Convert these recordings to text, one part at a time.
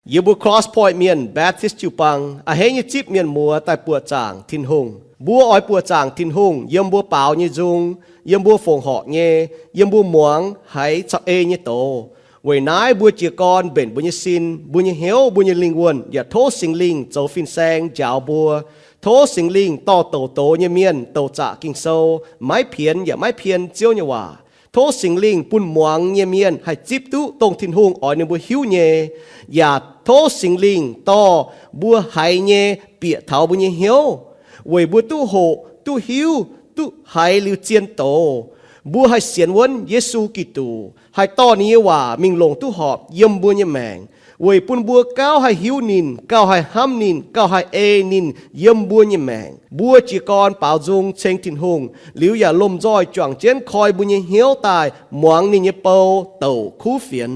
Yie mbuo Cross Point Mienh Baptist jiu-baang a'hneiv nyei zipv mienh muoz daaih buoqc zaangc Tin-Hungh. Mbuo oix buoqc zaangc Tin-Hungh yiem mbuo baaux nyei nzung, yiem mbuo fongc horc nyei, yiem mbuo muangx haiz caux ei nyei doz. Weic naaiv mbuo jiez gorn mbenc mbuo nyei sin, mbuo nyei hnyouv, mbuo nyei lingh wuonh yaac tov Singx Lingh zoux fin-saeng njaaux mbuo. Tov Singx Lingh dorh douc doz nyei mienh douc zaqc Ging-Sou, maiv pienx yaac maiv pien Ziouv nyei waac. Tov Singx Lingh bun muangx nyei mienh haih zipv duqv dongh Tin-Hungh oix ninh mbuo hiuv nyei, yaac tov Singx Lingh dorh mbuo haiz nyei bieqc taux mbuo nyei hnyouv, weic mbuo duqv hoqc, duqv hiuv, duqv haiz liuz zien doz. Mbuo haih sienx wuonv Yesu Giduc, haih dorh ninh nyei waac mingh longc duqv horpc yiem mbuo nyei maengc, weic bun mbuo gauh haih hiuv ninh, gauh haih hnamv ninh, gauh haih ei ninh yiem mbuo nyei maengc. Mbuo jiez gorn baaux nzung ceng Tin-Hungh liuz yaac lomh nzoih juangc jienv koi mbuo nyei hnyouv daaih muangx ninh nyei bou douc kuv fienx.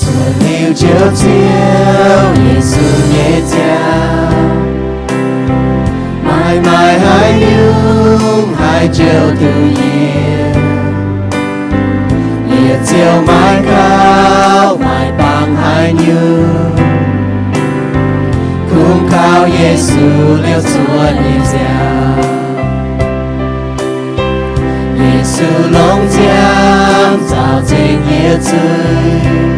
Zuov liuz Njoux Ziouv Yesu nyei ziangh, maaih maaih haaix nyungc haih njoux duqv yie? Yie ziouc maiv gauh maaih bangc haaix nyungc, kungx kaux Yesu liouh cuotv nyei ziangh. Yesu longc nziaamv nzaaux zingh yie zuiz.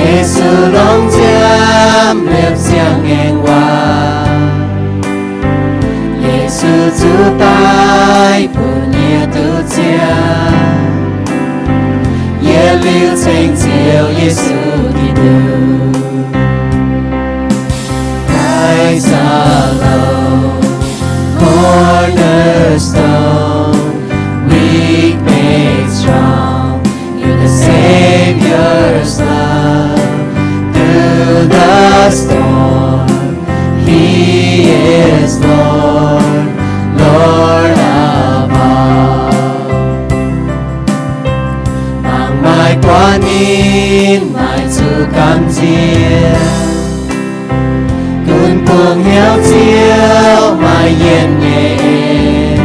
Yesu longc nziaamv liepc siang-ngaengc waac. Yesu zuqc daic bun yie duqv ziangh. Yie liouh ceng Ziouv Yesu Giduc. Christ alone, cornerstone, weak made strong in the Savior's love. Through the storm, He is Lord, Lord of all. Mangc maaih guanh ninh maaih zuqc gamh nziex, gunv bungx hnyouv Ziouv maaih yienh nyei en.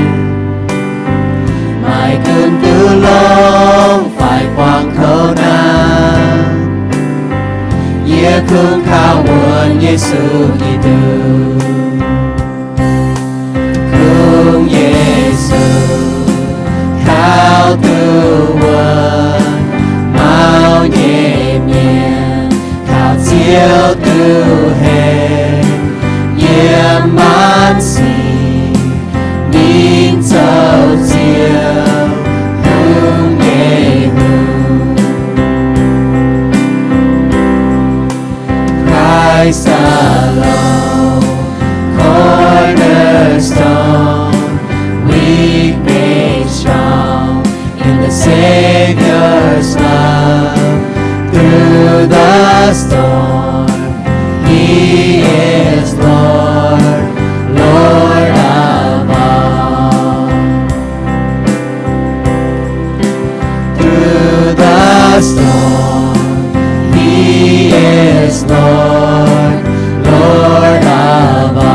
Maaih gunv duqv longx fai buangh kouv naaiv, yie kungx kaux wuonx Yesu Giduc. Kungx Yesu kaux duqv wuonx, maux nyei mienh kaux Ziouv duqv henv. Yiem maanc sic ninh zoux Ziouv, kungx nyei hungh. Christ alone, cornerstone, weak made strong in the Savior's love. Through the storm, He is Lord, Lord of all. Through the storm, He is Lord, Lord of all.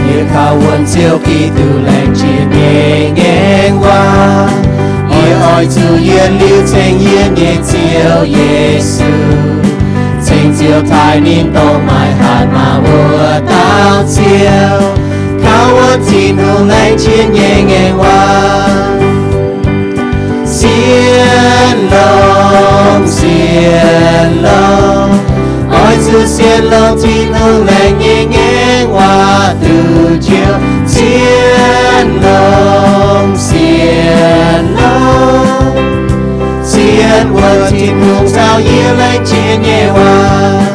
Yie kaux wuonx Ziouv Giduc laengz jiex nyei ngaengc waac. Yie oix zuqc yietc liuz ceng yie nyei Ziouv Yesu. Ceng Ziouv taaih ninh dongh maaih hatc maaz wuov dauh Ziouv, kaux wuonx Tin-Hungh laengz jiex nyei ngaengc waac. Sienx longx, sienx longx, oix zuqc sienx longx Tin-Hungh laengz nyei ngaengc waac duqv njoux. Sienx longx, sienx longx, sienx wuonx Tin-Hungh caux yie laengz jiex nyei waac.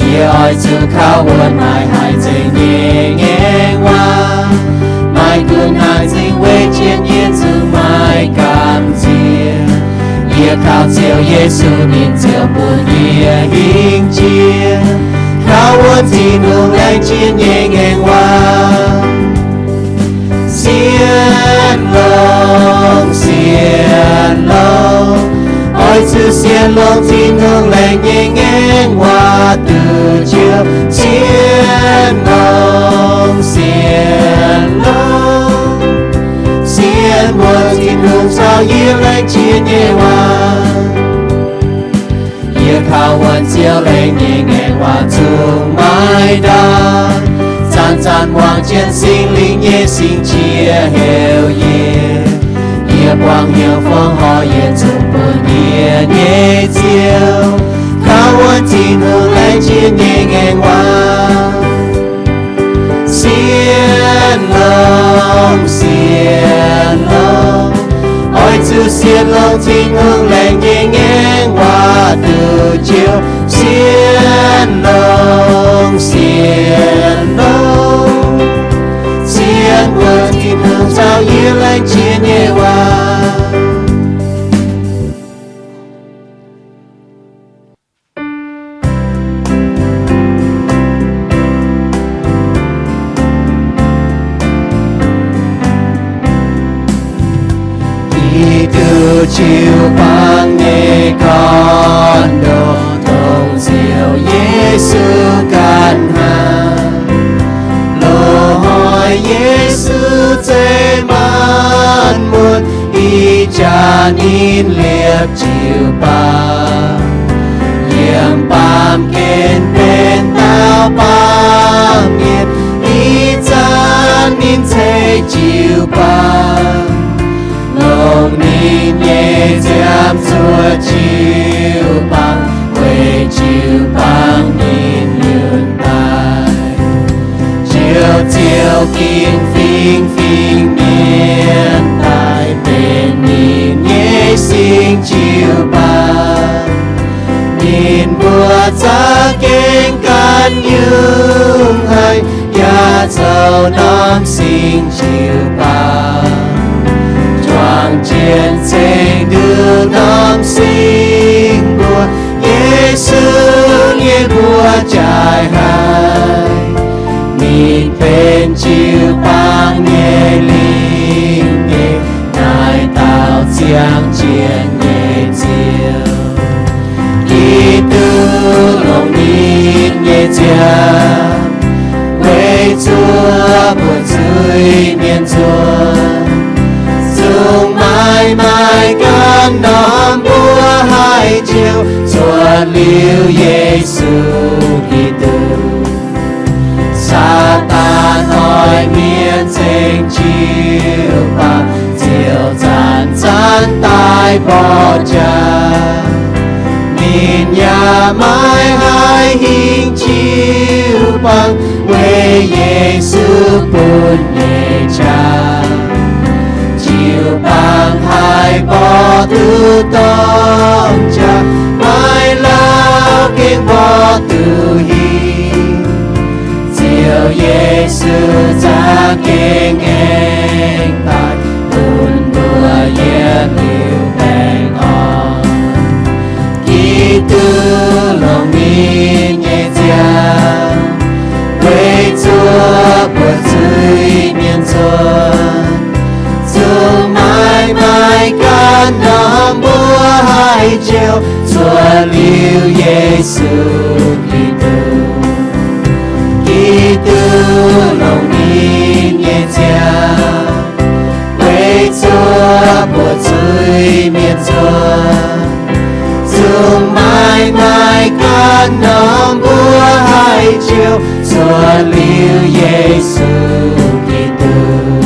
Yie oix zuqc kaux wuonx maaih haaix zengc nyei ngaengc Kaux Ziouv Yesu ninh ziouc bun yie hingh jiex, kaux wuonv Tin-Hungh laengz jiex nyei ngaengc waac. Sienx longx, sienx longx, oix zuqc sienx longx Tin-Hungh laengz nyei ngaengc waac duqv Ziouv. Sienx longx, sienx longx, sienx mbuo Tin-Hungh caux yie laengz jiex nyei waac. Yie kaux wuonv Ziouv laengz nyei ngaengc waac zungv maiv ndaauv. Zanc-zanc muangx jienv Singx Lingh nyei singx qiex heuc yie. Yie buangh hnyouv fongc horc yietc zungv bun yie nyei Ziouv, kaux wuonv Tin-Hungh laengz jiex nyei ngaengc waac. Sienx longx, sienx longx, oix zuqc sienx longx Tin-Hungh laengz nyei ngaengc waac duqv Ziouv. Sienx longx, sienx longx, sienx mbuo Tin-Hungh caux yie laengz jiex nyei waac. Giduc jiu-baang nyei gorn-ndoqv dongh Ziouv Yesu ganh hnangv. Loz-hnoi Yesu zeiz maanc muotc, ih jaax ninh liepc jiu-baang. Yiem baamh gen benx dauh baamh mienh, ih zanc ninh ceix jiu-baang. Longc ninh nyei nziaamv zuoqc jiu-baang, weic jiu-baang ninh yunh daaih. Ziouv, Ziouv ginv fingx fingx mienh daaih benx ninh nyei singx jiu-baang. Ninh mbuo za'gengh ganh nyungc haic, yaac zoux norm singx jiu-baang. Juangc jienv ceng nduqc norm singx mbuo, Yesu nyei mbuox jaaix haic. Ninh benx jiu-baang nyei lingh gengh, naaiv dauh ziangh jienv nyei Ziouv. Giduc longc ninh nyei nziaamv weic zuoqv buonv-zuiz-mienh nzuonx, zungv maiv maaih ganh norm mbuo haaix joux, zuotc liuz Yesu Giduc. Saadaan oix mienh ceng jiu-baang, ziouc zanc-zanc daaih mborqv jaax. Ninh yaac maiv haih hingh jiu-baang, weic Yesu bun nyei qaqv. Jiu-baang haih mborqv duqv dorng jaax, maiv lauh gengh mborqv duqv hingh. Ziouv Yesu za'gengh aengx daaih bun mbuo yietc liuz baengh orn. Giduc longc ninh nyei nziaamv weic zuoqv buonv-zuiz-mienh nzuonx, zungv maiv maaih ganh norm mbuo haaix joux, zuotc liuz Yesu Giduc. Giduc longc ninh nyei nziaamv weic zuoqv buonv-zuiz-mienh nzuonx, zungv maiv maaih ganh norm mbuo haaix joux, zuotc liuz Yesu Giduc.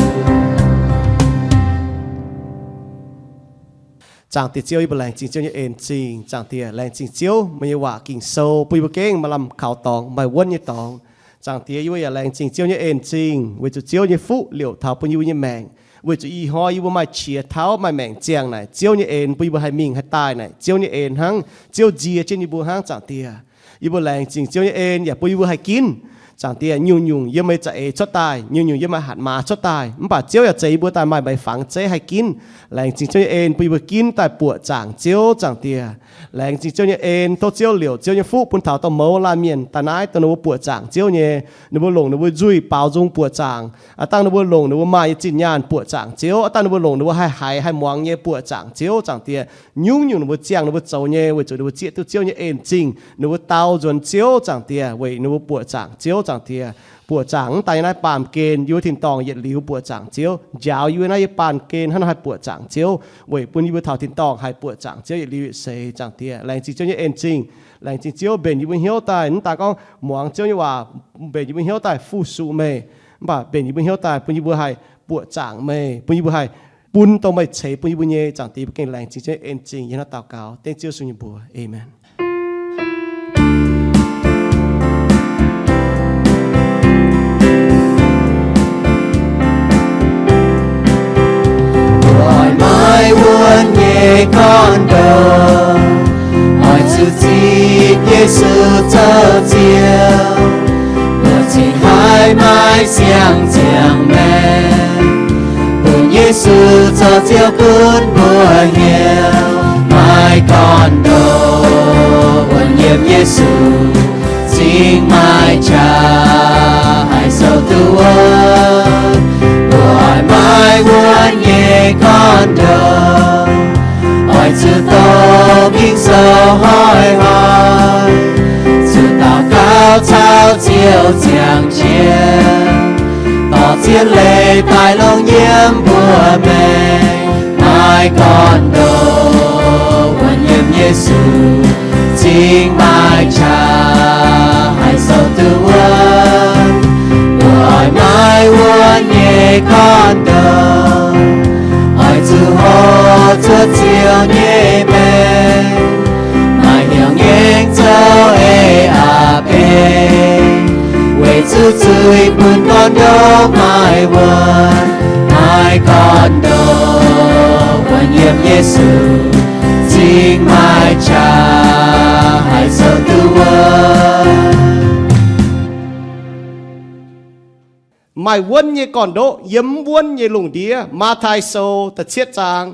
Zaangc Diex Ziouv, yie mbuo laengz zingh Ziouv nyei en zingh. Zaangc Diex, laengz zingh Ziouv meih nyei waac Ging-Sou bun yie mbuo gengh maaih lamh kaux dorngx, maaih wuonv nyei dorngx. Zaangc Diex, yie mbuo yaac laengz zingh Ziouv nyei en zingh weic zuqc Ziouv nyei fuqv liouc taux bun yie mbuo nyei maengc. Weic zuqc ih hnoi yie mbuo maaih qiex tauv, maaih maengc ziangh naaic, Ziouv nyei en bun yie mbuo haih mingh haih daaih naaic, Ziouv nyei en hnangv, Ziouv nzie jienv yie mbuo hnangv. Zaangc Diex, yie mbuo laengz zingh Ziouv nyei en yaac bun yie mbuo haih ginv Zaangc Diex, nyungc-nyungc yiem meih za'eix cuotv daaih, nyungc-nyungc yiem meih hatc maaz cuotv daaih, mv baac Ziouv yaac zeix yie mbuo daaih maaih meih fangx zeiv haih ginv. Laengz zingh Ziouv nyei en bun yie mbuo ginv daaih buoqc zaangc Ziouv, Zaangc Diex. Laengz zingh Ziouv nyei en, tov Ziouv liouc Ziouv nyei fuqv bun taux dongh mouz laanh mienh daaih naaiv dongh ninh mbuo buoqc zaangc Ziouv nyei, ninh mbuo longc ninh mbuo nzuih baaux nzung buoqc zaangc. Aa, dangh ninh mbuo longc ninh mbuo maaih nyei zinh nyaanh buoqc zaangc Ziouv. Aa, dangh ninh mbuo longc ninh mbuo haih haiz haih muangx nyei buoqc zaangc Ziouv, Zaangc Diex. Nyungc-nyungc ninh mbuo ziangh ninh mbuo zoux nyei, weic zuqc ninh mbuo zieqv duqv Ziouv nyei en-zingh, ninh mbuo dau nzuonx Ziouv, Zaangc Diex, weic ninh mbuo buoqc zaangc Ziouv, Zaangc Diex. Buoqc zaangc mv daaih nyei naaiv baamh gen, yie mbuo tin-dorngh yietc liuz buoqc zaangc Ziouv, njaaux yie mbuo naaiv yie baamh gen hnangv nor haih buoqc zaangc Ziouv, weic bun yie mbuo taux tin-dorngh haih buoqc zaangc Ziouv yietc liuz yietc seix, Zaangc Diex. Laengz zingh Ziouv nyei en-zingh. Laengz zingh Ziouv mbenc yie mbuo hnyouv daaih, mv daaih gorngv muangx Ziouv nyei waac, mbenc yie mbuo hnyouv daaih fu-sux meih, mv baac mbenc yie mbuo hnyouv daaih bun yie mbuo haih buoqc zaangc meih, bun yie mbuo haih bun dongh meih ceix bun yie mbuo nyei, Zaangc Diex. Yie mbuo gengh laengz zingh Ziouv en-zingh yiem naaiv daux gaux dengv Ziouv Yesu nyei mbuox. Aamen. Oix maiv wuonv nyei gorn-ndoqv, oix zuqc zipv Yesu zoux Ziouv. Mbuo cingx haih maaih siang-ziangx maengc, bun Yesu zoux Ziouv gunv mbuo hnyouv. Maaih gorn-ndoqv wuonv yiem Yesu, cingx maaih qaqv haih sou duqv wuonv. Mbuo oix maiv wuonv nyei gorn-ndoqv, oix zuqc doqc Ging-Sou hnoi-hnoi, zuqc daux gaux caux Ziouv ziangh jienv, dorh zien leiz daaih longc yiem mbuo maengc. Maaih gorn-ndoqv wuonv yiem Yesu, cingx maaih qaqv haih sou duqv wuonv. Mbuo oix maiv wuonv nyei gorn-ndoqv, oix zuqc hoqc cuotv Ziouv nyei maengc, maaih hnyouv ngaengc zoux ei aqc beng, weic zuqc zuiz bun gorn-ndoqv maaih wuonv. Maaih gorn-ndoqv wuonv yiem Yesu, cingx maaih qaqv haih sou duqv wuonv. Maaih wuonv nyei gorn-ndoqv yiem mv wuonv nyei lungh ndiev. Matv^taai Sou da'cietv zaang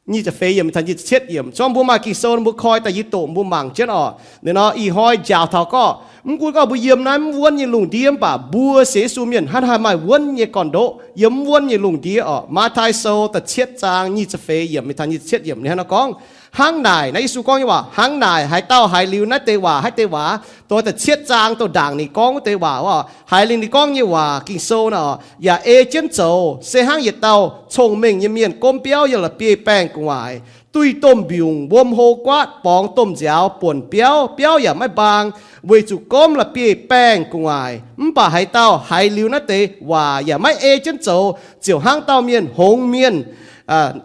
nyic ziepc feix yiemc taux nyic ziepc cietv yiemc. Zorqv mbuo maaih Ging-Sou nor mbuo koi daaih yie doqc mbuo mangc jienv orqc. Ninh nor ih hnoi njaaux taux gorngv, mv gunv gorngv mbuo yiem naaiv mv wuonv nyei lungh ndiev, mv baac mbuo sienx Yesu mienh hnangv haaix maaih wuonv nyei gorn-ndoqv yiem mv wuonv nyei lungh ndiev orqc. Matv^taai Sou da'cietv zaang nyic ziepc feix yiemc mingh taux nyic ziepc cietv yiemc ninh hnangv nor gorngv, hnangv naaic, naaiv Yesu gorngv nyei waac, hnangv naaic haaix dauh haiz liuz naaiv deix waac, haaix deix waac, dongh da'cietv zaang dongh ndaangc ninh gorngv wuov deix waac, haiz liuz ninh gorngv nyei waac Ging-Sou naaic, yaac ei jienv zoux, se hnangv yietc dauh cong-mengh nyei mienh gomv biauv yiem la'bieiv-baengh gu'nguaaic, duih domh mbiungc, wuom hlo guaatv, borngz domh nziaaux buonc biauv, biauv yaac maiv mbaang, weic zuqc gomv la'bieiv-baengh gu'nguaaic. Mv baac haaix dauh haiz liuz naaiv deix waac yaac maiv ei jienv zoux, ziouc hnangv dauh mienh hngongx mienh.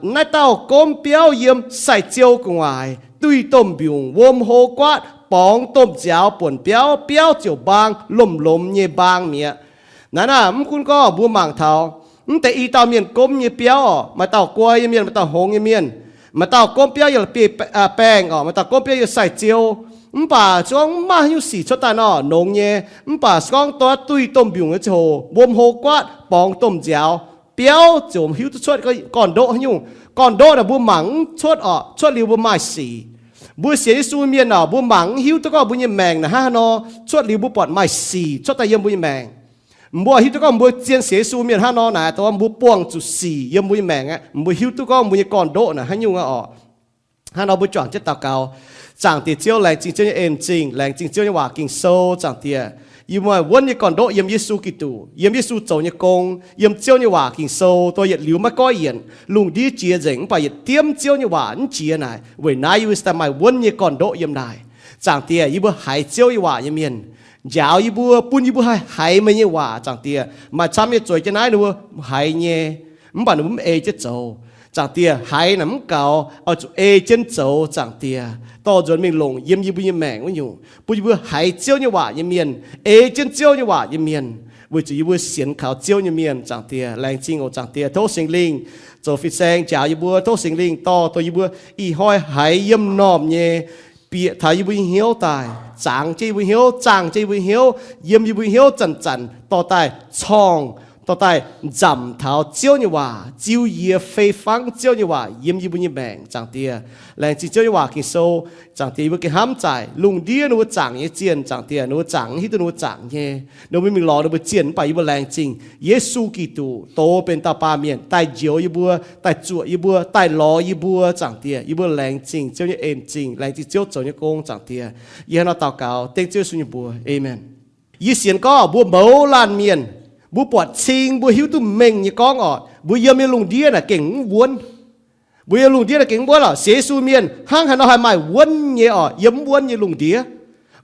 Naaiv dauh gomv biauv yiem sai-ziou gu'nguaaic, duih domh mbiungc, wuom hlo guaatv, borngz domh nziaaux buonc biauv, biauv ziouc mbaang, lomh-lomh nyei mbaang mi'aqv. Naaiv naaic, mv gunv gorngv mbuo mangc taux mv deix i dauh mienh gomv nyei biauv orqc, maaih dauh guai nyei mienh, maaih dauh hngongx nyei mienh, maaih dauh gomv biauv yiem la'bieiv-baengh orqc, maaih dauh gomv biauv yiem sai-ziou. Mv baac se gorngv mv maaih haaix nyungc sic cuotv daaih nor, nongx nyei. Mv baac se gorngv dongh duih domh mbiungc nyei ziangh hoc, wuom hlo guaatv, borngz domh nziaaux, biauv ziouc hiuv duqv cuotv gorn-ndoqv haaix nyungc. Gorn-ndoqv naaic mbuo mangc mv cuotv orqc, cuotv liuz mbuo maaih sic. Mbuo sienx Yesu mienh orqc, mbuo mangc mv hiuv duqv gorngv mbuo nyei maengc naaic hnangv haaix nor, cuotv liuz mbuo buatc maaih sic cuotv daaih yiem mbuo nyei maengc. Mbuo hiuv duqv gorngv mbuo zien sienx Yesu mienh hnangv nor naaic, dongh mbuo buangh zuqc sic yiem mbuo nyei maengc aqv, mbuo hiuv duqv gorngv mbuo nyei gorn-ndoqv naaic haaix nyungc aqv orqc. Hnangv nor mbuo juangc jienv daux gaux. Zaangc Diex Ziouv, laengz zingh Ziouv nyei en-zingh, laengz zingh Ziouv nyei waac Ging-Sou, Zaangc Diex. Yie maaih wuonv nyei gorn-ndoqv yiem Yesu Giduc, yiem Yesu zoux nyei gong, yiem Ziouv nyei waac Ging-Sou, dongh yietc liuz maiv goiv yienc. Lungh ndiev jiex nzengc mv baac yietc diemv Ziouv nyei waac mv jiex naaic, weic naaiv yie mbuo se daaih maaih wuonv nyei gorn-ndoqv yiem naaic. Zaangc Diex, yie mbuo haiz Ziouv nyei waac nyei mienh, njaaux yie mbuo, bun yie mbuo haih haiz meih nyei waac. Zaangc Diex, maaih camv nyei zueiz jienv naaiv ninh mbuo haiz nyei, mv baac ninh mbuo mv ei jienv zoux. Zaangc Diex, haiz naaic mv gaux, oix zuqc ei jienv zoux. Zaangc Diex, dorh nzuonx mingh longc yiem yie mbuo nyei maengc wuov nyungc, bun yie mbuo haiz Ziouv nyei waac nyei mienh, ei jienv Ziouv nyei waac nyei mienh, weic zuqc yie mbuo sienx kaux Ziouv nyei mienh. Zaangc Diex, laengz zingh oc. Zaangc Diex, tov Singx Lingh zoux fin-saeng njaaux yie mbuo. Tov Singx Lingh dorh, dorh yie mbuo ih hnoi haiz yiem m'normh nyei bieqc taux yie mbuo nyei hnyouv daaih, zaangc jienv yie mbuo hnyouv, zaangc jienv yie mbuo hnyouv, yiem yie mbuo hnyouv zanc-zanc dorh daaih corngh, dorh daaih nzamc taux Ziouv nyei waac, ziux yie fei fangv Ziouv nyei waac yiem yie mbuo nyei maengc, Zaangc Diex. Laengz zingh Ziouv nyei waac Ging-Sou, Zaangc Diex. Yie mbuo gengh hnamv zaaic lungh ndiev ninh mbuo zaangc nyei zienh, Zaangc Diex, ninh mbuo zaangc hiuv duqv ninh mbuo zaangc nyei. Ninh mbuo mingh lorz ninh mbuo zienh, mv baac yie mbuo laengz zingh Yesu Giduc dox benx dauh baamh mienh daaih njoux yie mbuo, daaih zuoqc yie mbuo, daaih lorz yie mbuo, Zaangc Diex. Yie mbuo laengz zingh Ziouv nyei en-zingh, laengz zingh Ziouv zoux nyei gong, Zaangc Diex. Yie hnangv nor daux gaux dengv Ziouv Yesu nyei mbuox, aamen. Yie sienx gorngv mbuo mouz laanh mienh, mbuo buatc cing mbuo hiuv duqv mengh nyei gorngv orqc, mbuo yiem nyei lungh ndiev naaic gengh mv wuonv. Mbuo yiem lungh ndiev naaic gengh mv wuonv orqc. Sienx Yesu mienh hnangv haaix nor haih maaih wuonv nyei orqc, yiem mv wuonv nyei lungh ndiev?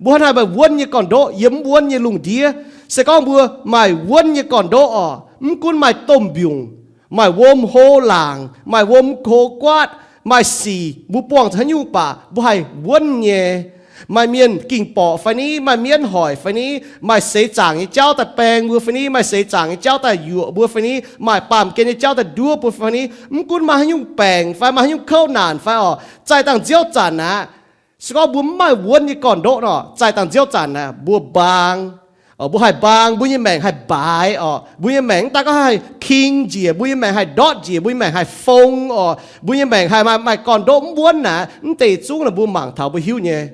Mbuo hnangv haaix maaih wuonv nyei gorn-ndoqv yiem mv wuonv nyei lungh ndiev? Se gorngv mbuo maaih wuonv nyei gorn-ndoqv orqc, mv gunv maaih domh mbiungc, maaih wuom hlo laangc, maaih wuom hlo guaatv, maaih sic, mbuo buangh zuqc haaix nyungc baac mbuo haih wuonv nyei. Maaih mienh ging-borqc fai ni, maaih mienv hoic fai ni, maaih seix zaangc nyei jauv daaih baeng mbuo fai ni, maaih seix zaangc nyei jauv daaih yuoqc mbuo fai ni, maaih baamh gen nyei jauv daaih nduov mbuo fai ni, mv gunv maaih haaix nyungc baengc fai maaih haaix nyungc kouv naanc fai orqc, zaih dangh nziouv zanc aqv. Se gorngv mbuo mv maaih wuonv nyei gorn-ndoqv nor, zaih dangh nziouv zanc aqv, mbuo mbaang, mbuo haih mbaang, mbuo nyei maengc haih mbaaix orqc, mbuo nyei maengc mv daaih gorngv haih king njiec, mbuo nyei maengc haih ndortv njiec, mbuo nyei maengc haih fong orqc, mbuo nyei maengc haih maaih, maaih gorn-ndoqv mv wuonv naaic, mv deix zungv naaic mbuo mangc taux mbuo hiuv nyei.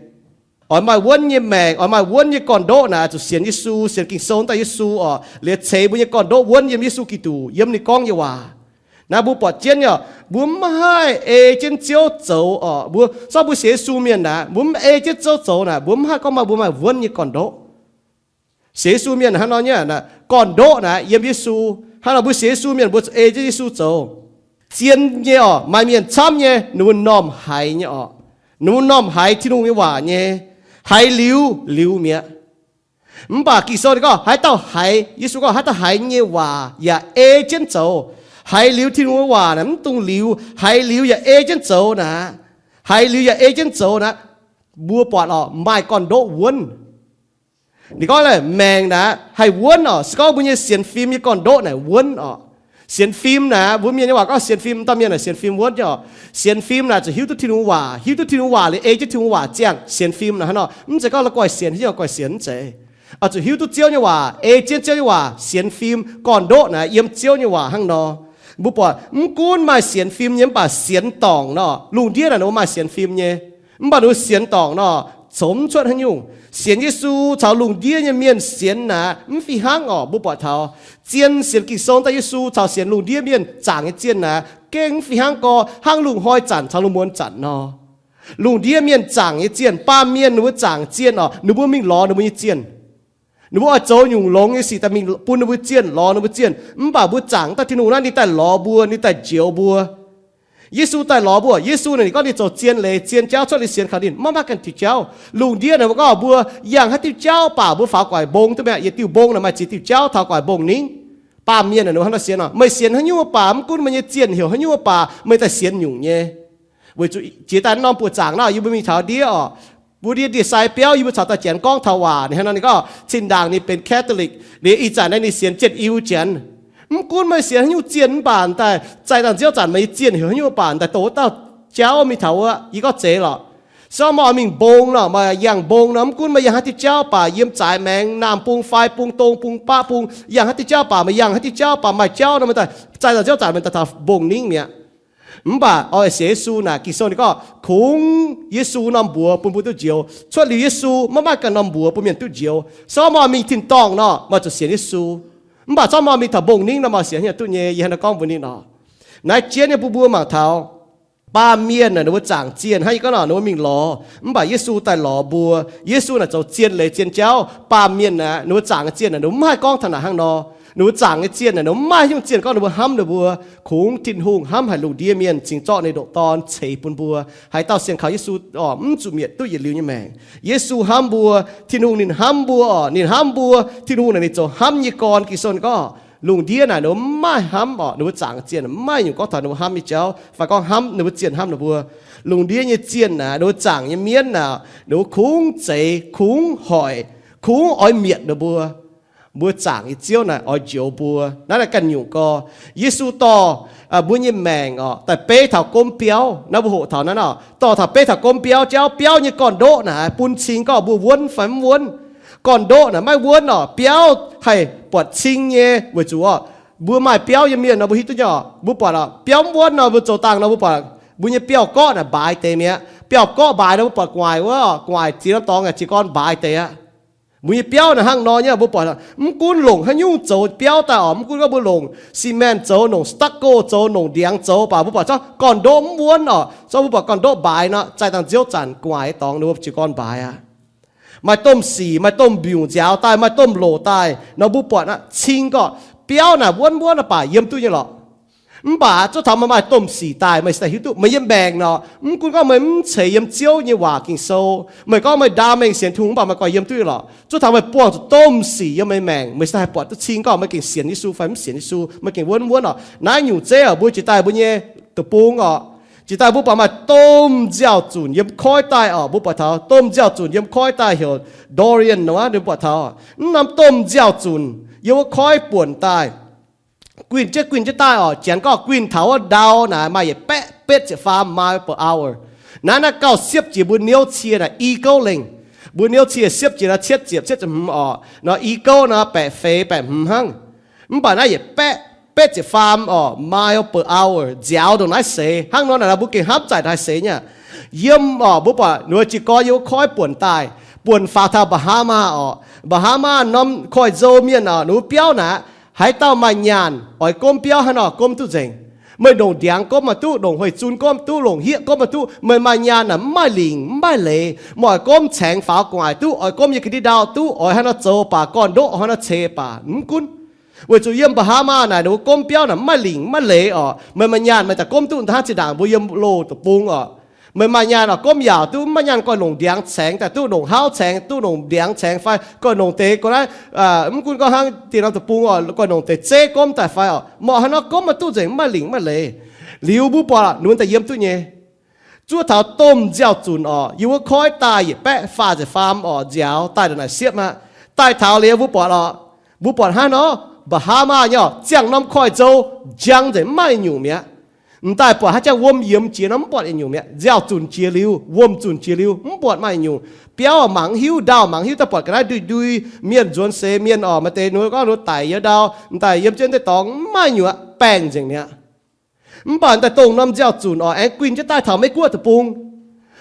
Oix maaih wuonv nyei maengc, oix maaih wuonv nyei gorn-ndoqv naaic, zuqc sienx Yesu, sienx Ging-Sou daaih Yesu orqc, liuz ceix mbuo nyei gorn-ndoqv wuonv yiem Yesu Giduc, yiem ninh gorngv nyei waac. Naaiv mbuo buatc jienv nyei orqc, mbuo mv haih ei jienv Ziouv zoux orqc, mbuo, zorqv mbuo sienx Yesu mienh naaic, mbuo mv ei jienv Ziouv zoux naaic, mbuo mv haih gorngv maaih, mbuo maaih wuonv nyei gorn-ndoqv. Sienx Yesu mienh hnangv nor nyei, gorn-ndoqv naaic yiem Yesu. Hnangv nor mbuo sienx Yesu mienh mbuo zuqc ei jienv Yesu zoux. Zien nyei orqc, maaih mienh camv nyei, ninh mbuo m'normh haiz nyei orqc. Ninh mbuo m'normh haiz Tin-Hungh nyei waac nyei. Haiz liuz, liuz mi'aqv. Mv baac Ging-Sou ninh gorngv haaix dauh haiz, Yesu gorngv haaix dauh haiz nyei waac yaac ei jienv zoux. Haiz liuz Tin-Hungh nyei waac naaic mv dungx liuz, haiz liuz yaac ei jienv zoux naaic. Haiz liuz yaac ei jienv zoux naaic. Mbuo buatc orqc, maaih gorn-ndoqv wuonv. Ninh gorngv maengc naaic haih wuonv orqc, se gorngv mbuo nyei sienx fim nyei gorn-ndoqv naaic wuonv orqc. Sienx fim naaic, mbuo mienh nyei waac gorngv sienx fim, dauh mienh naaic sienx fim wuonv nyei orqc. Sienx fim naaic zuqc hiuv duqv Tin-Hungh waac, hiuv duqv Tin-Hungh waac liuz ei jienv Tin-Hungh waac ziangh. Sienx fim naaic hnangv nor, mv zeiz gorngv la'guaih sienx, hiuv la'guaih sienx, mv zeiz. Oix zuqc hiuv duqv Ziouv nyei waac, ei jienv Ziouv nyei waac, sienx fim, gorn-ndoqv naaic yiem Ziouv nyei waac hnangv nor. Mbuo buatc mv gunv maaih sienx fim nyei mv baac sienx dorngc nor, lungh ndiev naaic ninh mbuo maaih sienx fim nyei, mv baac ninh mbuo sienx dorngc nor, zoux mv cuotv haaix nyungc. Sienx Yesu caux lungh ndiev nyei mienh sienx naaic mv fih hnangv orqc. Mbuo buatc taux zien sienx Ging-Sou daaih Yesu caux sienx lungh ndiev mienh zaangc nyei zienh naaic gengh mv fih hnangv gorx, hnangv lungh hnoi zanc caux lungh muonz zanc nor. Lungh ndiev mienh zaangc nyei zienh, baamh mienh ninh mbuo zaangc zienh orqc, ninh mbuo mingh lorz ninh mbuo nyei zienh. Ninh mbuo oix zoux nyungc longx nyei sic daaih mingh bun ninh mbuo zienh, lorz ninh mbuo zienh. Mv baac mbuo zaangc daaih Tin-Hungh naaiv ninh daaih lorz mbuo, ninh daaih njoux mbuo. Yesu daaih lorz mbuo. Yesu naaic ninh gorngv ninh zoux zien leiz zien jauv cuotv liuz sienx kaux ninh maiv maaih ganh diuh jauv. Lungh ndiev naaic mbuo gorngv mbuo yangh haaix diuh jauv baac mbuo faaux guaax mbong duqv mi'aqv. Yietc diuh mbong naaic maaih ziex diuh jauv taux guaax mbong ningv. Baamh mienh naaic ninh mbuo hnangv nor sienx orqc, meih sienx haaix nyungc baac, mv gunv meih nyei zienh heuc haaix nyungc baac, meih daaih sienx nyungc nyei. Weic zuqc jiex daaih norm buoqc zaangc naaic yie mbuo mingh taux ndiev orqc, mbuo ndie ndie-sai biauv yie mbuo caux daaih Janx gorngv taux waac, ninh hnangv nor ninh gorngv zinh ndaangc ninh benx Catholic, liuz ih zanc naaiv ninh sienx Janx-Eu Janx. Mv gunv meih sienx haaix nyungc zienh mv baac daaih zaih dangh nziouv zanc meih nyei zienh heuc haaix nyungc baac daaih dongh wuov dauh jauv mingh taux wuov, yie gorngv zeiz lorqc. Se gorngv meih oix mingh mbong nor, meih yangh mbong nor, mv gunv meih yangh haaix diuh jauv baac, yiem zaaix maengx, naamh bung, fai bung, dong bung, baqv bung, yangh haaix diuh jauv baac, meih yangh haaix diuh jauv baac maaih jauv nor, meih daaih zaih dangh nziouv zanc meih daaih taux mbong ningv mi'aqv. Mv baac oix sienx Yesu naaic, Ging-Sou ninh gorngv kungx Yesu norm mbuox bun mbuo duqv njoux. Cuotv liuz Yesu maiv maaih ganh norm mbuox bun mienh duqv njoux. Se gorngv meih oix mingh tin-dorngh nor, meih zuqc sienx Yesu. Mv baac se gorngv meih oix mingh taux mbong ningv nor, meih sienx haaix nyungc duqv nyei? Yie hnangv naaiv gorngv mbuox ninh orqc. Naaiv jienv nyei bun mbuo mangc taux baamh mienh naaic ninh mbuo zaangc zienh hnangv yie gorngv nor, ninh mbuo mingh lorz, mv baac Yesu daaih lorz mbuo. Yesu naaic zoux zien leiz zien jauv. Baamh mienh naaic ninh mbuo zaangc zienh naaic ninh mbuo mv haih gorngv taux naaic hnangv nor. Ninh mbuo zaangc nyei zienh naaic ninh mbuo mv maaih haaix nyungc zienh gorngv ninh mbuo hnamv ninh mbuo. Kungx Tin-Hungh hnamv haic lungh ndiev mienh cingx zorqv ninh ndoqc Dorn ceix bun mbuo. Haaix dauh sienx kaux Yesu orqc, mv zuqc mietc duqv yietc liuz nyei maengc. Yesu hnamv mbuo. Tin-Hungh ninh hnamv mbuo orqc, ninh hnamv mbuo. Tin-Hungh naaic ninh zoux hnamv nyei gorn. Ging-Sou ninh gorngv lungh ndiev naaic ninh mbuo mv maaih hnamv orqc, ninh mbuo zaangc zienh mv maaih nyungc gorngv taux ninh mbuo hnamv nyei jauv fai gorngv hnamv ninh mbuo zienh hnamv ninh mbuo. Lungh ndiev nyei zienh naaic, ninh mbuo zaangc nyei mienv naaic, ninh mbuo kungx zeix, kungx hoic, kungx oix mietc ninh mbuo. Mbuo zaangc nyei Ziouv naaic oix njoux mbuo. Naaiv ganh nyungc gorx, Yesu dorh mbuo nyei maengc oc daaih beiv taux gomv biauv. Naaiv mbuo hoqc taux naaiv nor, dorh taux beiv taux gomv biauv, jauv biauv nyei gorn-ndoqv naaic bun cing gorngv mbuo wuonv fai mv wuonv. Gorn-ndoqv naaic maiv wuonv oc, biauv haih buatc cing nyei. Weic zuqc oc, mbuo maaih biauv nyei mienh nor mbuo hiuv duqv nyei oc. Mbuo buatc oc, biauv mv wuonv nor mbuo zoux dangh nor mbuo buatc mbuo nyei biauv-gorqv naaic mbaaix deix mi'aqv. Biauv-gorqv mbaaix nor mbuo buatc gu'nguaaic wuov, gu'nguaaic ziex norm dorngx ziex gorn mbaaix deix aqv. Mbuo nyei biauv naaic hnangv nor nyei, mbuo buatc mv gunv longc haaix nyungc zoux biauv daaih oc, mv gunv gorngv mbuo longc cement zoux, longc stucco zoux, longc ndiangx zoux, baac mbuo buatc gorn-ndoqv mv wuonv oc. Zorqv mbuo buatc gorn-ndoqv mbaaix nor, zaih dangh nziouv zanc gu'nguaaic dorngx ninh mbuo ziex gorn mbaaix aqv. Maaih domh sic, maaih domh mbiungc nziaaux daaih, maaih domh loc daaih nor mbuo buatc aqv, cing gorqv biauv naaic wuonv wuonv baac yiem duqv nyei lorqc. Mv baac zuov taux meih maaih domh sic daaih, meih se daaih hiuv duqv meih nyei maengc nor, mv gunv gorngv meih mv ceix yiem Ziouv nyei waac Ging-Sou, meih gorngv meih ndaam mengh sienx Tin-Hungh, mv baac meih gorngv yiem duqv nyei lorqc. Zuov taux meih buangh zuqc domh sic yiem meih maengc, meih se daaih haih buatc duqv cing gorngv meih gengh sienx Yesu fai mv sienx Yesu, meih gengh wuonv wuonv oc. Naaiv nyungc zeiv oc, mbuo jiex daaih mbuo nyei deic-bung oc, jiex daaih mbuo buatc maaih domh nziaaux-zunc yiem koiv daaih oc. Mbuo buatc taux domh nziaaux-zunc yiem koiv daaih heuc Dorian nor, mbuo buatc taux mv norm domh nziaaux-zunc yiem wuov koiv buonc daaih. Guinh jienv guinh jienv daaih oc, janx gorngv guinh taux wuov ndau naaic maaih yietc baeqv betv ziepc faam mile per hour. Naaiv naaiv gauh siepv jiex mbuo niouv cie naaic Eagle lengh. Mbuo niouv cie siepv jiex nor cietv ziepc, cietv ziepc hmz oc, nor Eagle nor baeqc feix baeqc hmz hnangv. Mv baac naaiv yietc baeqv betv ziepc faam oc mile per hour nziaaux ndongc naaiv seix. Hnangv nor naaic mbuo gengh hnamv zaaic daaih seix nyei. Yiem oc, mbuo buatc ninh mbuo jiez gorn yiem wuov koiv buonc daaih, buonc faaux taux Bahama oc. Bahama norm koiv-nzou mienh oc, ninh mbuo biauv naaic, haaix dauh maaih nyaanh oix gomv biauv haaix nor gomv duqv nzengc. Meih ndongc ndiangx gomv maaih duqv, ndongc hueic zun gomv duqv, ndongc hieqv gomv maaih duqv. Meih maaih nyaanh naaic mv maaih lingc mv maaih leiz, meih oix gomv caengx faaux gu'nguaaic duqv, oix gomv yiem ga'ndiev ndau duqv, oix haaix nor zoux baac gorn-ndoqv haaix nor ceix baac mv gunv. Weic zuqc yiem Bahama naaic ninh mbuo gomv biauv naaic mv maaih lingc mv maaih leiz oc. Meih maaih nyaanh meih daaih gomv duqv hnangv zinh ndaangc mbuo yiem loz deic-bung oc. Meih maaih nyaanh oc gomv yaauc duqv, mv maaih nyaanh goiv longc ndiangx caengx daaih duqv, longc hlauv caengx duqv, longc ndiangx caengx fai goiv longc deix gorngv naaiv, mv gunv gorngv hnangv dinh norm deic-bung oc, goiv longc deix zeiv gomv daaih fai oc, mv baac haaix nor gomv maaih duqv nzengc, mv maaih lingc mv maaih leiz. Liuz mbuo buatc ninh mbuo daaih yiem duqv nyei. Zuov taux domh nziaaux-zunc oc, yiem wuov koiv daaih yietc baeqv faah ziepc faam oc nziaaux daaih ndongc naaic siepv aqv. Daaih taux liuz mbuo buatc oc, mbuo buatc hnangv nor, Bahama nyei oc, ziangh norm koiv-nzou njang nzengc, mv maaih nyungc mi'aqv. M'daaih buatc haaix jangx wuom yiemx jiex nor mv buatc nyungc mi'aqv. Nziaaux-zunc jiex liuz, wuom-zunc jiex liuz mv buatc maaih nyungc. Biauv mangc mv hiuv, ndau mangc mv hiuv, daaih buatc ga'naaiv ndui-ndui, mienh nzuonx seix mienh oc, maaih deix ninh gorngv ninh daic yietc ndau, m'daaih yiem jienv deix dorngx mv maaih nyungc aqv, baengh nzengc mi'aqv. Mv baac m'daaih dongh norm nziaaux-zunc oc, aengx guinh jienv daaih taux Meiv-Guoqv deic-bung.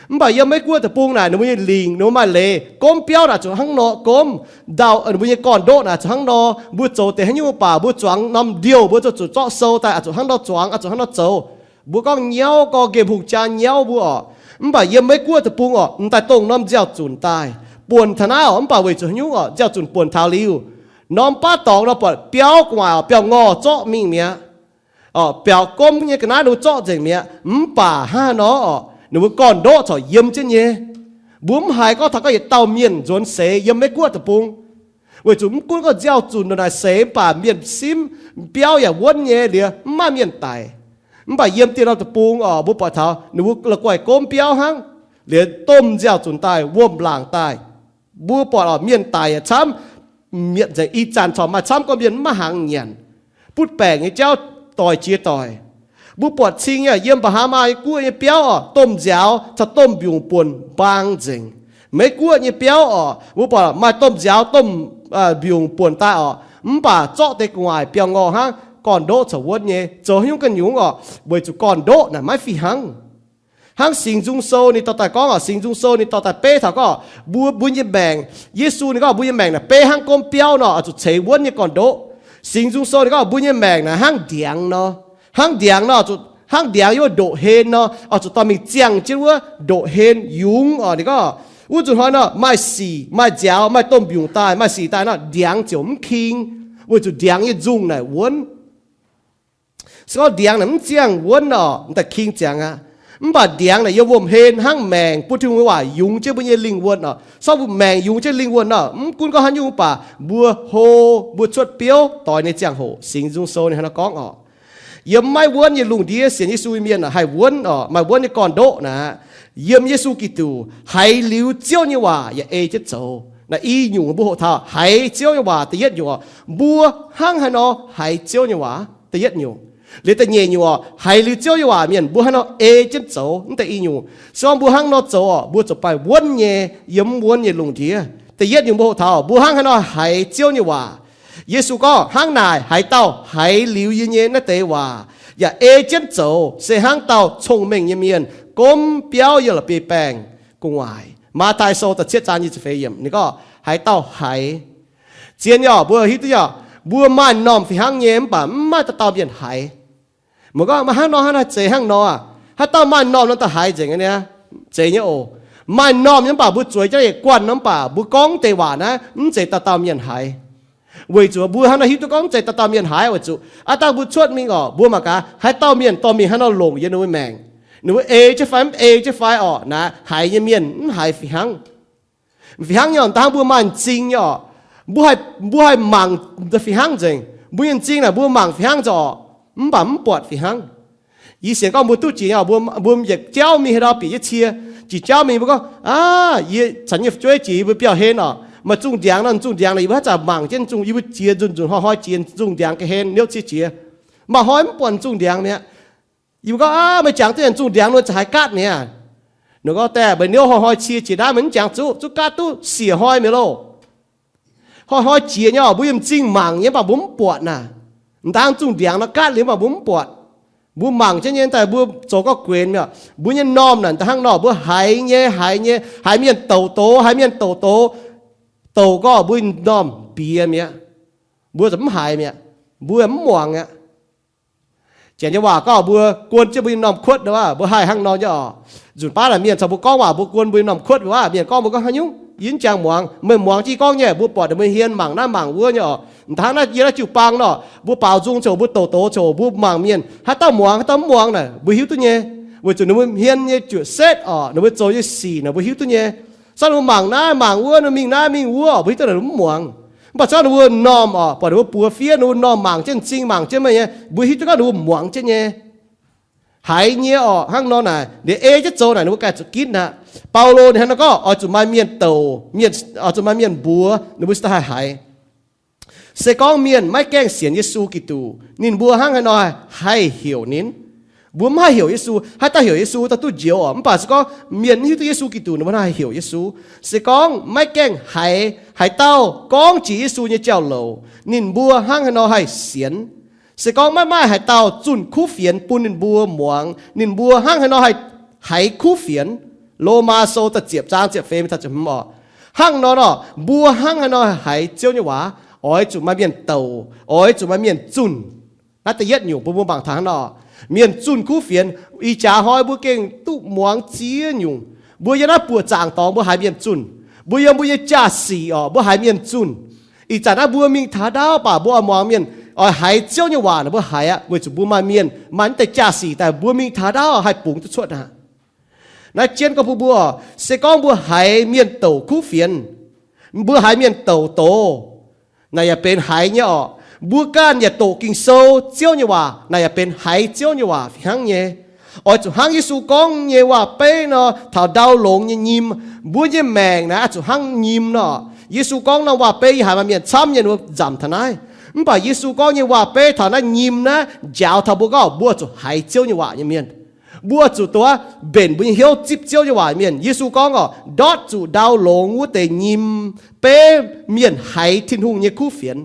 Mv baac yiem Meiv-Guoqv deic-bung naaic ninh mbuo nyei lingc, ninh mbuo maaih leiz, gomv biauv naaic zuqc hnangv nor gomv, ndau ninh mbuo nyei gorn-ndoqv naaic zuqc hnangv nor, mbuo zoux deix haaix nyungc baac mbuo zuangx norm ndiouh mbuo zuqc zorqv sou daaih oix zuqc hnangv nor zuangx, oix zuqc hnangv nor zoux. Mbuo gorngv nyauv gorngv nqemh hungh jaa nyauv mbuo oc. Mv baac yiem Meiv-Guoqv deic-bung oc, m'daaih dongh norm nziaaux-zunc daaih buonc taux naaiv oc. Mv baac weic zuqc haaix nyungc oc, nziaaux-zunc buonc taux liuz, norm baav dorngx nor buatc biauv gu'nguaaic oc, biauv-ngorh zorqv mingh mi'aqv. Oc, biaux gomv nyei ga'naaiv ninh mbuo zorqv nzengc mi'aqv. Mv baac hnangv nor oc, ninh mbuo gorn-ndoqv corc yiem jienv nyei. Mbuo mv haiz gorngv taux gorngv yietc dauh mienh nzuonx seix yiem Meiv-Guoqv deic-bung. Weic zuqc mv gunv gorngv nziaaux-zunc ndongc naaic seix mv baac mienh simv, biauv yaac wuonv nyei liuz mv maaih mienh daic. Mv baac yiem dieh norm deic-bung oc, mbuo buatc taux ninh mbuo la'guaih gomv biauv hnangv. Liuz domh nziaaux-zunc daaih, wuom-laangc daaih, mbuo buatc oc, mienh daic yaac camv. Mietc nzengc. Ih zanc corc maaih camv gorngv mienh maiv hangx nyanc, butv baengc nyei jauv doic jiex doic. Mbuo buatc cing nyei, yiem Bahama nyei guoqv nyei biauv oc, domh nziaaux caux domh mbiungc buonc mbaang nzengc. Meiv-Guoqv nyei biauv oc, mbuo buatc maaih domh nziaaux domh mbiungc buonc daaih oc, mv baac zorqv deix gu'nguaaic biauv-ngorh hnangv, gorn-ndoqv corc wuonv nyei. Zoux haaix nyungc ganh nyungc oc, weic zuqc gorn-ndoqv naaic maiv fih hnangv. Hnangv Singx Nzung Sou ninh dorh daaih gorngv oc, Singx Nzung Sou ninh dorh daaih beiv taux gorngv mbuo, mbuo nyei maengc, Yesu ninh gorngv mbuo nyei maengc naaic beiv hnangv gomv biauv nor, oix zuqc ceix wuonv nyei gorn-ndoqv. Singx Nzung Sou ninh gorngv mbuo nyei maengc naaic hnangv ndiangx nor. Hnangv ndiangx nor, hnangv ndiangx yiem wuov ndoqv-hlen nor, oix zuqc dorh mingh ziangh jienv wuov ndoqv-hlen yungz oc. Ninh gorngv wuov nzunc hnoi nor maaih sic, maaih nziaaux, maaih domh mbiungc daaih, maaih sic daaih nor, ndiangx ziouc mv king, weic zuqc ndiangx nyei nzungh naaic wuonv. Se gorngv ndiangx naaic mv ziangh wuonv oc, m'daaih king ziangx aqv. Mv baac ndiangx naaic yiem wuom-hlen hnangv maengc, bun Tin-Hungh nyei waac yungz jienv mbuo nyei lingh wuonh oc. Sortv mbuo maengc yungz jienv lingh wuonh nor, mv gunv gorngv haaix nyungc mv baac mbuo hlo, mbuo cuotv biouv doix nyei ziangh hoc. Singx Nzung Sou ninh hnangv naaiv gorngv oc. Yiem maiv wuonv nyei lungh ndiev sienx Yesu nyei mienh haih wuonv oc, maaih wuonv nyei gorn-ndoqv naaic. Yiem Yesu Giduc haiz liuz Ziouv nyei waac yaac ei jienv zoux. Naaiv i nyungc mbuo hoqc taux haiz Ziouv nyei waac da'yietv nyungc oc. Mbuo hnangv haaix nor haiz Ziouv nyei waac? Da'yietv nyungc. Liuz da'nyeic nyungc oc, haiz liuz Ziouv nyei waac mienh mbuo hnangv nor ei jienv zoux. Mv deix i nyungc, se gorngv mbuo hnangv nor zoux oc, mbuo ziouc baih wuonv nyei, yiem mv wuonv nyei lungh ndiev. Da'yietv nyungc mbuo hoqc taux mbuo hnangv haaix nor haiz Ziouv nyei waac. Yesu gorngv, hnangv naaic haaix dauh haiz liuz yie nyei naaiv deix waac yaac ei jienv zoux, se hnangv dauh cong-mengh nyei mienh gomv biauv yiem la'bieiv-baengh gu'nguaaic. Matv^taai Sou da'cietv zaang nyic ziepc feix yiemc ninh gorngv, haaix dauh haiz. Zien nyei oc, mbuo hiuv duqv nyei oc, mbuo maaih m'normh fih hnangv nyei mv baac mv maaih dauh dauh mienh haiz. Mbuo gorngv, maaih hnangv nor, hnangv naaiv zeiz hnangv nor aqv. Haaix dauh maaih m'normh nor daaih haiz nzengc nyei. Zeiz nyei oc. Maaih m'normh nyei mv baac mbuo zueiz jienv yietc guanh nor mv baac mbuo gorngv deix waac naaiv mv zeiz dauh dauh mienh haiz. Weic zuqc mbuo hnangv naaiv hiuv duqv gorngv mv zeiz dauh dauh mienh haiz weic zuqc aav dangh mbuo cuotv mingh oc, mbuo mangc gaax haaix dauh mienh dorh mingh hnangv nor longc yiem ninh mbuo maengc. Ninh mbuo ei jienv fai mv ei jienv fai oc, naaiv haiz nyei mienh mv haiz fih hnangv. Fih hnangv nyei oc, dangh mbuo maaih m'zing nyei oc, mbuo haih mangc fih hnangv nzengc. Mbuo nyei m'zing naaic mbuo mangc fih hnangv nzengc oc, mv baac mv buatc fih hnangv. Yie sienx gorngv mbuo duqv jiex nyei oc, mbuo yietc jauv mingh haaix ndau bieqc jienv cie, jiex jauv mingh mbuo gorngv, aav, yie caux nyei fu'jueiv jiex yie mbuo biauv-hlen oc, maaih zungh ndiangx nor, zungh ndiangx naaic yie mbuo haaix zanc mangc jienv zungh, yie mbuo jiex nzunc nzunc hnoi-hnoi jiex zungh ndiangx ga'hlen niouv cie jiex. Maaih hnoi mv buatc zungh ndiangx mi'aqv. Yie mbuo gorngv, aav, meih jangx duqv zungh ndiangx nor za'haaix gaatv mi'aqv? Ninh gorngv, daaih meih niouv hnoi-hnoi cie jiex naaiv meih mv jangx zuqc, zuqc gaatv duqv siec hnoi mi'aqv loh. Hnoi-hnoi jiex nyei oc, mbuo yiem m'zing mangc nyei mv baac mbuo mv buatc naaic. M'dangv zungh ndiangx nor gaatv liuz mv baac mbuo mv buatc. Mbuo mangc jienv nyei daaih mbuo zoux gorngv guenx mi'aqv. Mbuo nyei m'normh naaic da'hnangv nor, mbuo haiz nyei, haiz nyei, haiz mienh douc doz, haiz mienh douc doz, douc gorngv mbuo m'normh bieqc mi'aqv. Mbuo za'gengh mv haiz mi'aqv. Mbuo mv muangx aqv. Janx nyei waac gorngv mbuo guon jienv mbuo nyei m'normh kuotv nor, mbuo haih hnangv nor nyei oc. Nzunc baav naaic mienh caux mbuo gorngv waac mbuo guon mbuo nyei m'normh kuotv waac, mienh gorngv mbuo gorngv haaix nyungc, yie mv jangx muangx. Meih muangx jienv gorngv nyei, mbuo buatc ninh mbuo hmien mangc naaiv mangc wuov nyei oc. M'daaih hnangv naaiv yie naaiv jiu-baang nor, mbuo baaux nzung ziouc mbuo douc doz ziouc mbuo mangc mienh, haaix dauh muangx haaix dauh mv muangx naaic mbuo hiuv duqv nyei. Weic zuqc ninh mbuo hmien nyei juoqc setv oc, ninh mbuo zoux nyei sic naaic mbuo hiuv duqv nyei. Sortv ninh mbuo mangc naaiv mangc wuov, ninh mbuo mingh naaiv mingh wuov oc, mbuo hiuv duqv naaic mv muangx. Mv baac se gorngv ninh mbuo m'normh oc, buatc ninh mbuo buoz fiev, ninh mbuo m'normh mangc jienv m'zing mangc jienv meih nyei, mbuo hiuv duqv gorngv ninh mbuo muangx jienv nyei. Haiz nyei oc, hnangv nor naaic liuz ei jienv zoux naaic ninh mbuo ganh zuqc ginv aqv. Baulo ninh hnangv nor gorngv oix zuqc maaih mienh douc, oix zuqc maaih mienh mbuox ninh mbuo cingx daaih haih haiz. Se gorngv mienh maiv gaengh sienx Yesu Giduc, ninh mbuo hnangv haaix nor haih heuc ninh? Mbuo mv haih heuc Yesu. Haaix dauh heuc Yesu, dauh duqv njoux oc. Mv baac se gorngv mienh mv hiuv duqv Yesu Giduc, ninh mbuo haih heuc Yesu. Se gorngv maiv gaengh haiz haaix dauh gorngv jiex Yesu nyei jauv-louc, ninh mbuo hnangv haaix nor haih sienx? Se gorngv maiv maaih haaix dauh zunh kuv fienx bun ninh mbuo muangx, ninh mbuo hnangv haaix nor haih haiz kuv fienx? Lomaa Sou da'ziepc zaang ziepc feix mingh taux ziepc hmz oc. Hnangv nor nor, mbuo hnangv haaix nor haiz Ziouv nyei waac? Oix zuqc maaih mienh douc, oix zuqc maaih mienh zunh. Naaiv da'yietv nyungc bun mbuo mangc taux hnangv nor, mienh zunh kuv fienx. Ih jaax hnoi mbuo gengh duqv muangx ziex nyungc. Mbuo yiem naaiv buoqc zaangc dorngx mbuo haiz mienh zunh. Mbuo yiem mbuo nyei jaa-sic oc, mbuo haiz mienh zunh. Ih zanc naaiv mbuo mingh taux ndaauv baac mbuo oix muangx mienh, oix haiz Ziouv nyei waac naaic mbuo haiz aqv, weic zuqc mbuo maaih mienh, maaih naaiv deix jaa-sic daaih mbuo mingh taux ndaauv haih bungx duqv cuotv aqv. Naaiv jienv gorngv bun mbuo, se gorngv mbuo haiz mienh douc kuv fienx, mbuo haiz mienh douc doz, naaic yaac benx haiz nyei orqc. Mbuo ganh yaac doqc Ging-Sou, Ziouv nyei waac, naaic yaac benx haiz Ziouv nyei waac fih hnangv nyei. Oix zuqc hnangv Yesu gorngv nyei waac-beiv nor, taux ndau longx nyei nyim. Mbuo nyei maengc naaic oix zuqc hnangv nyim nor. Yesu gorngv norm waac-beiv yie haiz maaih mienh camv nyei ninh mbuo nzamc taux naaiv. Mv baac Yesu gorngv nyei waac-beiv taux naaiv nyim naaiv njaaux taux mbuo gorngv mbuo zuqc haiz Ziouv nyei waac nyei mienh. Mbuo zuqc dongh mbenc mbuo nyei hnyouv zipv Ziouv nyei waac mienh. Yesu gorngv orqc, ndortv zuqc ndau longx wuov deix nyim, beiv mienh haiz Tin-Hungh nyei kuv fienx.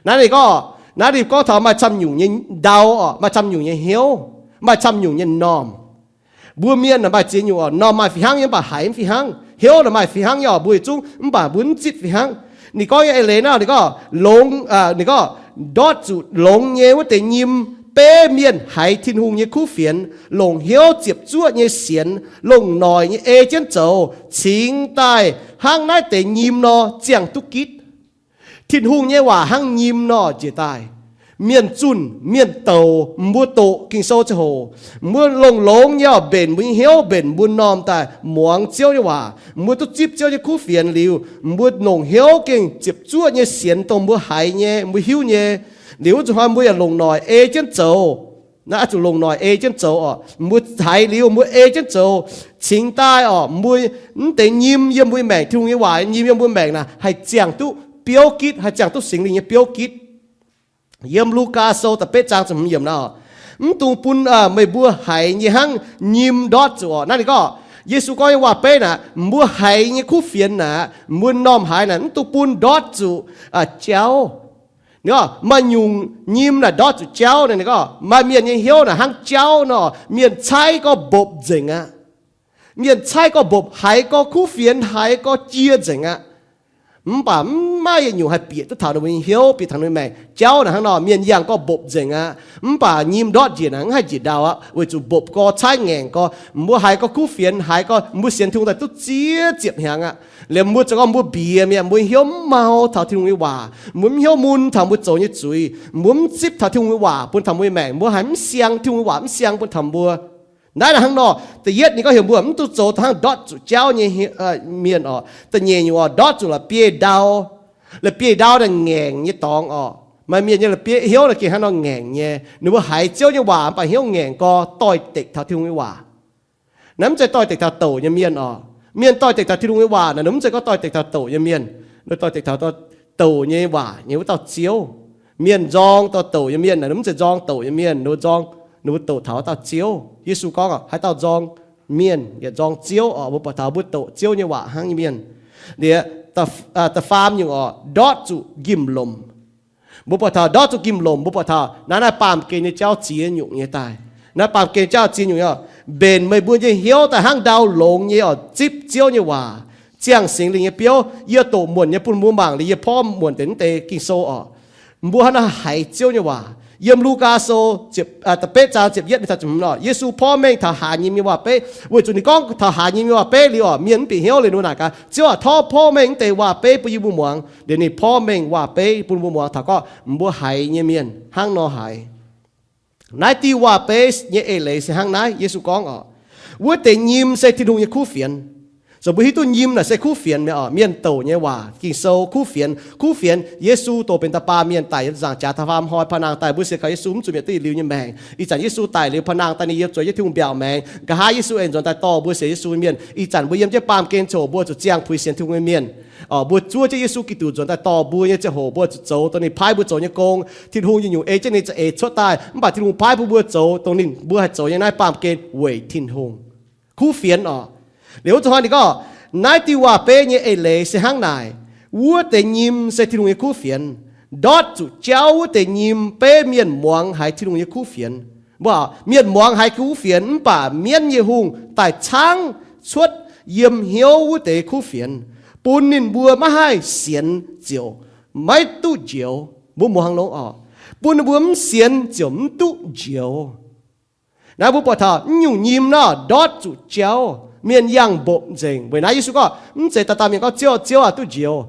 Naaiv ninh gorngv, naaiv ninh gorngv taux maaih camv nyungc nyei ndau orqc, maaih camv nyungc nyei hnyouv, maaih camv nyungc nyei m'normh. Mbuo mienh naaic maaih ziex nyungc orqc, m'normh maaih fih hnangv nyei mv baac haiz mv fih hnangv. Hnyouv naaic maaih fih hnangv nyei orqc, mbuo yietc zungv mv baac mbuo mv zipv fih hnangv. Ninh gorngv nyei eix leiz naaiv, ninh gorngv longx, ninh gorngv ndortv zuqc longx nyei wuov deix nyim, beiv mienh haiz Tin-Hungh nyei kuv fienx, longc hnyouv ziepc zuoqv nyei sienx, longc noic nyei ei jienv zoux, cingx daaih hnangv naaiv deix nyim nor ziangh duqv gitv. Tin-Hungh nyei waac hnangv nyim nor njiec daaih. Mienh zunh, mienh douc, mbuo doqc Ging-Sou ziangh hoc, mbuo longx-longx nyei orqc, mbenc mbuo nyei hnyouv, mbenc mbuo m'normh daaih muangx Ziouv nyei waac, mbuo duqv zipv Ziouv nyei kuv fienx liuz, mbuo longc hnyouv gengh ziepc zuoqv nyei sienx dongh mbuo haiz nyei, mbuo hiuv nyei. Liuz wuov zuqc hnoi mbuo yaac longc noic ei jienv zoux. Naaiv oix zuqc longc noic ei jienv zoux oc. Mbuo haiz liuz mbuo ei jienv zoux, cingx daaih oc, mbuo mv deix nyim yiem mbuo maengc, Tin-Hungh nyei waac nyim yiem mbuo maengc naaic, haih ziangh duqv biouv gitv, haih ziangh duqv Singx Lingh nyei biouv gitv. Yiem Lugaa Sou da'betv zaang ziepc hmz yiemc naaiv, mv dungx bun meih mbuo haiz nyei hnangv nyim ndortv zuqc oc. Naaiv ninh gorngv, Yesu gorngv nyei waac-beiv naaic, mbuo haiz nyei kuv fienx naaic, mbuo m'normh haiz naaic, mv dungx bun ndortv zuqc jauv. Ninh gorngv maaih nyungc nyim naaic ndortv zuqc jauv. Ninh gorngv maaih mienh nyei hnyouv naaic hnangv jauv nor, mienh caaiv gorngv mbopv nzengc aqv. Mienh caaiv gorngv mbopv, haiz gorngv kuv fienx, haiz gorngv jiex nzengc aqv. Mv baac mv maaih yietc nyungc haih bieqc duqv taux ninh mbuo nyei hnyouv, bieqc taux ninh mbuo maengc. Jauv naaic hnangv nor, mienh yangh gorngv mbopv nzengc aqv. Mv baac nyim ndortv njiec naaic mv haih njiec ndau aqv, weic zuqc mbopv gorx, caaiv ngaengc gorx. Mbuo haiz gorngv kuv fienx, haiz gorngv mbuo sienx Tin-Hungh daaih duqv ziex ziepc hnyangx aqv. Liemh mbuo zoux gorngv mbuo mbiex mi'aqv, mbuo hnyouv mv mau taux Tin-Hungh nyei waac, mbuo mv hnyouv mun taux mbuo zoux nyei zuiz, mbuo mv zipv taux Tin-Hungh nyei waac bun taux mbuo nyei maengc, mbuo haiz mv siang, Tin-Hungh nyei waac mv siang bun taux mbuo. Naaiv naaic hnangv nor, da'yietv ninh gorngv heuc mbuo mv dungx zoux taux hnangv ndortv zuqc jauv nyei mienh oc. Da'nyeic nyungc oc, ndortv zuqc la'bieiv-ndau. La'bieiv-ndau naaic ngaengc nyei dorngx oc. Maaih mienh nyei la'bieiv hnyouv naaic gengh hnangv nor ngaengc nyei. Ninh mbuo haiz Ziouv nyei waac mv baac hnyouv ngaengc gorx, doix-dekc taux Tin-Hungh nyei waac. Naaiv mv zeiz doix-dekc taux douc nyei mienh oc. Mienh doix-dekc taux Tin-Hungh nyei waac naaic, ninh mv zeiz gorngv doix-dekc taux douc nyei mienh. Ninh doix-dekc taux douc nyei waac nyei wuov dauh Ziouv. Mienh nzorng douc nyei mienh naaic, ninh mv zeiz nzorng douc nyei mienh. Ninh mbuo douc taux wuov dauh Ziouv. Yesu gorngv haaix dauh nzorng mienh yaac nzorng Ziouv oc. Mbuo buatc taux mbuo douc Ziouv nyei waac hnangv nyei mienh. Liuz, da'faam nyungc oc, ndortv zuqc njimv-lomc. Mbuo buatc taux ndortv zuqc njimv-lomc, mbuo buatc taux naaiv, naaiv baamh gen nyei jauv ziex nyungc nyei daaih. Naaiv baamh gen jauv ziex nyungc nyei oc. Mbenc meih mbuo nyei hnyouv daaih hnangv ndau longx nyei oc, zipv Ziouv nyei waac, ziangh Singx Lingh nyei biouv. Yie doqc muonc nyei bun mbuo mangc liuz yie porv muonc deix naaiv deix Ging-Sou oc. Mbuo hnangv naaiv haiz Ziouv nyei waac. Yiem Lugaa Sou da'betv zaang ziepc yietv mingh taux ziepc hmz oc, Yesu porv mengh taux haaix nyim nyei waac-beiv. Weic zuqc ninh gorngv taux haaix nyim nyei waac-beiv liuz oc, mienh mv bieqc hnyouv liuz, ninh mbuo naaic gaax, Ziouv aac, tov porv mengh mv deix waac-beiv bun yie mbuo muangx. Liuz ninh porv mengh waac-beiv bun mbuo muangx taux gorngv mbuo haiz nyei mienh hnangv nor haiz. Naaiv diuh waac-beiv nyei eix leiz se hnangv naaiv. Yesu gorngv oc, wuov deix nyim se Tin-Hungh nyei kuv fienx. Zoux mbuo hiuv duqv nyim naaic se kuv fienx mi'aqv oc. Mienh douc nyei waac, Ging-Sou, kuv fienx. Kuv fienx, Yesu doqc benx da'baamh mienh daic yiem zaangc jaax taux faam hnoi paa nangh daaih, mbuo sienx kaux Yesu mv zuqc mietc duqv yietc liuz nyei maengc. Ih zanc Yesu daic liuz paa nangh daaih ninh yiem zueiz jienv Tin-Hungh mbiaauc maengx. Nqa'haav Yesu aengx nzuonx daaih dorh mbuo sienx Yesu nyei mienh. Ih zanc mbuo yiem jienv baamh gen coc mbuo zuqc ziangh puix sienx Tin-Hungh nyei mienh. Oc, mbuo zuov jienv Yesu Giduc nzuonx daaih dorh mbuo nyei ziangh hoc mbuo zuqc zoux dongh ninh paaiv mbuo zoux nyei gong. Tin-Hungh nyungc-nyungc ei jienv ninh za'eix cuotv daaih, mv baac Tin-Hungh paaiv bun mbuo zoux dongh ninh, mbuo haih zoux nyei naaiv baamh gen weic Tin-Hungh. Kuv fienx oc. Liuz wuov zuqc hnoi ninh gorngv, naaiv diuh waac-beiv nyei eix leiz se hnangv naaic, wuov deix nyim se Tin-Hungh nyei kuv fienx. Ndortv zuqc jauv wuov deix nyim beiv mienh muangx haiz Tin-Hungh nyei kuv fienx. Mbuo, mienh muangx haiz kuv fienx, mv baac mienv nyei hungh daaih caangv cuotv yiem hnyouv wuov deix kuv fienx, bun ninh mbuo maiv haih sienx ziouc maiv duqv njoux. Mbuo muangx longx oc. Bun ninh mbuo mv sienx ziouc mv duqv njoux. Naaiv mbuo buatc taux nyungc nyim nor ndortv zuqc jauv, mienh yangh mbopv nzengc. Weic naaiv Yesu gorngv, mv zeiz daaih dauh mienh gorngv, Ziouv, Ziouv aac, duqv njoux.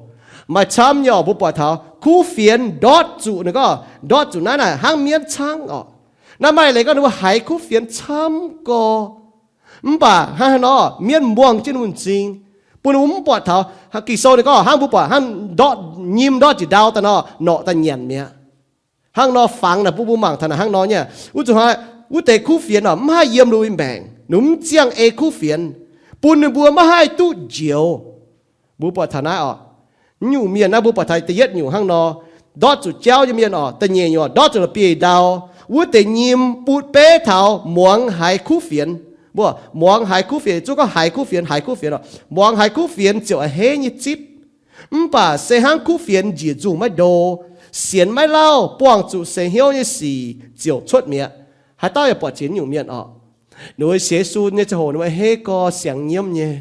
Maaih camv nyei oc, mbuo buatc taux kuv fienx ndortv zuqc, ninh gorngv ndortv zuqc naaiv naaic hnangv mienv caangv oc. Naaiv maaih leiz gorngv ninh mbuo haiz kuv fienx camv gorx, mv baac hnangv haaix nor mienv muangh jienv ninh mbuo m'zing, bun ninh mbuo mv buatc taux Ging-Sou ninh gorngv hnangv mbuo buatc hnangv ndortv nyim ndortv njiec ndau daaih nor, norqc daaih nyanc mi'aqv. Hnangv nor fangx naaic bun mbuo mangc taux naaic hnangv nor nyei. Wuov zuqc hnoi, wuov deix kuv fienx oc, mv haih yiem ninh mbuo nyei maengc, ninh mv ziangh ei kuv fienx, bun ninh mbuo maiv haih duqv njoux. Mbuo buatc taux naaiv oc, nyungc mienh naaiv mbuo buatc taux da'yietv nyungc hnangv nor, ndortv zuqc jauv nyei mienh oc. Da'nyeic nyungc oc, ndortv zuqc la'bieiv-ndau. Wuov deix nyim butv beiv taux muangx haiz kuv fienx. Mbuo muangx haiz kuv fienx, zuov gorngv haiz kuv fienx, haiz kuv fienx oc. Muangx haiz kuv fienx ziouc a'hneiv nyei zipv. Mv baac se hnangv kuv fienx njiec nzungh maiv ndo, sienx maiv lauh, buangh zuqc seix hnyouv nyei sic ziouc cuotv mi'aqv. Haaix dauh yaac buatc jiex nyungc mienh oc. Ninh mbuo sienx Yesu nyei ziangh hoc ninh mbuo a'hneiv gorx, siangx nyiemv nyei.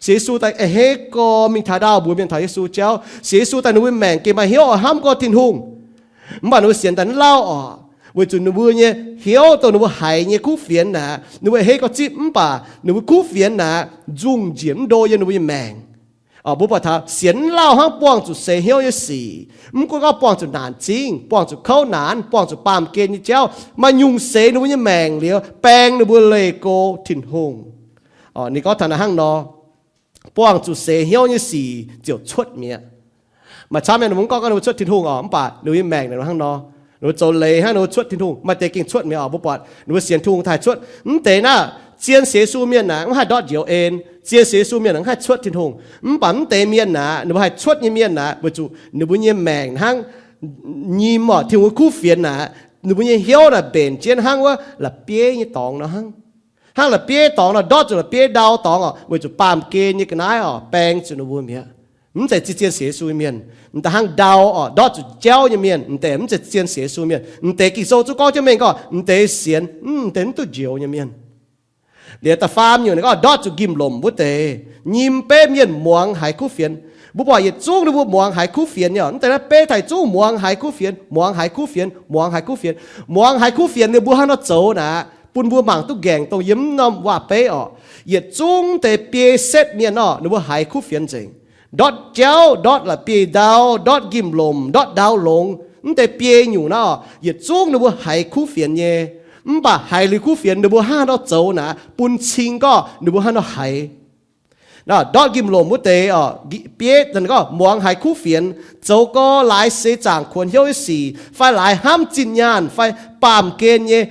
Sienx Yesu daaih a'hneiv gorx mingh taux ndaauh mbuox mienh taux Yesu jauv. Sienx Yesu daaih ninh mbuo maengc gengh maaih hnyouv oix hnamv gorx Tin-Hungh. Mv baac ninh mbuo sienx daaih mv lauh oc, weic zuqc ninh mbuo nyei hnyouv dongh ninh mbuo haiz nyei kuv fienx naaic, ninh mbuo a'hneiv gorx zipv, mv baac ninh mbuo kuv fienx naaic nzungh njiec mv ndo yiem ninh mbuo nyei maengc. Mbuo buatc taux sienx mv lauh hnangv buangh zuqc seix hnyouv nyei sic, mv gunv gorngv buangh zuqc naanc zingv, buangh zuqc kouv naanc, buangh zuqc baamh gen nyei jauv, maaih nyungc seix ninh mbuo nyei maengc liuz baeng ninh mbuo leih go Tin-Hungh. Ninh gorngv taux naaic hnangv nor, buangh zuqc seix hnyouv nyei sic ziouc cuotv mi'aqv. Maaih camv mienh ninh mbuo mv gorngv gorngv ninh mbuo cuotv Tin-Hungh oc, mv baac ninh mbuo nyei maengc naaic hnangv nor. Ninh mbuo zoux leiz hnangv, ninh mbuo cuotv Tin-Hungh. Maaih deix gengh cuotv mi'aqv oc. Mbuo buatc ninh mbuo sienx Tin-Hungh daaih cuotv. Mv deix naaiv zien sienx Yesu mienh naaic mv haih ndortv njoux en. Zien sienx Yesu mienh mv haih cuotv Tin-Hungh. Mv baac mv deix mienh naaic, ninh mbuo haih cuotv nyei mienh naaic, weic zuqc ninh mbuo nyei maengc hnangv nyim oc, Tin-Hungh nyei kuv fienx naaic, ninh mbuo nyei hnyouv naaic mbenc jienv hnangv wuov la'bieiv nyei dorngx nor hnangv. Hnangv la'bieiv dorngx nor, ndortv zuqc la'bieiv ndau dorngx oc, weic zuqc baamh gen nyei ga'naaiv oc baeng zuqc ninh mbuo mi'aqv. Mv zeiz zien sienx Yesu nyei mienh, m'daaih hnangv ndau oc, ndortv zuqc jauv nyei mienh, m'deix mv zeiz zien sienx Yesu mienh. M'deix Ging-Sou zungv gorngv jienv mengh gorngv m'deix sienx, m'deix mv duqv njoux nyei mienh. Liuz da'faam nyungc ninh gorngv ndortv zuqc njimv-lomc wuov deix nyim beiv mienh muangx haiz kuv fienx. Mbuo buatc yietc zungv ninh mbuo muangx haiz kuv fienx nyei oc. Mv deix naaiv beiv taaih zungv muangx haiz kuv fienx, muangx haiz kuv fienx, muangx haiz kuv fienx, muangx haiz kuv fienx. Ninh mbuo hnangv nor zoux naaic, bun mbuo mangc duqv nqaengc dongh yiem mv norm waac-beiv oc. Yietc zungv deix biei setv mienh oc, ninh mbuo haiz kuv fienx nzengc. Ndortv jauv, ndortv la'bieiv ndau, ndortv njimv-lomc, ndortv ndau longx, mv deix biei nyungc naaiv oc, yietc zungv ninh mbuo haiz kuv fienx nyei. Mv baac haiz liuz kuv fienx ninh mbuo hnangv haaix nor zoux naaic, bun cing gorngv ninh mbuo hnangv haaix nor haiz. Ndortv njimv-lomc wuov deix oc, bieiv gorngv muangx haiz kuv fienx, zoux gau laaix seix zaangc kuonx hnyouv nyei sic, fai laaix hnamv zinh nyaanh fai baamh gen nyei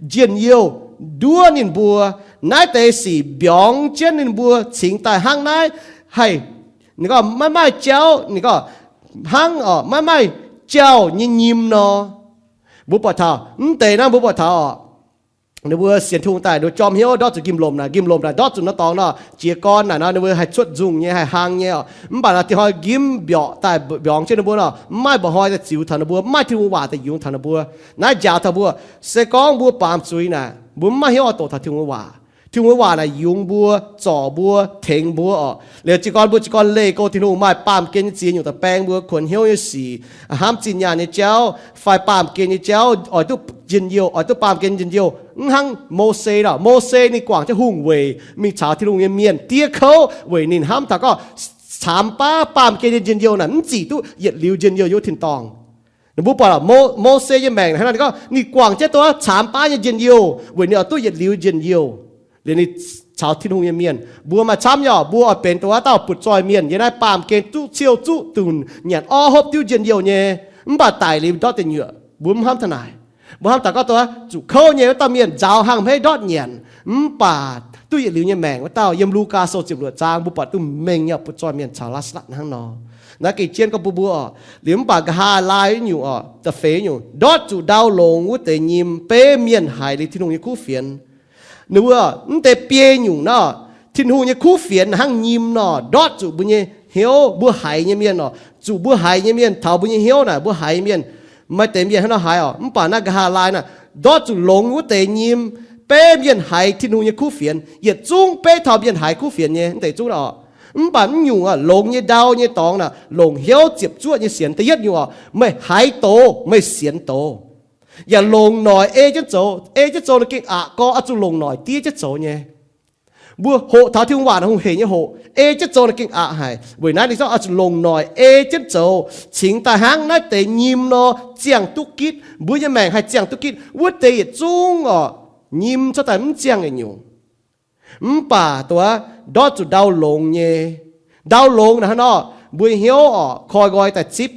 njien-youh nduov ninh mbuo. Naaiv deix sic mbiorngz jienv ninh mbuo cingx daaih hnangv naaiv haih, ninh gorngv maiv maaih jauv, ninh gorngv hnangv oc maiv maaih jauh nyei nyim nor. Mbuo buatc taux mv deix naaiv, mbuo buatc taux oc, ninh mbuo sienx Tin-Hungh daaih, ninh mbuo jorm hnyouv ndortv zuqc njimv-lomc naaic, njimv-lomc naaic ndortv zuqc nor dorngx nor, jiez gorn naaic nor ninh mbuo haih cuotv nzungh nyei, haih hlang nyei oc. Mv baac naaic dingc hnoi njimv mbiorqc daaih mbiorngz jienv ninh mbuo nor, mv maaih mba'hnoi daaih ziux taux ninh mbuo, mv maaih Tin-Hungh waac daaih yungz taux ninh mbuo. Naaiv njaaux taux mbuo, se gorngv mbuo baamz zuiz naaic, mbuo mv maaih hnyouv oix doqc taux Tin-Hungh waac. Tin-Hungh waac naaic yungz mbuo, zorc mbuo, tengx mbuo oc. Liuz jiez gorn mbuo jiez gorn leih go Tin-Hungh, maaih baamh gen nyei ziex nyungc daaih baeng mbuo kuonx hnyouv nyei sic, hnamv zinh nyaanh nyei jauv, fai baamh gen nyei jauv, oix duqv njien-youh, oix duqv baamh gen njien-youh. Mv hnangv Mose nor, Mose ninh guangc jienv hungh weic mingh caux Tin-Hungh nyei mienh diev kouv weic ninh hnamv taux gorngv caamx baav baamh gen nyei njien-youh naaic mv zic duqv yietc liuz njien-youh yiem wuov tin-dorngh. Ninh mbuo buatc Mo, Mose nyei maengc hnangv naaiv, ninh gorngv ninh guangc jienv duqv caamx baav nyei njien-youh weic ninh oix duqv yietc liuz njien-youh. Liuz ninh caux Tin-Hungh nyei mienh, mbuo maaih camv nyei oc, mbuo oix benx dongh wuov dauh butv-zoih mienh yiem naaiv baamh gen zuqv ciouh zuqv dunc nyanc orv hopv diuv njien-youh nyei. Mv baac daic liuz ndortv deic nyuoqc, mbuo mv hnamv taux naaic. Mbuo hnamv taux gorngv dongh wuov zuqc kouv nyei wuov dauh mienh nzaaux hangh hmeiv ndortv nyanc, mv baac duqv yietc liuz nyei maengc wuov dauh. Yiem Lugaa Sou ziepc luoqc zaang mbuo buatc duqv mengh nyei, butv-zoih mienh caux Laa^saa^latv hnangv nor. Naaiv gengh jienv gorngv bun mbuo oc. Liuz mv baac nqa'haav laai nyungc oc, da'feix nyungc, ndortv zuqc ndau longx wuov deix nyim beiv mienh haiz liuz Tin-Hungh nyei kuv fienx. Ninh mbuo mv deix biei nyungc nor, Tin-Hungh nyei kuv fienx hnangv nyim nor, ndortv zuqc mbuo nyei hnyouv, mbuo haiz nyei mienh oc, zuqc mbuo haiz nyei mienh, taux mbuo nyei hnyouv naaic mbuo haiz nyei mienh. Maaih deix mienh hnangv nor haiz oc, mv baac naaiv nqa'haav laai naaic, ndortv zuqc longx wuov deix nyim beiv mienh haiz Tin-Hungh nyei kuv fienx. Yietc zungv beiv taux mienh haiz kuv fienx nyei, mv deix zungv oc. Mv baac mv nyungc oc, longx nyei ndau nyei dorngx naaic, longc hnyouv ziepc zuoqv nyei sienx. Da'yietv nyungc oc, meih haiz doz, meih sienx doz. Yaac longc noic ei jienv zoux. Ei jienv zoux ninh gengh aqc gorx, oix zuqc longc noic diev jienv zoux nyei. Mbuo hoqc taux Tin-Hungh waac naaic hungh heic nyei hoqc, ei jienv zoux ninh gengh aqc haic. Weic naaiv ninh zorqv oix zuqc longc noic ei jienv zoux, cingx daaih hnangv naaiv deix nyim nor ziangh duqv gitv. Mbuo nyei maengc haih ziangh duqv gitv wuov deix yietc zungv oc, nyim cuotv daaih mv ziangh yietc nyungc. Mv baac dongh wuov ndortv zuqc ndau longx nyei. Ndau longx naaic hnangv nor, mbuo nyei hnyouv oc koi nqoi daaih zipv.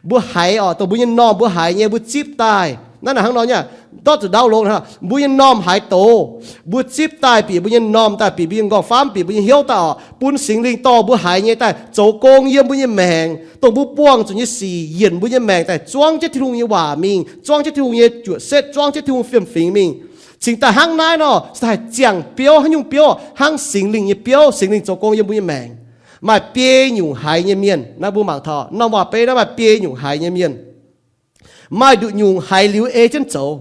Mbuo haiz oc, dongh mbuo nyei m'normh mbuo haiz nyei mbuo zipv daaih. Naaiv naaic hnangv nor nyei, ndortv zuqc ndau longx naaic, mbuo nyei m'normh haiz doz, mbuo zipv daaih bieqc mbuo nyei m'normh daaih, bieqc mbuo nyei m'nqorngv-famv, bieqc mbuo nyei hnyouv daaih oc, bun Singx Lingh dorh mbuo haiz nyei daaih zoux gong yiem mbuo nyei maengc, dongh mbuo buangh zuqc nyei sic yienc mbuo nyei maengc daaih zuangv jienv Tin-Hungh nyei waac mingh, zuangv jienv Tin-Hungh nyei juoqc setv, zuangv jienv Tin-Hungh fiem-fingx mingh. Cingx daaih hnangv naaiv nor, cingx daaih haih ziangh biouv. Haaix nyungc biouv? Hnangv Singx Lingh nyei biouv. Singx Lingh zoux gong yiem mbuo nyei maengc. Maaih biei nyungc haiz nyei mienh. Naaiv mbuo mangc taux norm waac-beiv naaiv maaih biei nyungc haiz nyei mienh. Maaih nduqc nyungc haiz liuz ei jienv zoux.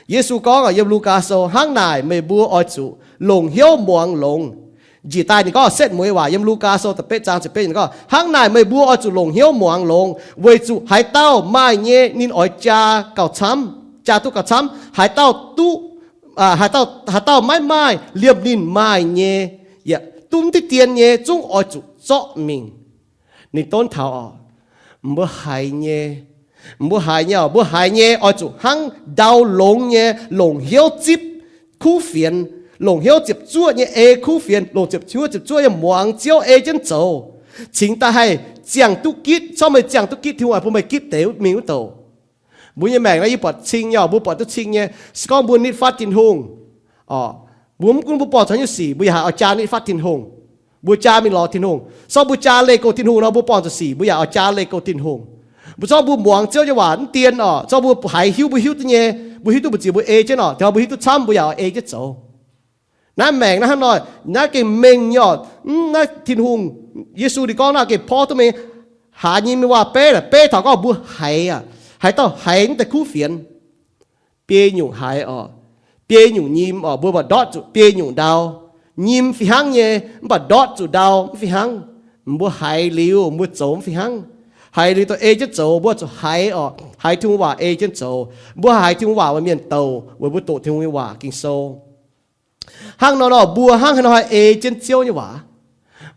Yesu gorngv yiem Lugaa Sou, hnangv naaic meih mbuo oix zuqc longc hnyouv muangx longx. Njiec daaih ninh gorngv setv mueiz waac yiem Lugaa Sou da'betv zaang ziepc betv gorngv, hnangv naaic meih mbuo oix zuqc longc hnyouv muangx longx, weic zuqc haaix dauh maaih nyei ninh oix jaa gauh camv, jaa duqv gauh camv. Haaix dauh duqv, haaix dauh maiv maaih, liemh ninh maaih nyei, yaac duqv mv diqv dien nyei, zungv oix zuqc zorqv mingh. Ninh donv taux oc, mbuo haiz nyei, mbuo haiz nyei oc, mbuo haiz nyei oix zuqc hnangv ndau longx nyei longc hnyouv zipv kuv fienx, longc hnyouv ziepc zuoqv nyei ei kuv fienx, longc ziepc hnyouv ziepc zuoqv nyei muangx Ziouv ei jienv zoux, cingx daaih haih ziangh duqv gitv. Corc meih ziangh duqv gitv, Tin-Hungh oix bun meih gitv deix mingh wuov douc. Mbuo nyei maengc naaiv yie buatc cing nyei, mbuo buatc duqv cing nyei. Se gorngv mbuo nitv fatv Tin-Hungh, mbuo mv gunv mbuo buangh zuqc haaix nyungc sic, mbuo yaac haih oix jaa nitv fatv Tin-Hungh. Mbuo jaa mingh lorz Tin-Hungh. Se gorngv mbuo jaa leih goux Tin-Hungh nor, mbuo buangh zuqc sic, mbuo yaac oix jaa leih goux Tin-Hungh. Mbuo se gorngv mbuo muangx Ziouv nyei waac mv dien orqc, se gorngv mbuo haiz hiuv, mbuo hiuv duqv nyei, mbuo hiuv duqv mbu'ziex mbuo ei jienv orqc, taux mbuo hiuv duqv camv, mbuo yaac oix ei jienv zoux. Naaiv maengc naaiv hnangv nor, naaiv gengh mengh nyei orqc. Mv, naaiv Tin-Hungh, Yesu ninh gorngv naaiv gengh porv duqv mengh. Haaix nyim nyei waac-beiv naaic, beiv taux gorngv mbuo haiz aqv, haaix dauh haiz mv deix kuv fienx, biei nyungc haiz orqc, biei nyungc nyim orqc, mbuo mbaac ndortv zuqc biei nyungc ndau. Nyim fih hnangv nyei, mv baac ndortv zuqc ndau mv fih hnangv. Mbuo haiz liuz mbuo zoux mv fih hnangv. Haiz liuz dongh ei jienv zoux, mbuo zuqc haiz orqc, haiz Tin-Hungh waac ei jienv zoux. Mbuo haiz Tin-Hungh waac, mbuo mienh douc weic mbuo doqc Tin-Hungh nyei waac, Ging-Sou. Hnangv nor nor, mbuo hnangv haaix nor haih ei jienv Ziouv nyei waac?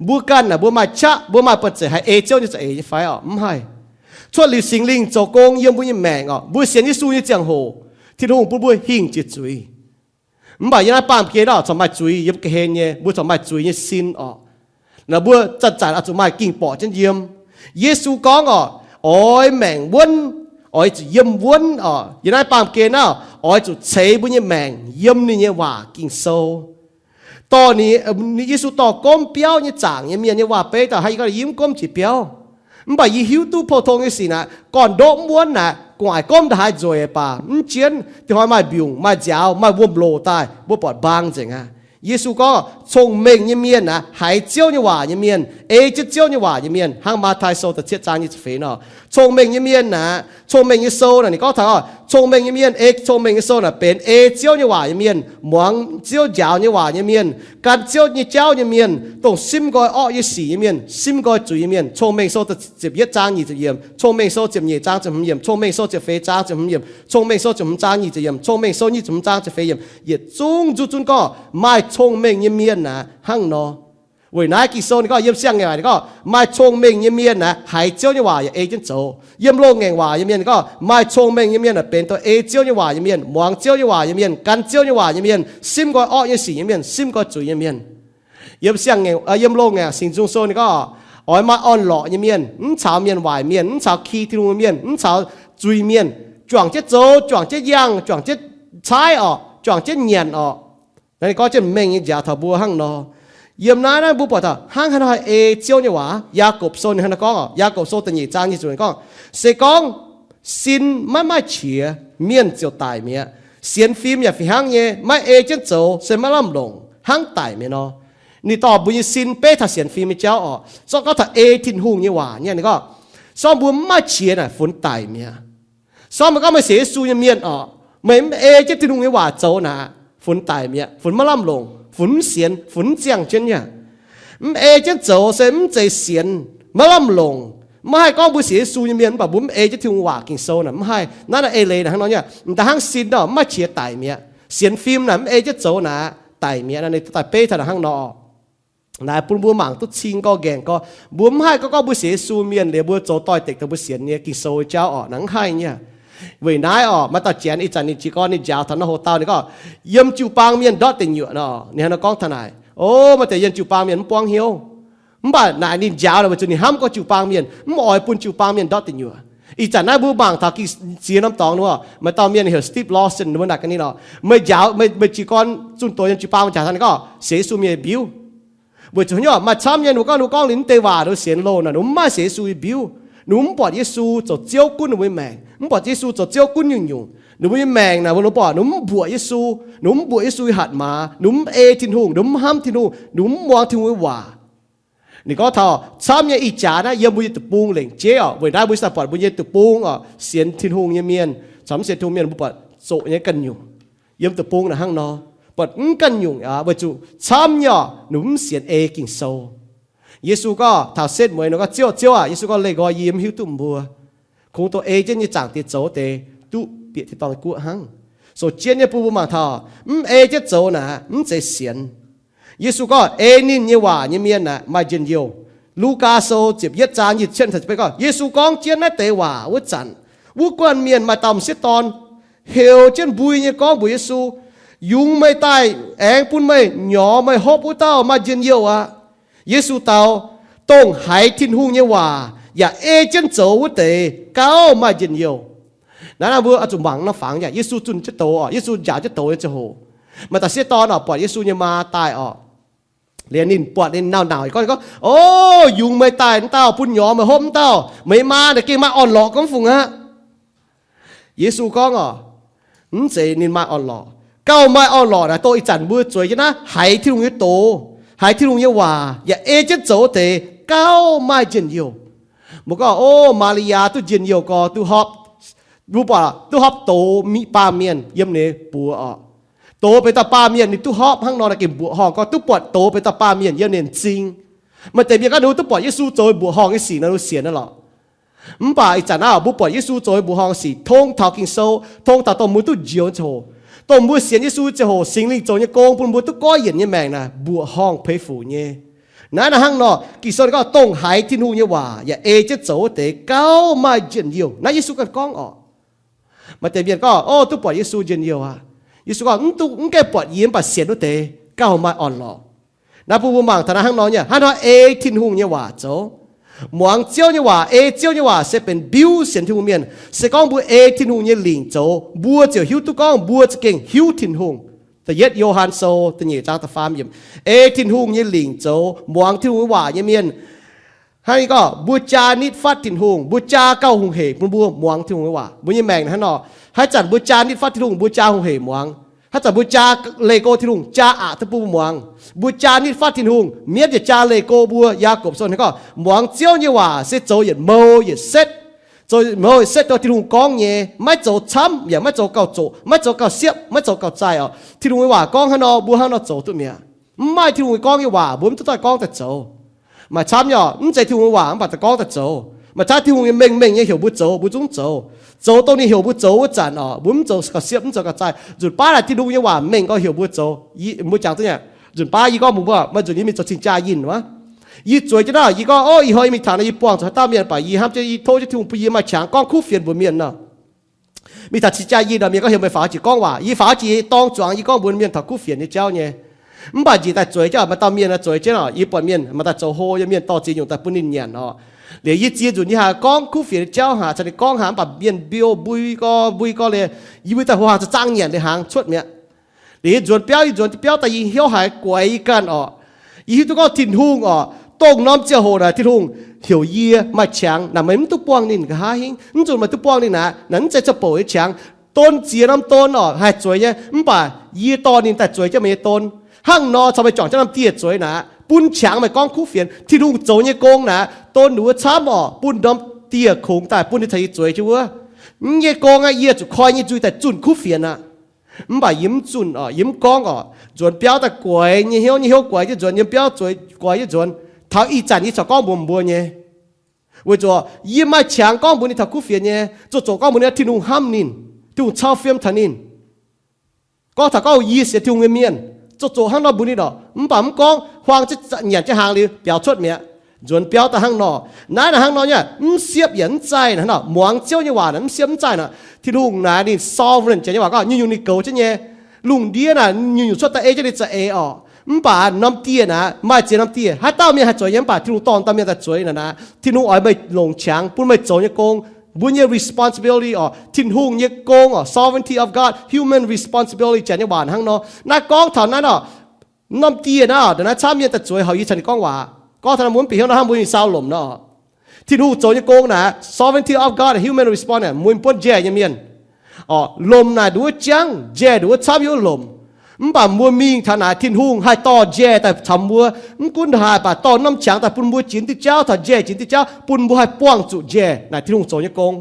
Mbuo ganh naaic, mbuo maaih qaqv, mbuo maaih buonv-zeic haih ei Ziouv nyei za'eix nyei fai orqc? Mv haih. Cuotv liuz Singx Lingh zoux gong yiem mbuo nyei maengc orqc, mbuo sienx Yesu nyei ziangh hoc, Tin-Hungh bun mbuo hingh jiex zuiz. Mv baac yiem naaiv baamh gen naaiv corc maaih zuiz yiem ga'hlen nyei, mbuo corc maaih zuiz nyei sin orqc. Naaic mbuo zanc-zanc oix zuqc maaih ging-borqc jienv yiem. Yesu gorngv orqc, oix maengc wuonv, oix zuqc yiem wuonv orqc. Yiem naaiv baamh gen naaiv oix zuqc ceix mbuo nyei maengc yiem ninh nyei waac Ging-Sou. Dorh ninh, Yesu dorh gomv biauv nyei zaangc nyei mienh nyei waac-beiv daaih, haaix yie gorngv yie mv gomv jiex biauv. Mv baac yie hiuv duqv pou-tong nyei sic naaic, gorn-ndoqv mv wuonv naaic, gu'nguaaic gomv ndaaih haaix nzueic baac mv jienv, dingc hnoi maaih mbiungc, maaih nziaaux, maaih wuom-loc daaih, mbuo buatc mbaang nzengc aqv. Yesu gorngv, cong-mengh nyei mienh naaic, haiz Ziouv nyei waac nyei mienh, ei jienv Ziouv nyei waac nyei mienh, hnangv Matv^tai Sou da'cietv zaang nyic ziepc feix nor. Cong-mengh nyei mienh naaic, cong-mengh nyei sou naaic ninh gorngv taux, cong-mengh nyei mienh, ei cong-mengh nyei sou naaic benx ei Ziouv nyei waac nyei mienh, muangx Ziouv njaaux nyei waac nyei mienh, gan Ziouv nyei jauv nyei mienh, dongh simv nqoi orqv nyei sic nyei mienh, simv nqoi zuiz nyei mienh. Cong-mengh Sou ziepc yietv zaang nyic ziepc yiemc, Cong-mengh Sou ziepc nyeic zaang ziepc hmz yiemc, Cong-mengh Sou ziepc feix zaang ziepc hmz yiemc, Cong-mengh Sou ziepc hmz zaang nyic ziepc yiemc, Cong-mengh Sou nyic ziepc hmz zaang ziepc feix yiemc, yietc zungv nzuqc zunv gorngv maaih cong-mengh nyei mienh naaic hnangv nor. Weic naaiv Ging-Sou ninh gorngv yiem siang-ngaengc naaic ninh gorngv maaih cong-mengh nyei mienh naaic haiz Ziouv nyei waac yaac ei jienv zoux. Yiem loz-ngaengc waac nyei mienh ninh gorngv maaih cong-mengh nyei mienh naaic benx dongh ei Ziouv nyei waac nyei mienh, muangx Ziouv nyei waac nyei mienh, gan Ziouv nyei waac nyei mienh, simv nqoi orqv nyei sic nyei mienh, simv nqoi zuiz nyei mienh. Yiem siang-ngaengc, yiem loz-ngaengc Singx Nzung Sou ninh gorngv, oix maaih orn-lorqc nyei mienh, mv caux mienh waaic mienh, mv caux ki Tin-Hungh nyei mienh, mv caux zuiz mienh, juangc jienv zoux, juangc jienv yangh, juangc jienv caaiv orqc, juangc jienv nyanc orqc. Naaiv ninh gorngv jienv mengh nyei njaaux taux mbuo hnangv nor. Yiem naaiv naaiv mbuo buatc taux hnangv haaix nor haih ei Ziouv nyei waac. Yaagorpc Sou ninh hnangv naaiv gorngv, Yaagorpc Sou da'nyeic zaang nyic ziepc gorngv, se gorngv sin maiv maaih qiex, mienh ziouc daic mi'aqv. Sienx fim yaac fih hnangv nyei, maiv ei jienv zoux se maiv lamh longc, hnangv daic mi'aqv nor. Ninh dorh mbuo nyei sin beiv taux sienx fim nyei jauv orqc. Zorqv gorngv taux ei Tin-Hungh nyei waac nyei ninh gorngv, se gorngv mbuo mv maaih qiex naaic funx daic mi'aqv. Se gorngv meih gorngv meih sienx Yesu nyei mienh orqc, meih mv ei jienv Tin-Hungh nyei waac zoux naaic, funx daic mi'aqv, funx maiv lamh longc, funx mv sienx, funx mv ziangh jienv nyei. Mv ei jienv zoux se mv zeiz sienx, maiv lamh longc. Maiv haih gorngv mbuo sienx Yesu nyei mienh mv baac mbuo mv ei jienv Tin-Hungh waac Ging-Sou naaic, mv haih. Naaiv naaiv eix leiz naaic hnangv nor nyei, m'daaih hnangv sin orqc, mv maaih qiex daic mi'aqv. Sienx fim naaic mv ei jienv zoux naaic daic mi'aqv. Naaiv ninh daaih beiv taux naaic hnangv nor. Naaic bun mbuo mangc duqv cing gorx nqaengc gorx, mbuo mv haih gorngv gorngv mbuo sienx Yesu mienh liuz mbuo zoux doix-dekc dongh mbuo sienx nyei Ging-Sou nyei jauv orqc, naaic mv haih nyei. Weic naaiv orqc, maaih dauh janx ih zanc ninh jiez gorn ninh njaaux taux naaiv hoc dauh ninh gorngv, yiem jiu-baang mienh ndortv deic nyuoqc nor, ninh hnangv nor gorngv taux naaic, o, maaih deix yiem jiu-baang mienh mv buangv hnyouv. Mv baac naaic ninh njaaux naaic weic zuqc ninh hnamv gorngv jiu-baang mienh, mv oix bun jiu-baang mienh ndortv deic nyuoqc. Ih zanc naaiv mbuo mangc taux Ging-Sou ziex norm dorngx nor, maaih dauh mienh heuc Steve Lawson, mbuo naaic ganh ninh lorqc, meih njaaux, meih, meih jiez gorn zunh doz yiem jiu-baang mienh njaaux taux ninh gorngv sienx Yesu mienh nyei mbiuv. Weic zuqc haaix nyungc maaih camv nyei, ninh mbuo gorngv, ninh mbuo gorngv ninh mv deix waac, ninh mbuo sienx loz naaic, ninh mbuo mv maaih sienx Yesu nyei mbiuv. Ninh mbuo mv buatc Yesu zoux Ziouv gunv ninh mbuo nyei maengc, mv buatc Yesu zoux Ziouv gunv nyungc-nyungc. Ninh mbuo nyei maengc naaic, mbuo buatc ninh mbuo mv mbuoqc Yesu, ninh mbuo mv mbuoqc Yesu nyei hatc maaz, ninh mbuo mv ei Tin-Hungh, ninh mbuo mv hnamv Tin-Hungh, ninh mbuo mv muangx Tin-Hungh nyei waac. Ninh gorngv taux camv nyei ih jaax naaiv yiem mbuo nyei deic-bung lengc jeiv orqc. Weic naaiv mbuo ih zanc buatc mbuo nyei deic-bung orqc, sienx Tin-Hungh nyei mienh caux mv sienx Tin-Hungh mienh, mbuo buatc zoqc nyei ganh nyungc. Yiem deic-bung naaic hnangv nor, buatc mv ganh nyungc aqv, weic zuqc camv nyei orqc, ninh mv sienx ei Ging-Sou. Yesu gorngv taux setv mueiz nor gorngv, Ziouv, Ziouv aah! Yesu gorngv, leih nqoi yie mv hiuv duqv mbuo. Kungx dongh ei jienv nyei Zaangc Diex zoux deix duqv bieqc tin-dorngh guoqv hnangv. Sou jienv nyei bun mbuo mangc taux, mv ei jienv zoux naaic mv zeiz sienx. Yesu gorngv, ei ninh nyei waac nyei mienh aeqv, maaih njien-youh. Lugaa Sou ziepc yietv zaang nyic ziepc cietv gorngv, Yesu gorngv jienv naaiv deix waac wuov zanc, wuov guanh mienh maaih dauh m'sieqv dorn heuc jienv mbui nyei gorngv mbuox Yesu, Yungz meih daaih aengx bun meih nyorx meih hopv wuov dauh maaih njien-youh aqv. Yesu dau, Dongh haiz Tin-Hungh nyei waac yaac ei jienv zoux wuov deix gauh maaih njien-youh. Naaiv mbuo oix zuqc mangc nor fangx yaac Yesu zunh jienv doz oc. Yesu njaaux jienv doz nyei ziangh hoc, maaih dauh sieqv dorn oc buatc Yesu nyei maa daaih oc, liuz ninh buatc ninh nauc-nauc gorngv, gorngv, O, yungz meih daaih wuov dauh, bun nyorx meih hopv wuov dauh, meih maa naaic gengh maaih orn-lorqc gorngv fungc aqv. Yesu gorngv oc, Mv zeiz ninh maaih orn-lorqc. Gauh maaih orn-lorqc naaic dongh ih zanc mbuo zueiz jienv naaiv haiz Tin-Hungh nyei doz, haiz Tin-Hungh nyei waac yaac ei jienv zoux wuov deix gauh maaih njien-youh. Mbuo gorngv, O, Maa^li^yaa duqv njien-youh gorx, duqv hopv, mbuo buatc duqv hopv doz mi'aqv, baamh mienh yiem ninh buoz oc. Doz benx dauh baamh mienh ninh duqv hopv hnangv nor, naaiv gengh mbuoqc horngh gorngv duqv buatc doz benx dauh baamh mienh yiem ninh m'zing. Maaih deix mienh gorngv ninh duqv buatc Yesu zoux mbuoqc horngh nyei sic nor, ninh sienx naaiv lorqc. Mv baac ih zanc naaiv mbuo buatc Yesu zoux mbuoqc horngh sic tong taux Ging-Sou, tong taux dongh mbuo duqv njoux ziangh hoc, dongh mbuo sienx Yesu ziangh hoc Singx Lingh zoux nyei gong bun mbuo duqv goiv yienc nyei maengc naaic mbuoqc horngh peix fuc nyei. Naaiv naaiv hnangv nor, Ging-Sou gorngv dongh haiz Tin-Hungh nyei waac yaac ei jienv zoux wuov deix gauh maaih njien-youh. Naaiv Yesu ganh gorngv oc. Maaih deix mienh gorngv, O, duqv buatc Yesu njien-youh aqv. Yesu gorngv, Mv duqv, mv gaengh buatc yie mv baac sienx wuov deix gauh maaih orn-lorqc. Naaiv bun mbuo mangc taux naaiv hnangv nor nyei, hnangv nor ei Tin-Hungh nyei waac zoux. Muangx Ziouv nyei waac, ei Ziouv nyei waac se benx mbiuv sienx Tin-Hungh mienh. Se gorngv mbuo ei Tin-Hungh nyei lingc zoux, mbuo ziouc hiuv duqv gorngv mbuo za'gengh hiuv Tin-Hungh. Da'yietv Yo^han Sou da'nyeic zaang da'faam yiemc, ei Tin-Hungh nyei lingc zoux, muangx Tin-Hungh nyei waac nyei mienh, hnangv gorngv mbuo jaa nitv fatv Tin-Hungh, mbuo jaa gauh hungh hec bun mbuo muangx Tin-Hungh nyei waac. Mbuo nyei maengc hnangv nor, haaix zanc mbuo jaa nitv fatv Tin-Hungh, mbuo jaa hungh hec muangx. Haaix zanc mbuo jaa leih go Tin-Hungh, jaa aqc duqv bun mbuo muangx. Mbuo jaa nitv fatv Tin-Hungh, mienv yaac jaa leih go mbuo. Yaagorpc Sou hnangv gorngv, muangx Ziouv nyei waac se zoux yietc mou yietc setv. Zoux yietc mou yietc setv dongh Tin-Hungh gorngv nyei, maiv zoux camv yaac maiv zoux gauh zoqc, maiv zoux gauh siepv, maiv zoux gauh zaih oc. Tin-Hungh nyei waac gorngv hnangv nor, mbuo hnangv nor zoux duqv mi'aqv. Mv maaih Tin-Hungh gorngv nyei waac mbuo mv duqv daaih gorngv daaih zoux. Maaih camv nyei oc, mv zeiz Tin-Hungh nyei waac mv baac daaih gorngv daaih zoux. Maaih camv Tin-Hungh nyei mengh mengh nyei heuc mbuo zoux, mbuo zungv zoux. Zoux dongh ninh heuc mbuo zoux wuov zanc oc, mbuo mv zoux gauh siepv, mv zoux gauh zaih. Nzunc baav naaic Tin-Hungh nyei waac mengh gorngv heuc mbuo zoux. Mbuo jangx duqv nyei, nzunc baav yie gorngv mbuox mbuo, maaih nzunc yie mingh zoux cing-jaa yinh wuov. Yie zueiz jienv naaiv, yie gorngv, O, ih hnoi yie mingh taux naaiv yie buangh zuqc haaix dauh mienh, mv baac yie hnamv jienv yie tov jienv Tin-Hungh bun yie maaih qangx gorngv kuv fienx mbuox mienh nor. Mingh taux cing-jaa yinh nor, mienh gorngv heuc meih faaux jiex gorngv waac. Yie faaux jiex dorng zuangx yie gorngv mbuox mienh taux kuv fienx nyei jauv nyei. Mv baac njiec daaih zueiz jienv maaih dauh mienh zueiz jienv oc, yie buatc mienh maaih daaih zoux hlo nyei mienh dorh ziex nyungc daaih bun ninh nyanc oc. Liuz yie ziex nzunc yie haiz gorngv kuv fienx nyei jauv haic, caux ninh gorngv haic, mv baac mienh mbiouh mbui gorx mbui gorx liuz, yie mbuo daaih hlo haic, zaangc nyanc liuz hnaangx cuotv mi'aqv. Liuz yie nzuonx biauv, yie nzuonx biauv daaih yie hnyouv haiz guaix yie ganh oc. Yie hiuv duqv gorngv Tin-Hungh oc, dongh norm ziangh hoc naaic Tin-Hungh heuc yie maaih qangx naaic, meih mv duqv buangh ninh nqa'haav hingv. Mv nzunc meih duqv buangh ninh aqv, naaic mv zeiz zoux bouc nyei qangx. Don ziex norm don oc, haih zueiz nyei, mv baac yie dorh ninh daaih zueiz jienv meih nyei don. Hnangv nor caux meih juangc jienv norm dieh zueiz naaic, bun qangx meih gorngv kuv fienx. Tin-Hungh zoux nyei gong naaic, don wuov camv oc, bun norm dieh kungx daaih bun ninh caux yie zueiz jienv wuov. Mv nyei gong aqv, yie zuqc koi nyei nzuih daaih zunh kuv fienx aqv. Mv baac yie mv zunh oc, yie mv gorngv oc. Nzuonx biauv daaih guaix nyei hnyouv, nyei hnyouv guaix jienv nzuonx, yiem biauv zueiz guaix jienv nzuonx. Taux ih zanc yie corc gorngv mbuox mbuo nyei. Weic zuqc yie maaih qangx gorngv mbuox ninh taux kuv fienx nyei, zoux zoqc gorngv mbuox ninh Tin-Hungh hnamv ninh, Tin-Hungh cau fiem taux ninh. Gorngv taux gorngv yie sienx Tin-Hungh nyei mienh, zoux zoqc hnangv nor mbuox ninh oc. Mv baac mv gorngv huaang jienv nyanc jienv hnaangx liuz biaux cuotv mi'aqv. Nzuonx biauv daaih hnangv nor. Naaiv naaic hnangv nor nyei, mv siepv yaac mv zaih naaic hnangv nor. Muangx Ziouv nyei waac naaic mv siepv mv zaih naaic. Tin-Hungh naaic ninh sovereign, janx nyei waac gorngv nyungc-nyungc ninh goux jienv nyei. Lungh ndiev naaic nyungc-nyungc cuotv daaih ei jienv ninh za'eix oc. Mv baac norm dieh naaic maaih ziex norm dieh. Haaix dauh mienh haih zueiz nyei, mv baac Tin-Hungh dorh dauh mienh daaih zueiz naaic naaic, Tin-Hungh oix meih longc qangx bun meih zoux nyei gong. Mbuo nyei responsibility oc, Tin-Hungh nyei gong oc, sovereignty of God, human responsibility, janx nyei waac hnangv nor. Naaiv gorngv taux naaiv nor, norm dieh naaiv oc, ndongc naaiv camv mienh daaih zueiz houx yie caux ninh gorngv waac. Gorngv taux naaiv mbuo mv bieqc hnyouv nor hnangv mbuo mingh saau lomc nor. Tin-Hungh zoux nyei gong naaic, sovereignty of God, human response, mbuo buonv njaih nyei mienh. Oc, lomc naaic nduov jangv, njaih nduov camv yiem lomc. Mv baac mbuo mingh taux naaic, Tin-Hungh haih dorh njaih daaih caux mbuo. Mv gunv haaix, baac dorh norm qangx daaih bun mbuo jiex diuh jauv, taux njaih jiex diuh jauv, bun mbuo haih buangh zuqc njaih. Naaic Tin-Hungh zoux nyei gong.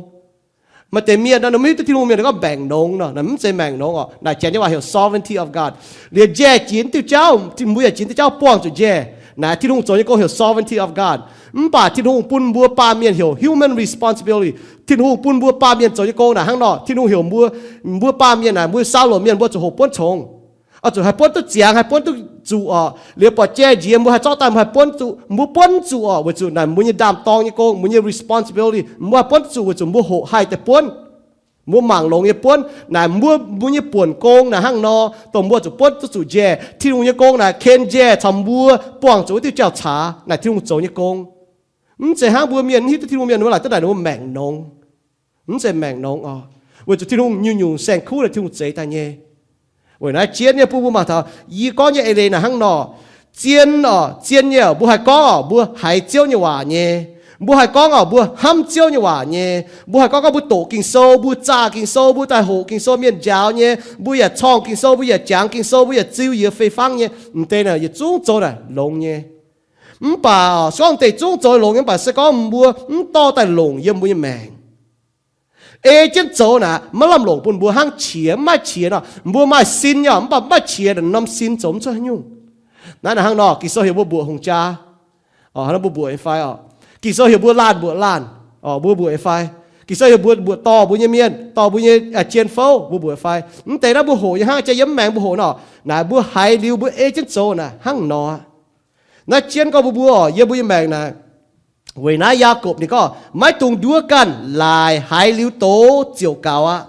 Maaih deix mienh nor, ninh mv hiuv duqv Tin-Hungh mienh gorngv maengc nongx nor, naaic mv zeiz maengc nongx oc. Naaic janx nyei waac heuc sovereignty of God. Liuz njaih jiex diuh jauv, mbuo yaac jiex diuh jauv buangh zuqc njaih. Naaic Tin-Hungh zoux nyei gong heuc sovereignty of God. Mv baac Tin-Hungh bun mbuo baamh mienh heuc human responsibility. Tin-Hungh bun mbuo baamh mienh zoux nyei gong naaic hnangv nor, Tin-Hungh heuc mbuo, mbuo baamh mienh naaic, mbuo saau lomc mienh mbuo zuqc hoqc buonv congx. Oix zuqc haih buonv duqv ziangx, haih buonv duqv zuqc oc. Liuz buatc jai njiec mbuo haih zorqv daaih, mbuo haih buonv zuqc, mbuo buonv zuqc oc. Weic zuqc naaic mbuo nyei ndaam-dorng nyei gong, mbuo nyei responsibility, mbuo haih buonv duqv zuqc weic zuqc mbuo hoqc haih daaih buonv. Mbuo mangc longx nyei buonv naaic, mbuo, mbuo nyei buonc gong naaic hnangv nor, dongh mbuo zuqc buonv duqv zuqc njaih. Tin-Hungh nyei gong naaic ken njaih caux mbuo buangh zuqc wuov diuh jauv-caax. Naaic Tin-Hungh zoux nyei gong. Mv zeiz hnangv mbuo mienh, mv hiuv duqv Tin-Hungh mienh mbuo laaic duqv naaic ninh mbuo maengc nongx. Mv zeiz maengc nongx oc. Weic zuqc Tin-Hungh nyungc-nyungc saeng-kuv naaic Tin-Hungh zeix daaih nyei. Weic naaiv jienv nyei bun mbuo mangc taux yie gorngv nyei eix leiz naaic hnangv nor. Zien oc, zien nyei oc, mbuo haih gorngv oc, mbuo haiz Ziouv nyei waac nyei. Mbuo haih gorngv oc, mbuo hnamv Ziouv nyei waac nyei. Mbuo haih gorngv gorngv mbuo doqc Ging-Sou, mbuo zaah Ging-Sou, mbuo daaih hoqc Ging-Sou mienh njaaux nyei, mbuo yaac corngh Ging-Sou, mbuo yaac jangx Ging-Sou, mbuo yaac ziux yiez fei fangv nyei. M'deix naaic yietc zungv zoux naaic longx nyei. Mv baac se gorngv m'deix zungv zoux longx nyei, mv baac se gorngv mbuo mv dorh daaih longc yiem mbuo nyei maengc, ei jienv zoux naaic maiv lamh longc bun mbuo hnangv qiex. Mv maaih qiex nor, mbuo maaih sin nyei, mv baac mv maaih qiex, norm sin zoux mv cuotv haaix nyungc. Naaiv hnangv nor, Ging-Sou heuc mbuo mbuoqc hungh jaa. Mbuo mbuoqc nyei fai oc? Ging-Sou heuc mbuo laanh mbuoqc laanh, mbuo mbuoqc nyei fai? Ging-Sou heuc mbuo mbuoqc dorh mbuo nyei mienh, dorh mbuo nyei jien fouv, mbuo mbuoqc nyei fai? Mv deix naaiv mbuo hoqc nyei hnangv, jaa yiem mv maengx mbuo hoqc nor, naaic mbuo haiz liuz mbuo ei jienv zoux naaic hnangv nor aqv. Naaiv jienv gorngv mbuo mbuo oc, yiem mbuo nyei maengc naaic, weic naaiv Yaagorpc ninh gorngv, maiv dungx nduov ganh, laaic haiz liuz doz ziouc gaux aqv.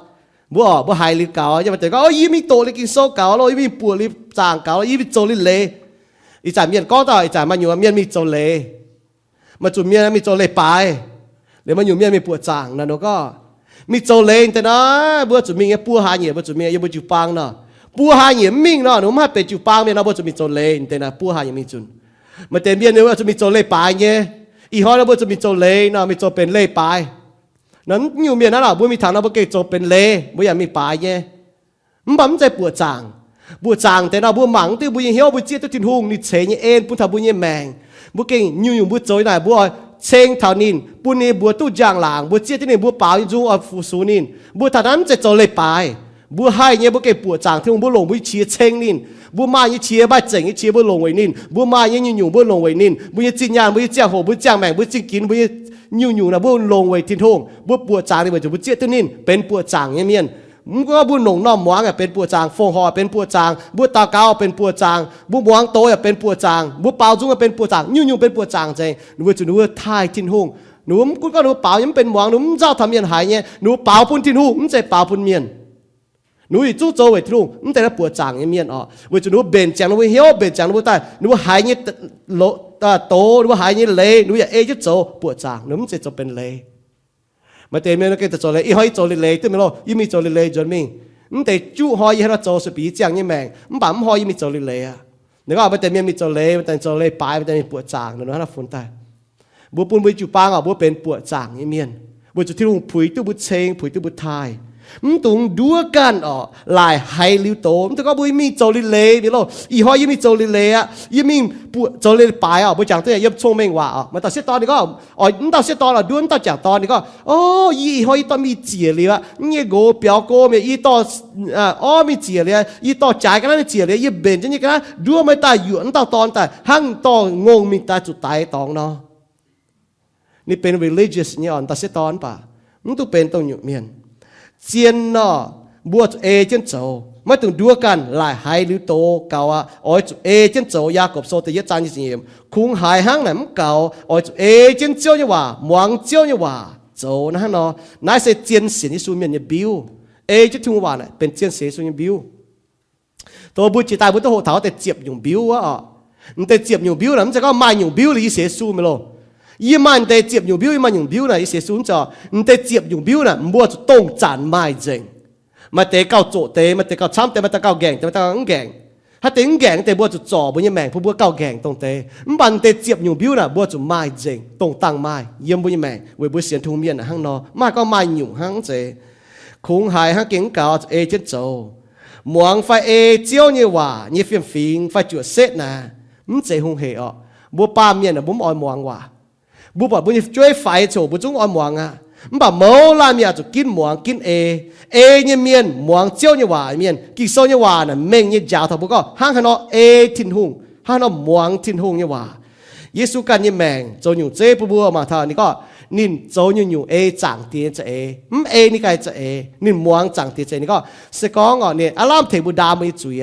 Mbuo oc, mbuo haiz liuz gaux, yie mingh doqc liuz Ging-Sou gaux loh, yie mingh buoqc liuz zaangc gaux loh, yie mingh zoux liuz leiz. Ih zanc mienh gorngv dauh, ih zanc maaih nyungc mienh mingh zoux leiz, maaih zuqc mienh mingh zoux leiz-baaix, liuz maaih nyungc mienh mingh buoqc zaangc naaic nor gorngv, mingh zoux leiz deix naaiv mbuo zuqc mingh nyei, buo hlaax nyeic mbuo zuqc mingh yiem mbuo jiu-baang nor. Buo hlaax nyeic mv mingh nor, ninh mv haih benx jiu-baang mienh nor, mbuo zuqc mingh zoux leiz deix naaiv buo hlaax nyeic mingh zunc. Maaih deix mienh ninh zuqc mingh zoux leiz-baaix nyei. Ih hnoi nor mbuo zuqc mingh zoux leiz nor, mingh zoux benx leiz-baaix. Naaiv nyungc mienh naaiv lorqc, mbuo mingh taux nor mbuo gengh zoux benx leiz, mbuo yaac mingh baaix nyei. Mv baac mv zeiz buoqc zaangc. Buoqc zaangc deix nor mbuo mangc mv duqv mbuo nyei hnyouv, mbuo zieqv duqv Tin-Hungh ninh ceix nyei en bun taux mbuo nyei maengc. Mbuo gengh nyungc-nyungc mbuo zoux naaic mbuo oix ceng taux ninh, bun ninh mbuox duqv njang-laangc, mbuo zieqv duqv ninh, mbuo baaux nyei nzung oix fu-sux ninh. Mbuo taux naaiv mv zeiz zoux leiz-baaix. Mbuo haih nyei, mbuo gengh buoqc zaangc Tin-Hungh, mbuo longc mbuo nyei qiex ceng ninh. Mbuo maaih nyei qiex, maaih zengc nyei qiex mbuo longc weic ninh. Mbuo maaih nyei nyungc-nyungc mbuo longc weic ninh. Mbuo nyei zinh nyaanh, mbuo nyei ziangh hoc, mbuo nyei ziangh maengc, mbuo nyei zingh ginx, mbuo nyei nyungc-nyungc naaic mbuo longc weic Tin-Hungh. Mbuo buoqc zaangc ninh weic zuqc mbuo zieqv duqv ninh benx buoqc zaangc nyei mienh. Mv gunv mbuo longc norm muangx yaac benx buoqc zaangc, fongc horc benx buoqc zaangc, mbuo daux gaux benx buoqc zaangc, mbuo muangx doz yaac benx buoqc zaangc, mbuo baaux nzung yaac benx buoqc zaangc, nyungc-nyungc benx buoqc zaangc nzengc, weic zuqc ninh mbuo taaih Tin-Hungh. Ninh mbuo mv gunv gorngv ninh mbuo baaux nyei mv benx muangx, ninh mbuo mv nzauh taux mienh haiz nyei, ninh mbuo baaux bun Tin-Hungh, mv zeiz baaux bun mienh. Ninh mbuo yietc zungv zoux weic Tin-Hungh, mv deix naaiv buoqc zaangc nyei mienh oc. Weic zuqc ninh mbuo mbenc ziangx ninh mbuo hnyouv, mbenc ziangx ninh mbuo daaih, ninh mbuo haiz nyei doz, ninh mbuo haiz nyei leiz, ninh mbuo yaac ei jienv zoux buoqc zaangc, ninh mbuo mv zeiz zoux benx leiz. Maaih deix mienh gengh zoux leiz, ih hnoi yie zoux leiz-leiz duqv mingh loh, yie mingh zoux leiz-leiz nzuonx mingh. Mv deix juqv hnoi yie hnangv nor zoux se bieqc yie ziangh nyei maengc, mv baac mv hnoi yie mingh zoux leiz-leiz aqv. Ninh gorngv maaih deix mienh mingh zoux leiz, maaih deix zoux leiz-baaix, maaih deix mingh buoqc zaangc, ninh hnangv nor funx daaih. Mbuo bun mbuo jiu-baang oc, mbuo benx buoqc zaangc nyei mienh, weic zuqc Tin-Hungh puix duqv mbuo ceng, puix duqv mbuo taaih. Mv dungx nduov ganh oc, laaic haiz liuz doz. Mv dungx gorngv mbuo mingh zoux leiz-leiz mingh loh, ih hnoi yie mingh zoux leiz-leiz aqv, yie mingh buoqc zoux leiz-baaix oc. Mbuo jangx duqv yiem cong-mengh waac oc. Maaih dauh sieqv dorn ninh gorngv, oix mv dauh sieqv dorn oix nduov mv dauh jangc dorn ninh gorngv, o, yie ih hnoi yie dorh mingh ziec liuz aqv, yie nyei nqox biaux go mienh, yie dorh orv mingh ziec liuz, yie dorh jaaix ga'naaiv mingh ziec liuz, yie mbenc jienv nyei ga'naaiv nduov meih daaih yuoqc mv dauh dorn daaih hnangv dorh ngongh mingh daaih zuqc daix dorngx nor. Ninh benx religious nyei oc, dauh sieqv dorn mv baac mv duqv benx dongh nyungc mienh. Zien nor, mbuo zuqc ei jienv zoux, maiv dungx nduov ganh, laaic haiz liuz doz gaux aqv. Oix zuqc ei jienv zoux. Yaagorpc Sou da'yietv zaang nyei ziepc nyeic yiemc, kungx haiz hnangv naaic mv gaux. Oix zuqc ei jienv Ziouv nyei waac, muangx Ziouv nyei waac zoux. Naaiv hnangv nor, naaiv se zien sienx Yesu mienh nyei mbiuv. Ei jienv Tin-Hungh waac naaic benx zien sienx Yesu nyei mbiuv. Dongh mbuo jiex daaih mbuo duqv hoqc taux wuov deix ziepc nyungc mbiuv wuov oc. M'deix ziepc nyungc mbiuv naaic mv zeiz gorngv maaih nyungc mbiuv liuz yie sienx Yesu mingh loh. Yie maaih m'deix ziepc nyungc mbiuv, yie maaih nyungc mbiuv naaic yie sienx Yesu mv zeiz oc. M'deix ziepc nyungc mbiuv naaic mbuo zuqc dongh zanc maaih nzengc. Maaih deix gauh zoqc deix, maav deix gauh camv deix, maav deix gauh nqaengc deix, maav deix gauh mv nqaengc. Haaix deix mv nqaengc deix mbuo zuqc zorc mbuo nyei maengc bun mbuo gauh nqaengc dongh deix. Mv baac m'deix ziepc nyungc mbiuv naaic mbuo zuqc maaih nzengc, dongh dangh maaih yiem mbuo nyei maengc weic mbuo sienx Tin-Hungh mienh hnangv nor. Mv haih gorngv maaih nyungc hnangv zeiz. Kungx haiz hnangv gengh mv gaux, zuqc ei jienv zoux. Muangx fai ei Ziouv nyei waac nyei fiem-fingx fai juoqc setv naaic, mv zeiz hungh hec oc. Mbuo baamh mienh mbuo mv oix muangx waac. Mbuo buatc mbuo nyei jueiv faix ziouc mbuo zungv oix muangx aqv. Mv baac mouz laanh mienh oix zuqc ginv muangx ginv ei. Ei nyei mienh, muangx Ziouv nyei waac mienh, Ging-Sou nyei waac naaic mengh nyei njaaux taux mbuo gorngv hnangv haaix nor ei Tin-Hungh, hnangv haaix nor muangx Tin-Hungh nyei waac. Yesu ganh nyei maengc zoux nyungc zeiv bun mbuo mangc taux ninh gorngv ninh zoux nyungc-nyungc ei Zaangc Diex nyei za'eix, mv ei ninh ganh za'eix. Ninh muangx Zaangc Diex za'eix. Ninh gorngv se gorngv oc, ninh aav lamh tengx mbuo ndaam mbuo nyei zuiz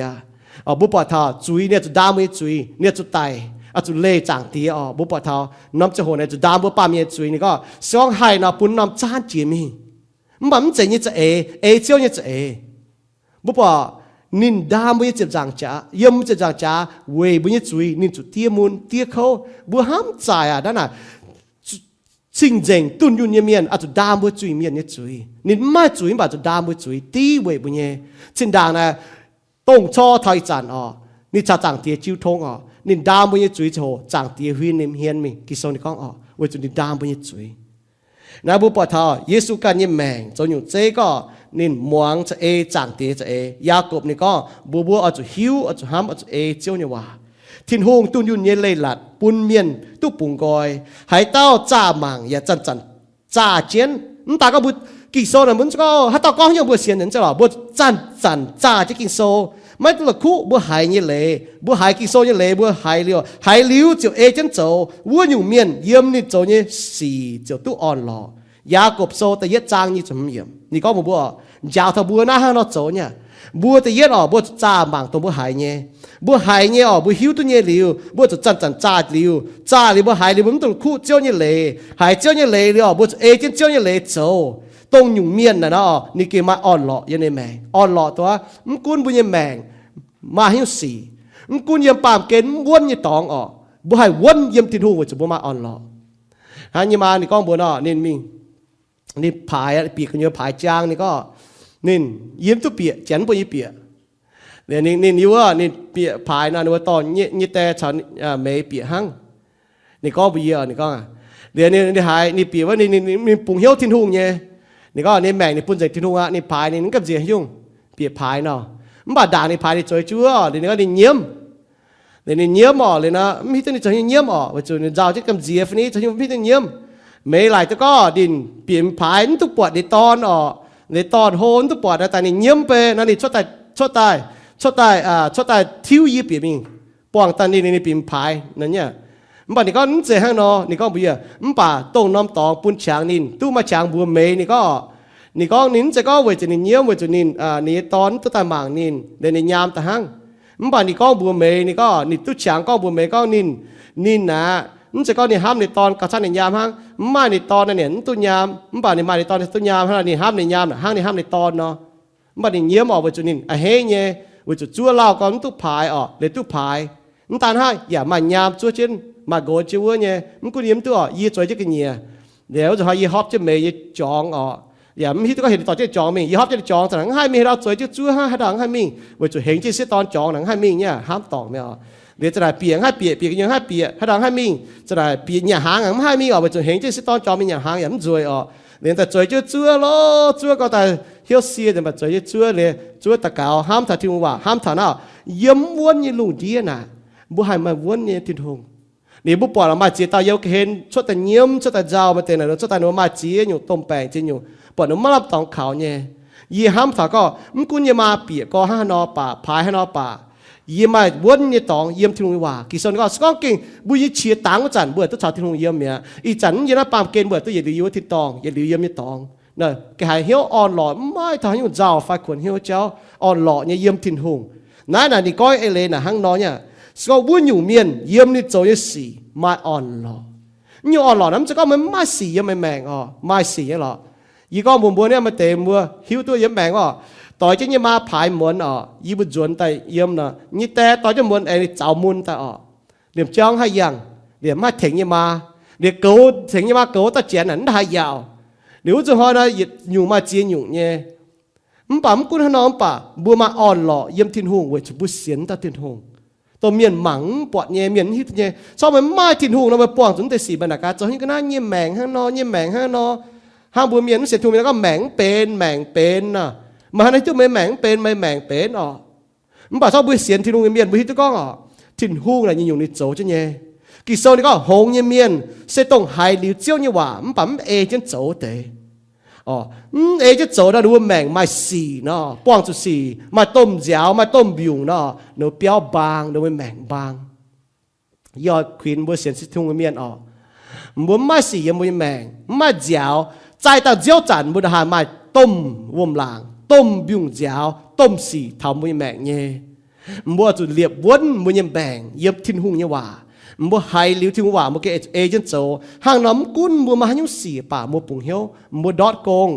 aqv. Mbuo buatc taux zuiz ninh zuqc ndaam mbuo nyei zuiz, ninh zuqc daic, zuqc leih Zaangc Diex oc. Mbuo buatc taux norm ziangh hoc ninh zuqc ndaam mbuo baamh mienh nyei zuiz. Ninh gorngv se gorngv haih nor bun norm zaanv jiex mingh. Mv baac mv zeiz nyei za'eix, ei Ziouv nyei za'eix. Mbuo buatc ninh ndaam mbuo nyei ziepc nzaangc jaax, yiem mbuo ziepc nzaangc jaax weic mbuo nyei zuiz ninh zuqc diev mun diev kouv. Mbuo hnamv zaaic aqv, naaiv naaic Cing-nzengc dunh yunh nyei mienh oix zuqc ndaam mbuo zuiz-mienh nyei zuiz. Ninh mv maaih zuiz mv baac zuqc ndaam mbuo zuiz, div weic mbuo nyei. Zinh ndaangc naaic, dongh corc taux ih zanc oc, ninh caux Zaangc Diex jiu tong oc, ninh ndaam mbuo nyei zuiz ziangh hoc Zaangc Diex huin ninh hmien mingh. Ging-Sou ninh gorngv oc, weic zuqc ninh ndaam mbuo nyei zuiz. Naaiv mbuo buatc taux Yesu ganh nyei maengc zoux nyungc zeiv gorngv ninh muangx za'eix Zaangc Diex za'eix. Yaagorpc ninh gorngv mbuox mbuo oix zuqc hiuv, oix zuqc hnamv, oix zuqc ei Ziouv nyei waac. Tin-Hungh dunh yunh nyei leiz-latc bun mienh duqv bungx nqoi. Haaix dauh zaah mangc yaac zanc-zanc zaah jienv. Mv daaih gorngv mbuo, Ging-Sou naaic mbuo gorngv haaix dauh gorngv haaix nyungc mbuo sienx nzengc lorqc, mbuo zanc-zanc zaah jienv Ging-Sou. Maiv duqv la'kuqv mbuo haiz nyei leiz, mbuo haiz Ging-Sou nyei leiz mbuo haiz liuz, haiz liuz ziouc ei jienv zoux, wuov nyungc mienh yiem ninh zoux nyei sic ziouc duqv orn-lorqc. Yaagorpc Sou da'yietv zaang nyic ziepc hmz yiemc ninh gorngv mbuox mbuo, njaaux taux mbuo naaiv hnangv nor zoux nyei. Mbuo da'yietv oc, mbuo zuqc zaah mangc dongh mbuo haiz nyei. Mbuo haiz nyei oc, mbuo hiuv duqv nyei liuz, mbuo zuqc zanc-zanc zaah liuz. Zaah liuz mbuo haiz liuz mbuo mv duqv la'kuqv Ziouv nyei leiz. Haiz Ziouv nyei leiz liuz oc, mbuo zuqc ei jienv Ziouv nyei leiz zoux. Dongh nyungc mienh naaic nor, ninh gengh maaih orn-lorqc yiem ninh maengc. Orn-lorqc duqv mv gunv mbuo nyei maengc maaih haaix nyungc sic, mv gunv yiem baamh gen mv wuonv nyei dorngx oc, mbuo haih wuonv yiem Tin-Hungh weic zuqc mbuo maaih orn-lorqc. Hnangv nyei maa ninh gorngv mbuox nor, ninh mingh, ninh paaix, bieqc gu'nyuoz paaix jaang, ninh gorngv ninh yiem duqv bieqc, janx mv bun yie bieqc. Ninh, ninh yiem wuov, ninh bieqc paaix nor, ninh mbuo dorh nyei die caux meih bieqc hnangv. Ninh gorngv mbuox yie, ninh gorngv, liuz ninh haiz ninh bieqc wuov, ninh bungx hnyouv Tin-Hungh nyei. Ninh gorngv ninh maengc ninh bun nzengc Tin-Hungh aqv, ninh paaix ninh mv gamh nziex haaix nyungc, bieqc paaix nor. Mv baac ndaangc ninh paaix ninh zueiz juov, ninh gorngv ninh nyiemv. Liuz ninh nyiemv oc, liuz nor mv hiuv duqv ninh zoux haaix nyungc nyiemv oc, weic zuqc ninh nzauh jienv gamh nziex fai ni zoux haaix nyungc mv hiuv duqv nyiemv. Meih laaic duqv gorngv ninh bieqc paaix mv duqv buatc ninh dorn oc. Ninh dorn hlo mv duqv buatc nor, daaih ninh nyiemv beiv nor, ninh cuotv daaih, cuotv daaih, cuotv daaih tiuv yie bieqc mingh, buangh daaih ninh, ninh bieqc paaix nor nyei. Mv baac ninh gorngv mv zeiz hnangv nor, ninh gorngv mbuox yie, mv baac dongh norm dorngx bun qangx ninh duqv maaih qangx mbuox meih. Ninh gorngv, ninh gorngv ninh mv zeiz gorngv weic zuqc ninh nyiemv, weic zuqc ninh, ninh nyei dorn mv duqv daaih mangc ninh, liuz ninh nyaam daaih hnangv. Mv baac ninh gorngv mbuox meih, ninh gorngv ninh duqv qangx gorngv mbuox meih gorngv ninh, ninh aqv, mv zeiz gorngv ninh hnamv ninh dorn gauh camv ninh nyaam hnangv. Mv maaih ninh dorn naaic ninh mv duqv nyaam, mv baac ninh maaih ninh dorn duqv nyaam hnangv, ninh hnamv ninh nyaam hnangv ninh hnamv ninh dorn nor. Mv baac ninh nyiemv oc, weic zuqc ninh a'hneiv nyei, weic zuqc zuov lauh gorn mv duqv paaix oc, liuz duqv paaix. Mv daan hnangv, yaac maaih nyaam zuov jienv, maaih nqox jienv wuov nyei. Mv gunv yie mv duqv oc, yie zueiz jienv ga'nyiec. Liuz wuov zanc hnoi yie hopv jienv meih nyei jorngx oc. Yaac mv hiuv duqv gorngv heuc ninh dorh jienv jorngx mingh. Yie hopv jienv ninh jorngx, zanc naaic mv haih mingh, haaix dauh mingh, weic zuqc hengx jienv sieqv dorn jorngx naaic mv haih mingh nyei, hnamv dorngc mi'aqv oc. Liuz zanc naaic bieqc mv haih bieqc, bieqc ga'nyiec mv haih bieqc, haaix dauh mv haih mingh. Zanc naaic bieqc nyanc hnaangx mv haih mingh oc, weic zuqc hengx jienv sieqv dorn jorngx mingh nyanc hnaangx yaac mv nzueic oc. Liuz daaih zueiz jienv zuov lorqc, zuov gau daaih hnyouv sie, mv zueiz jienv zuov liuz zuov daux gaux, hnamv taux Tin-Hungh waac, hnamv taux naaiv, yiem mv wuonv nyei lungh ndiev naaic, mbuo haih maaih wuonv nyei Tin-Hungh. Liuz mbuo buatc maaih ziex dauh yiem ga'hlen cuotv daaih nyiemv, cuotv daaih nzauh, maaih deix naaic cuotv daaih ninh mbuo maaih ziex nyungc domh baengc ziex nyungc, buatc ninh mbuo maiv lamh dorngx kaux nyei. Yie hnamv taux gorngv mv gunv yie maa bieqc gorx hnangv haaix nor baac, paaix haaix nor baac, yie maaih wuonv nyei dorngx yiem Tin-Hungh nyei waac. Ging-Sou gorngv, se gorngv gengh mbuo nyei qiex dangx wuov zanc mbuo duqv caux Tin-Hungh yiem mi'aqv. Ih zanc yie naaiv baamh gen mbuo duqv yietc liuz yiem wuov tin-dorngh, yietc liuz yiem nyei dorngx. Ga'haaix hnyouv orn-lorqc, mv maaih taux haaix nyungc nzauh fai kuonx hnyouv jauv, orn-lorqc nyei yiem Tin-Hungh. Naaiv naaic ninh gorngv eix leiz naaic hnangv nor nyei, se gorngv wuov nyungc mienh yiem ninh zoux nyei sic maaih orn-lorqc. Nyungc orn-lorqc naaiv mv zeiz gorngv meih mv maaih sic yiem meih maengc oc, maaih sic nyei lorqc. Yie gorngv mbuox mbuo naaiv, maaih deix mbuo hiuv duqv yiem maengc oc, doix jienv nyei maa paaix muonz oc, yie mbuo nzuonx daaih yiem nor, nyei die doix jienv muonz aengx ninh zaux mun daaih oc. Liemh jauv haih yangh, liemh mv haih tengx nyei maa, liemh goux, tengx nyei maa goux daaih janx naaic mv haih yaauc. Liuz wuov zuqc hnoi nor yietc nyungc maaih ziex nyungc nyei. Mv baac mv gunv hnangv nor mv baac mbuo maaih orn-lorqc yiem Tin-Hungh weic zuqc mbuo sienx dauh Tin-Hungh. Dongh mienh mangc mv buatc nyei, mienh mv hiuv duqv nyei. Corc meih mv maaih Tin-Hungh nor, meih buangh zuqc mv deix sic, meih naaic gaax zoux haaix nyungc ga'naaiv nyei maengc hnangv nor, nyei maengc hnangv nor. Hnangv mbuo mienh mv sienx Tin-Hungh mienh gorngv maengc mv benx, maengc benx nor. Meih hnangv naaiv hiuv duqv meih maengc mv benx, meih maengc benx oc. Mv baac corc mbuo sienx Tin-Hungh nyei mienh mbuo hiuv duqv gorngv oc, Tin-Hungh naaic nyungc-nyungc ninh zoux jienv nyei. Ging-Sou ninh gorngv hngongx nyei mienh se dongh haiz liuz Ziouv nyei waac mv baac mv ei jienv zoux deix. Mv ei jienv zoux nor, ninh mbuo maengc maaih sic nor, buangh zuqc sic, maaih domh nziaaux, maaih domh mbiungc nor, ninh mbuo biauv mbaang, ninh mbuo maengc mbaang. Yie oix kuinx mbuo sienx Tin-Hungh nyei mienh oc, mbuo mv maaih sic yiem mbuo nyei maengc, mv maaih nziaaux, zaih dangh nziouv zanc mbuo ndongc haaix maaih domh wuom-laangc, domh mbiungc nziaaux, domh sic taux mbuo nyei maengc nyei. Mbuo oix zuqc liepc wuonv mbuo nyei maengc yiem Tin-Hungh nyei waac. Mbuo haiz liuz Tin-Hungh waac mbuo gengh ei jienv zoux. Hnangv nor mv gunv mbuo maaih haaix nyungc sic baac mbuo bungx hnyouv, mbuo ndortv gong,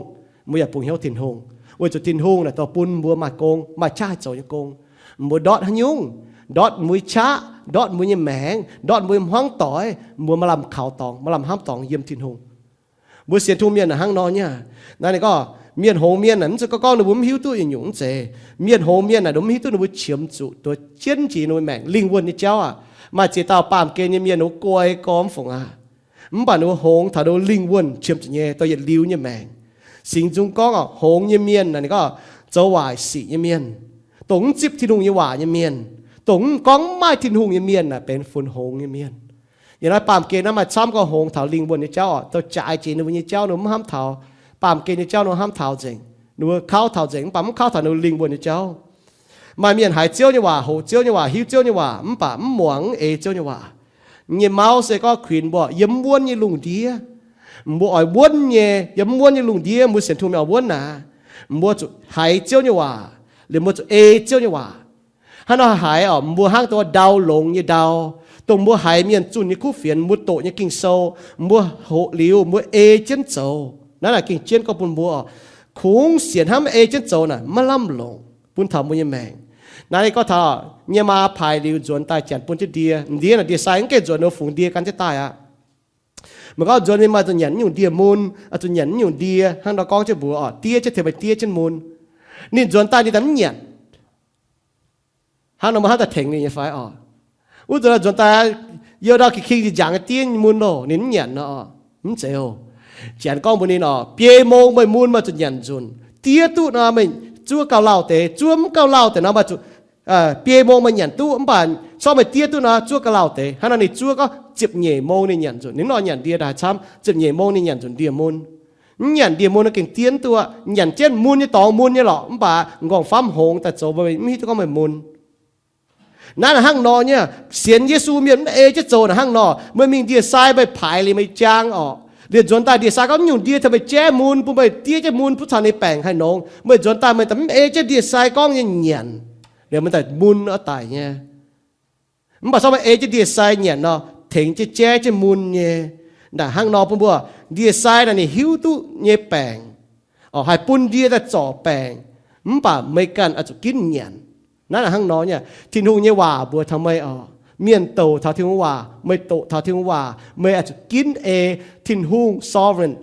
mbuo yaac bungx hnyouv Tin-Hungh, weic zuqc Tin-Hungh naaic dorh bun mbuo maaih gong, maaih qaqv haih zoux nyei gong. Mbuo ndortv haaix nyungc, ndortv mbuo nyei qaqv, ndortv mbuo nyei maengc, ndortv mbuo nyei hmuangv doic, mbuo maaih lamh kaux dorngx, maaih lamh hnamv dorngx yiem Tin-Hungh. Mbuo sienx Tin-Hungh mienh naaic hnangv nor nyei. Naaiv ninh gorngv mienh hngongx mienh naaic, mv zeiz gorngv gorngv ninh mbuo mv hiuv duqv yietc nyungc, mv zeiz. Mienh hngongx mienh naaic, ninh mbuo mv hiuv duqv ninh mbuo qiemx zuqc duqv jienv jiex ninh mbuo maengc lingh wuonh nyei jauv aqv. Maaih ziex dauh baamh gen nyei mienh ninh mbuo guai gormx fungc aqv. Mv baac ninh mbuo hngongx taux ninh mbuo lingh wuonh qiemx zuqc nyei, dorh yietc liuz nyei maengc. Singx Nzung gorngv oc, hngongx nyei mienh naaic ninh gorngv zoux waaic sic nyei mienh, dongh mv zipv Tin-Hungh nyei waac nyei mienh, dongh mv gorngv mv maaih Tin-Hungh nyei mienh naaic benx funx hngongx nyei mienh. Yiem naaiv baamh gen naaiv maaih camv gorngv hngongx taux lingh wuonh nyei jauv oc, zoux jaaix jiex ninh mbuo nyei jauv ninh mbuo mv hnamv taux. Baamh gen nyei jauv ninh mbuo hnamv taux nzengc, ninh mbuo kauv taux nzengc, mv baac mv kauv taux ninh mbuo lingh wuonh nyei jauv. Maaih mienh haiz Ziouv nyei waac, hoqc Ziouv nyei waac, hiuv Ziouv nyei waac, mv baac mv muangx ei Ziouv nyei waac. Nyei mauv se gorngv kuinx mbuo yiem mv wuonv nyei lungh ndiev. Mbuo oix wuonv nyei, yiem mv wuonv nyei lungh ndiev, mbuo sienx Tin-Hungh mienh oix wuonv naaic, mbuo zuqc haiz Ziouv nyei waac, liemh mbuo zuqc ei Ziouv nyei waac. Hnangv nor haiz oc, mbuo hnangv dongh ndau longx nyei ndau, dongh mbuo haiz mienh zunh nyei kuv fienx, mbuo doqc nyei Ging-Sou, mbuo hoqc liuz mbuo ei jienv zoux. Naaiv naaic gengh jienv gorngv bun mbuo oc, kungx sienx hnamv ei jienv zoux naaic maiv lamh longc bun taux mbuo nyei maengc. Naaiv ninh gorngv taux nyei maa paaix liuz nzuonx daaih janx bun jienv ndie. Ndie naaic ndie-sai mv gaengh nzuonx, ninh fungx ndie gan jienv daaih aqv. Meih gorngv nzuonx ninh maaih zuqc nyanc nyungc ndie-mun, zuqc nyanc nyungc ndie, hnangv nor gorngv jienv mbuox oc, diev jienv tengx meih diev jienv mun. Ninh nzuonx daaih ninh daaih mv nyanc. Hnangv nor meih hnamv daaih tengx ninh nyei fai oc? Wuov zanc nzuonx daaih, youh ndau king-king njiec njangc diev nyei mun loh, ninh mv nyanc nor oc. Mv zeiz oc. Janx gorngv mbuox ninh oc, biei mong meih mun meih zuqc nyanc nzunc. Diev duqv nor meih zuov gauh lauh deix, zuov mv gauh lauh deix nor meih zuqc biei mong meih nyanc duqv, mv baac corc meih diev duqv nor zuov gauh lauh deix. Hnangv nor ninh zuov gorngv ziepc nyeic mong ninh nyanc nzunc. Ninh nor nyanc ndie daaih camv, ziepc nyeic mong ninh nyanc nzunc ndie-mun. Mv nyanc ndie-mun nor gengh diev duqv, nyanc jienv mun nyei dorngx mun nyei lorqc, mv baac m'nqorngv famv hngongx daaih zoux, mv hiuv duqv gorngv meih mun. Naaiv naaic hnangv nor nyei, sienx Yesu mienh mv ei jienv zoux naaic hnangv nor, meih mingh ndie-sai meih paaix liuz meih jaang oc. Liuz nzuonx daaih ndie-sai gorngv nyungc ndie taux meih jaiv mun, bun meih diev jienv mun butv caux ninh baengc haih nongx. Meih nzuonx daaih meih daaih mv ei jienv ndie-sai gorngv nyei nyanc, liuz meih daaih mun oix daic nyei. Mv baac corc meih ei jienv ndie-sai nyanc nor, tengx jienv jaiv jienv mun nyei. Naaic hnangv nor bun mbuo, ndie-sai naaic ninh hiuv duqv nyei baengc, oc, haih bun ndie daaih zorc baengc, mv baac meih ganh oix zuqc ginv nyanc. Naaiv naaic hnangv nor nyei, Tin-Hungh nyei waac mbuox taux meih oc, mienh douc taux Tin-Hungh waac, meih doqc taux Tin-Hungh waac, meih oix zuqc ginv ei. Tin-Hungh sovereign,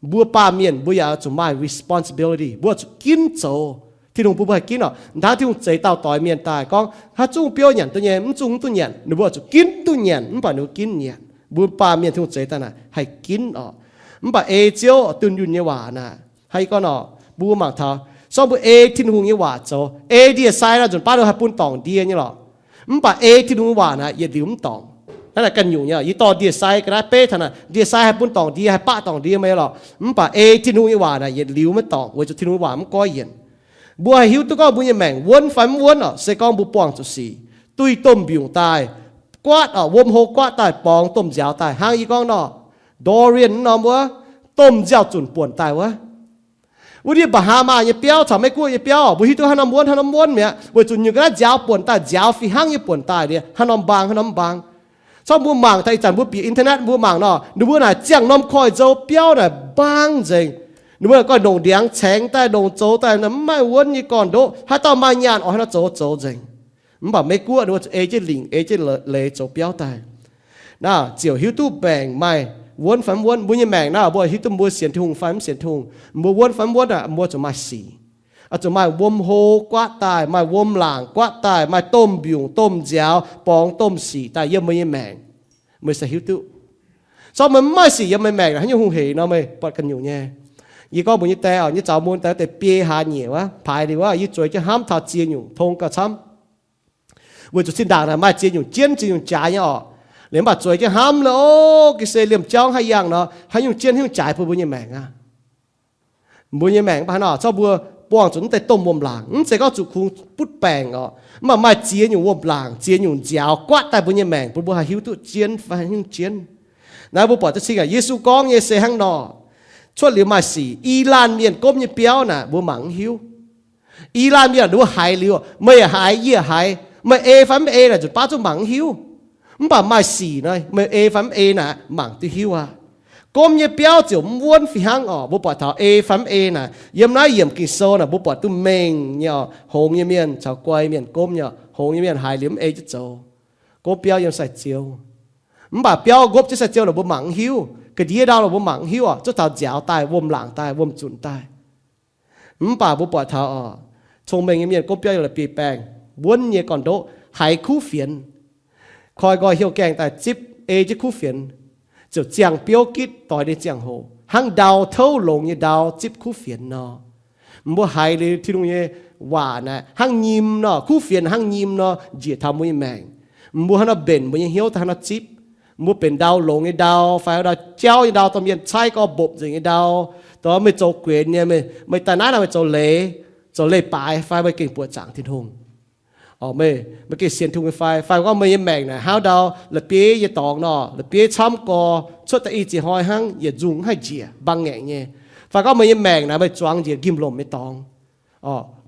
mbuo baamh mienh mbuo yaac oix zuqc maaih responsibility, mbuo oix zuqc ginv zoux. Tin-Hungh bun mbuo haih ginv oc. Hnangv Tin-Hungh zeix dauh doix mienh daaih gorngv, haaix zungv biouv nyanc duqv nyei, mv zungv mv duqv nyanc, ninh mbuo oix zuqc ginv duqv nyanc, mv baac ninh mbuo ginv nyanc. Mbuo baamh mienh Tin-Hungh zeix daaih naaic haih ginv oc. Mv baac ei Ziouv dunh yunh nyei waac naaic, hnangv yie gorngv nor, mbuo mangc taux, sorng mbuo ei Tin-Hungh nyei waac zoux, ei ndie-sai naaic nzunc baav ninh haih bun dorngc ndie nyei lorqc. Mv baac ei Tin-Hungh nyei waac naaic yietc liuz mv dorngc. Naaiv naaic ganh nyungc nyei, yie dorh ndie-sai ga'naaiv beiv taux naaic, ndie-sai haih bun dorngc ndie, haih baqv dorngc ndie meih lorqc. Mv baac ei Tin-Hungh nyei waac naaic yietc liuz maiv dorngc, weic zuqc Tin-Hungh waac mv goiv yienc. Mbuo haih hiuv duqv gorngv mbuo nyei maengc wuonv fai mv wuonv oc, se gorngv mbuo buangh zuqc sic, duih domh mbiungc daaih, guaatv oc, wuom hlo guaatv daaih, borngz domh nziaaux daaih, hnangv yie gorngv nor, Dorian norm wuov, domh nziaaux-zunc buonc daaih wuov. Wuov ndiev Bahama nyei biauv caux Meiv-Guoqv nyei biauv, mbuo hiuv duqv hnangv norm wuonv, hnangv norm wuonv mi'aqv, weic zuqc nyungc ga'naaiv nziaaux buonc daaih, nziaaux fih hnangv nyei buonc daaih liuz, hnangv norm mbaang, hnangv norm mbaang. Corc mbuo mangc taux ih zanc mbuo bieqc internet mbuo mangc nor, ninh mbuo naaic ziangh norm koiv-nzou biauv naaic mbaang nzengc. Ninh mbuo naaic goiv longc ndiangx caengx daaih, longc zoux daaih, mv maaih wuonv nyei gorn-ndoqv, haaix dauh maaih nyaanh oix haaix nor zoux, zoux nzengc. Mv baac Meiv-Guoqv ninh mbuo zuqc ei jienv lingc, ei jienv leiz zoux biauv daaih. Naaiv ziouc hiuv duqv maengc maaih wuonv fai mv wuonv. Mbuo nyei maengc naaiv, mbuo hiuv duqv mbuo sienx Tin-Hungh fai mv sienx Tin-Hungh, mbuo wuonv fai mv wuonv aqv, mbuo zuqc maaih sic. Oix zuqc maaih wuom hlo guaatv daaih, maaih wuom laangc guaatv daaih, maaih domh mbiungc, domh nziaaux, borngz domh sic daaih yiem meih nyei maengc. Meih se hiuv duqv. Corc meih mv maaih sic yiem meih maengc, haaix nyungc hungh heic nor meih buatc ganh nyungc nyei. Yie gorngv mbuox nyei die oc, nyei zaux mun daaih deix biei hlaax nyieqc wuov, paaix liuz wuov, yie zueiz jienv hnamv taux ziex nyungc tong gauh camv. Weic zuqc zinh ndaangc naaic maaih ziex nyungc jienv, ziex nyungc jaaix nyei oc. Liuz mv baac zueiz jienv hnamv le, o, ga'sie liemh jauv haaix yangh nor, haaix nyungc jienv, haaix nyungc jaaix bun mbuo nyei maengc aqv. Mbuo nyei maengc mv baac hnangv nor, corc mbuo buangh zuqc mv deix domh wuom laangc, mv zeiz gorngv zuqc kungx butv baengc oc. Mv baac maaih ziex nyungc wuom laangc, ziex nyungc nziaaux guaatv daaih mbuo nyei maengc, bun mbuo haih hiuv duqv jienv fai haaix nyungc jienv. Naaiv mbuo buatc duqv cing aqv. Yesu gorngv nyei se hnangv nor, cuotv liuz maaih sic. I laanh mienh gomv nyei biauv naaic mbuo mangc mv hiuv. I laanh mienh ninh mbuo haiz liuz, meih yaac haiz, yie yaac haiz, meih ei fai mv ei naaic nzunc baav zungv mangc mv hiuv. Mv baac maaih sic nor, meih ei fai mv ei naaic mangc duqv hiuv aqv. Gomv nyei biauv ziouc mv wuonv fih hnangv oc. Mbuo buatc taux ei fai mv ei naaic, yiem naaiv yiemc Ging-Sou naaic mbuo buatc duqv mengh nyei oc. Hngongx nyei mienh caux guai mienh gomv nyei oc. Hngongx nyei mienh haiz liuz mv ei jienv zoux, gomv biauv yiem sai-ziou. Mv baac biauv ngopv jienv sai-ziou naaic mbuo mangc mv hiuv. Ga'ndiev ndau lorqc mbuo mangc mv hiuv oc, zuov taux nziaaux daaih, wuom-laangc daaih, wuom-zunc daaih. Mv baac mbuo buatc taux oc, cong-mengh nyei mienh, gomv biauv yiem la'bieiv-baengh, wuonv nyei gorn-ndoqv, haiz kuv fienx, koi nqoi heuc gaengh daaih zipv ei jienv kuv fienx, ziouc ziangh biouv gitv doix nyei ziangh hoc, hnangv ndau touv longx nyei ndau zipv kuv fienx nor. Mbuo haiz liuz Tin-Hungh nyei waac naaic hnangv nyim nor, kuv fienx hnangv nyim nor njiec taux mbuo nyei maengc. Mbuo hnangv nor mbenc mbuo nyei hnyouv daaih hnangv nor zipv. Mbuo benx ndau longx nyei ndau fai ndau jauv nyei ndau, dorh mienh caaiv gorx mbopv nzengc nyei ndau, dorh meih zoux guenx nyei, meih daaih naaiv nor meih zoux leiz, zoux leiz-baaix fai meih gengh buoqc zaangc Tin-Hungh? Meih, meih gengh sienx Tin-Hungh nyei fai? Fai gorngv meih nyei maengc naaic hnangv ndau la'bieiv nyei dorngx nor, la'bieiv camv gorx, cuotv daaih i ziex hnoi hnangv, yietc nzungh haih njiec mbaang ngaengc nyei. Fai gorngv meih nyei maengc naaic meih zuangx njiec nqimh lomc nyei dorngx,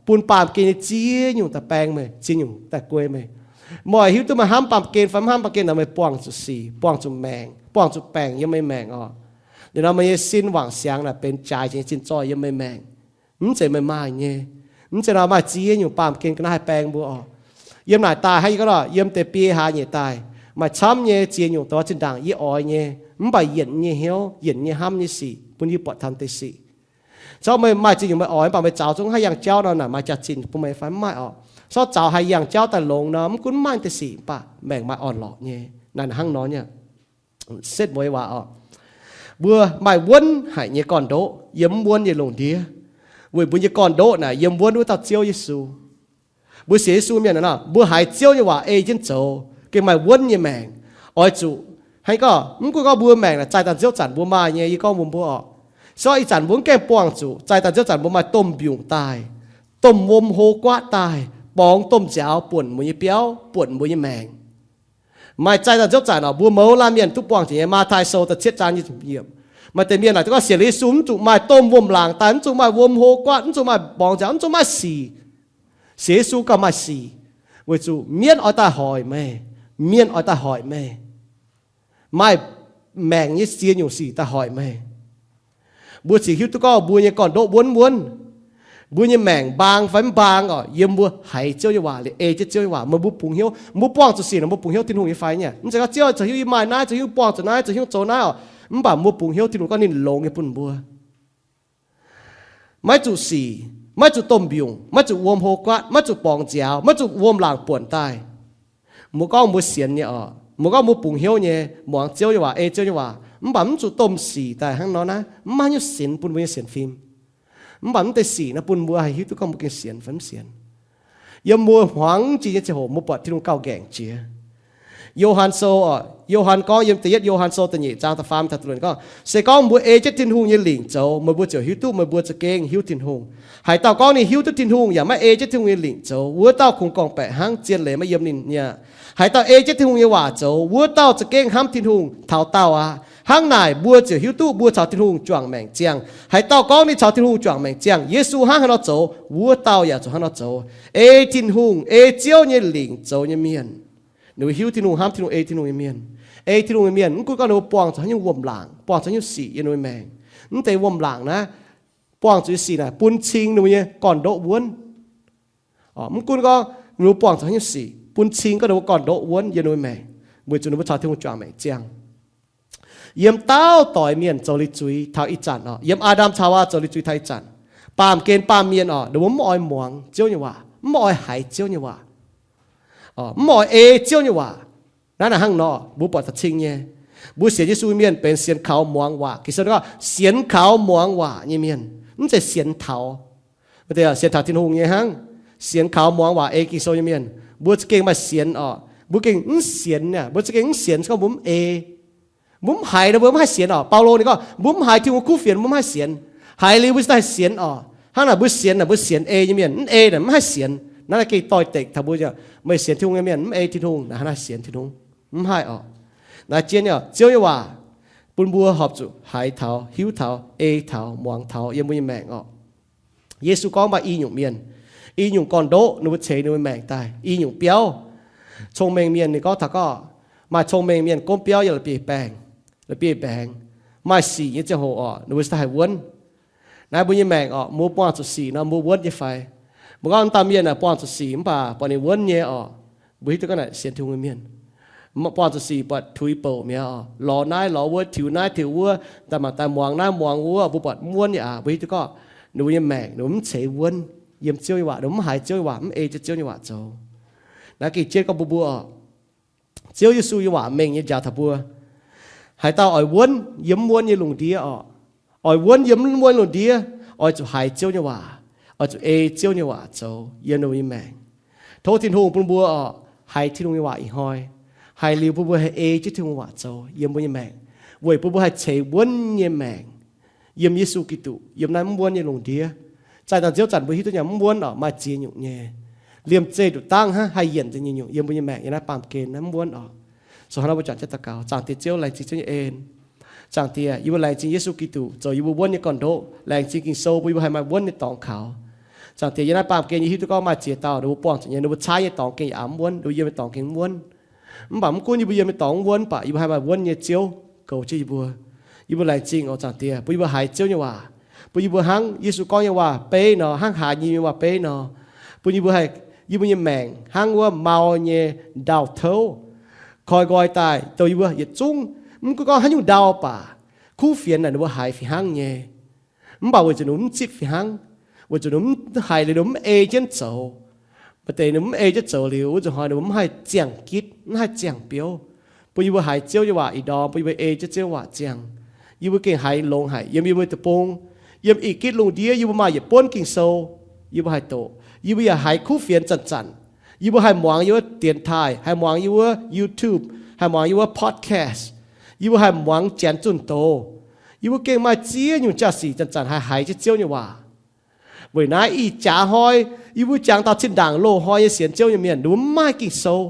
bun baamh gen nyei ziex nyungc daaih baeng meih, ziex nyungc daaih guei meih. Meih hiuv duqv meih hnamv baamh gen fai mv hnamv baamh gen naaic, meih buangh zuqc sic, buangh zuqc maengc, buangh zuqc baengc yiem meih maengc oc. Liuz nor meih nyei sin wangc siangx naaic benx jaaix nyei zinh zoih yiem meih maengc. Mv zeiz meih maaih nyei. Mv zeiz nor maaih ziex nyungc baamh gen ga'naaiv haih baeng mbuo oc. Yiem naaic daaih hnangv yie gorngv nor, yiem deix biei hlaax nyeic daaih maaih camv nyei ziex nyungc doix zinh ndaangc yie oix nyei, mv baac yienc nyei hnyouv, yienc nyei hnamv nyei sic bun yie buatc taux deix sic. Caux meih maaih ziex nyungc meih oix, mv baac meih zaux zungv haaix yangh jauv nor naaic maaih jaax-zinh bun meih fai mv maaih oc. Caux zaux haaix yangh jauv daaih longx nor, mv gunv maaih deix sic, mv baac maengc maaih orn-lorqc nyei. Naaiv hnangv nor nyei. Setv mueiz waac oc. Mbuo maaih wuonv haic nyei gorn-ndoqv yiem mv wuonv nyei lungh ndiev, weic mbuo nyei gorn-ndoqv naaic yiem wuonv wuov dauh Ziouv Yesu. Mbuo sienx Yesu mienh naaic nor, mbuo haiz Ziouv nyei waac ei jienv zoux, gengh maaih wuonv nyei maengc. Oix zuqc hnangv gorngv, mv gunv gorngv mbuo maengc naaic zaaih daaih nziouv zanc mbuo maaih nyei, yie gorngv mbuox mbuo oc. Se gorngv ih zanc mbuo mv gaengh buangh zuqc, zaaih daaih nziouv zanc mbuo maaih domh mbiungc daaih, domh wuom hlo guaatv daaih, borngz domh nziaaux buonc mbuo nyei biauv, buonc mbuo nyei maengc. Maaih zaaih daaih nziouv zanc oc, mbuo mouz laanh mienh duqv buangh zuqc nyei. Matv^taai Sou da'cietv zaang nyic ziepc, maaih deix mienh naaic gorngv sienx Yesu mv zuqc maaih domh wuom-laangc daaih, mv zuqc maaih wuom hlo guaatv, mv zuqc maaih borngz nziaaux, mv zuqc maaih sic. Sienx Yesu gauh maaih sic, weic zuqc mienv oix daaih hoic meih. Mienv oix daaih hoic meih. Maaih maengc nyei ziex nyungc sic daaih hoic meih. Mbuo ziouc hiuv duqv gorngv mbuo nyei gorn-ndoqv wuonv wuonv, mbuo nyei maengc mbaang fai mv mbaang oc, yiem mbuo haiz Ziouv nyei waac liuz ei jienv Ziouv nyei waac. Meih mbuo bungx hnyouv, mbuo buangh zuqc sic nor, mbuo bungx hnyouv Tin-Hungh nyei fai nyei? Mv zeiz gorngv Ziouv zoux hiuv yie maaih naaiv, zoux hiuv buangh zuqc naaiv, zoux hiuv zoux naaiv oc. Mv baac mbuo bungx hnyouv Tin-Hungh gorngv ninh longx nyei bun mbuo. Maiv zuqc sic, maiv zuqc domh mbiungc, maiv zuqc wuom hlo guaatv, maiv zuqc borngz nziaaux, maiv zuqc wuom-laangc buonc daaih. Mbuo gorngv mbuo sienx nyei oc, mbuo gorngv mbuo bungx hnyouv nyei, muangx Ziouv nyei waac, ei Ziouv nyei waac, mv baac mv zuqc domh sic daaih hnangv nor naaiv, mv maaih haaix nyungc sienx bun mbuo nyei sienx fim. Mv baac mv deix sic naaiv bun mbuo haih hiuv duqv gorngv mbuo gengh sienx fai mv sienx. Yiem mbuo hmuangx jiex nyei ziangh hoc mbuo buatc Tin-Hungh gauh nqaengc jiex. Yo^han Sou, Yo^han gorngv yiem da'yietv Yo^han Sou da'nyeic zaang da'faam taux da'luoqc gorngv, se gorngv mbuo ei jienv Tin-Hungh nyei lingc zoux, meih mbuo ziouc hiuv duqv meih mbuo za'gengh hiuv Tin-Hungh. Haaix dauh gorngv ninh hiuv duqv Tin-Hungh yaac maiv ei jienv Tin-Hungh nyei lingc zoux, wuov dauh kungx gorngv-baeqc hnangv, zien leiz maiv yiem ninh mi'aqv. Haaix dauh ei jienv Tin-Hungh nyei waac zoux, wuov dauh za'gengh hnamv Tin-Hungh taux daauh aqv. Hnangv naaic mbuo ziouc hiuv duqv mbuo caux Tin-Hungh juangc maengc ziangh. Haaix dauh gorngv ninh caux Tin-Hungh juangc maengc ziangh, Yesu hnangv haaix nor zoux, wuov dauh yaac zuqc hnangv nor zoux. Ei Tin-Hungh, ei Ziouv nyei lingc zoux nyei mienh, ninh mbuo hiuv Tin-Hungh, hnamv Tin-Hungh, ei Tin-Hungh nyei mienh. Ei Tin-Hungh nyei mienh mv gunv gorngv ninh mbuo buangh zuqc haaix nyungc wuom-laangc, buangh zuqc haaix nyungc sic yiem ninh mbuo maengc, mv deix wuom-laangc naaiv, buangh zuqc nyei sic naaic bun cing ninh mbuo nyei gorn-ndoqv wuonv. Mv gunv gorngv ninh mbuo buangh zuqc haaix nyungc sic, bun cing gorngv ninh mbuo gorn-ndoqv wuonv yiem ninh mbuo maengc, weic zuqc ninh mbuo caux Tin-Hungh juangc maengc ziangh. Yiem dauh doix mienh zoux liuz zuiz taux ih zanc oc, yiem Aa^ndam caux Haawaa zoux liuz zuiz taux ih zanc, baamh gen baamh mienh oc, ninh mbuo mv oix muangx Ziouv nyei waac, mv oix haiz Ziouv nyei waac, mv oix ei Ziouv nyei waac. Naaiv naaic hnangv nor, mbuo buatc taux cing nyei. Mbuo sienx Yesu mienh benx sienx kaux muangx waac. Ging-Sou gorngv sienx kaux muangx waac nyei mienh, mv zeiz sienx taux, sienx taux Tin-Hungh nyei hnangv. Sienx kaux muangx waac ei Ging-Sou nyei mienh, mbuo za'gengh maaih sienx oc. Mbuo gengh mv sienx, mbuo za'gengh mv sienx se gorngv mbuo mv ei. Mbuo mv haiz nor mbuo mv haih sienx oc. Baulo ninh gorngv mbuo mv haiz Tin-Hungh kuv fienx mbuo mv haih sienx. Haiz liuz mbuo cingx daaih sienx oc. Hnangv naaic mbuo sienx naaic mbuo sienx ei nyei mienh, mv ei naaic mv haih sienx. Naaiv naaiv gengh doix-dekc taux mbuo, meih sienx Tin-Hungh nyei mienh mv ei Tin-Hungh naaic hnangv naaiv sienx Tin-Hungh, mv haih oc. Naaiv zien nyei oc, Ziouv nyei waac bun mbuo horpc zuqc haiz taux, hiuv taux, ei taux, muangx taux yiem mbuo nyei maengc oc. Yesu gorngv maaih i nyungc mienh, i nyungc gorn-ndoqv ninh mbuo ceix ninh mbuo maengc daaih, i nyungc biauv. Cong-mengh mienh ninh gorngv taux gorngv, maaih cong-mengh mienh gomv biauv yiem la'bieiv-baengh, la'bieiv-mbaengx. Maaih sic nyei ziangh hoc oc, ninh mbuo cingx daaih haih wuonv. Naaiv mbuo nyei maengc oc, mbuo buangh zuqc sic nor mbuo wuonv nyei fai? Mbuo gorngv dauh mienh naaic buangh zuqc sic mv baac buatc ninh wuonv nyei oc, mbuo hiuv duqv gorngv naaic sienx Tin-Hungh nyei mienh. Buangh zuqc sic buatc tuix bouc mi'aqv oc. Lorz naaiv lorz wuov, tiux naaiv tiux wuov, daaih mangc daaih muangx naaiv muangx wuov, mbuo buatc mv wuonv nyei aqv. Mbuo hiuv duqv gorngv ninh mbuo nyei maengc ninh mbuo mv ceix wuonv yiem Ziouv nyei waac, ninh mbuo mv haiz Ziouv nyei waac, mv ei jienv Ziouv nyei waac zoux. Naaiv gengh jienv gorngv mbuo mbuo oc, Ziouv Yesu nyei waac mengh nyei njaaux taux mbuo, haaix dauh oix wuonv yiem mv wuonv nyei lungh ndiev oc, oix wuonv yiem mv wuonv nyei lungh ndiev, oix zuqc haiz Ziouv nyei waac, oix zuqc ei Ziouv nyei waac zoux yiem ninh mbuo nyei maengc. Tov Tin-Hungh bun mbuo oc, haiz Tin-Hungh nyei waac ih hnoi, haiz liuz bun mbuo haih ei jienv Tin-Hungh waac zoux yiem mbuo nyei maengc, weic bun mbuo haih ceix wuonv nyei maengc yiem Yesu Giduc, yiem naaiv mv wuonv nyei lungh ndiev. Zaih dangh Ziouv zanc mbuo hiuv duqv nyei mv wuonv oc, maaih ziex nyungc nyei. Liemh zeih nduqc dangv hnangv haih yienc nzengc nyei nyungc yiem mbuo nyei maengc yiem naaiv baamh gen naaiv mv wuonv oc. Zoux hnangv naaiv mbuo juangc jienv daux gaux. Zaangc Diex Ziouv, laengz zingh Ziouv nyei en. Zaangc Diex, yie mbuo laengz zingh Yesu Giduc zoux yie mbuo wuonv nyei gorn-ndoqv. Laengz zingh Ging-Sou bun yie mbuo haih maaih wuonv nyei dorngx kaux. Zaangc Diex, yiem naaiv baamh gen yie hiuv duqv gorngv maaih ziex dauh ninh mbuo buangh zuqc nyei, ninh mbuo caaiv nyei dorngx gengh yaac mv wuonv, ninh mbuo yiem nyei dorngx gengh mv wuonv. Mv baac mv gunv yie mbuo yiem nyei dorngx mv wuonv, mv baac yie mbuo haih maaih wuonv nyei Ziouv goux jienv yie mbuo. Yie mbuo laengz zingh oc Zaangc Diex, bun yie mbuo haiz Ziouv nyei waac, bun yie mbuo hnangv Yesu gorngv nyei waac-beiv nor, hnangv haaix nyungc nyei waac-beiv nor, bun yie mbuo haih, yie mbuo nyei maengc hnangv wuov mau nyei ndau-touv, koi nqoi daaih douh yie mbuo yietc zungv. Mv gunv gorngv haaix nyungc ndau baac, kuv fienx naaic ninh mbuo haiz fih hnangv nyei. Mv baac weic zuqc ninh mv zipv fih hnangv, weic zuqc ninh mv haiz liuz ninh mv ei jienv zoux. Maaih deix ninh mv ei jienv zoux liuz, wuov nzunc hnoi ninh mbuo mv haih ziangh gitv, mv haih ziangh biouv. Bun yie mbuo haiz Ziouv nyei waac ih ndorm, bun yie mbuo ei jienv Ziouv nyei waac ziangh. Yie mbuo gengh haiz longx haic yiem yie mbuo deic-bung. Yiem i gitv lungh ndiev yie mbuo maaih yietc buonv Ging-Sou, yie mbuo haih doqc. Yie mbuo yaac haiz kuv fienx zanc-zanc. Yie mbuo haih muangx yie wuov dienx taaih, haih muangx yie wuov YouTube, haih muangx yie wuov podcast. Yie mbuo haih muangx janx zunh doz. Yie mbuo gengh maaih ziex nyungc jaa-sic zanc-zanc haih haiz jienv Ziouv nyei waac. Weic naaiv ih jaax hnoi, yie mbuo jangx dauh zinh ndaangc loz-hnoi nyei sienx Ziouv nyei mienh, ninh mbuo mv maaih Ging-Sou.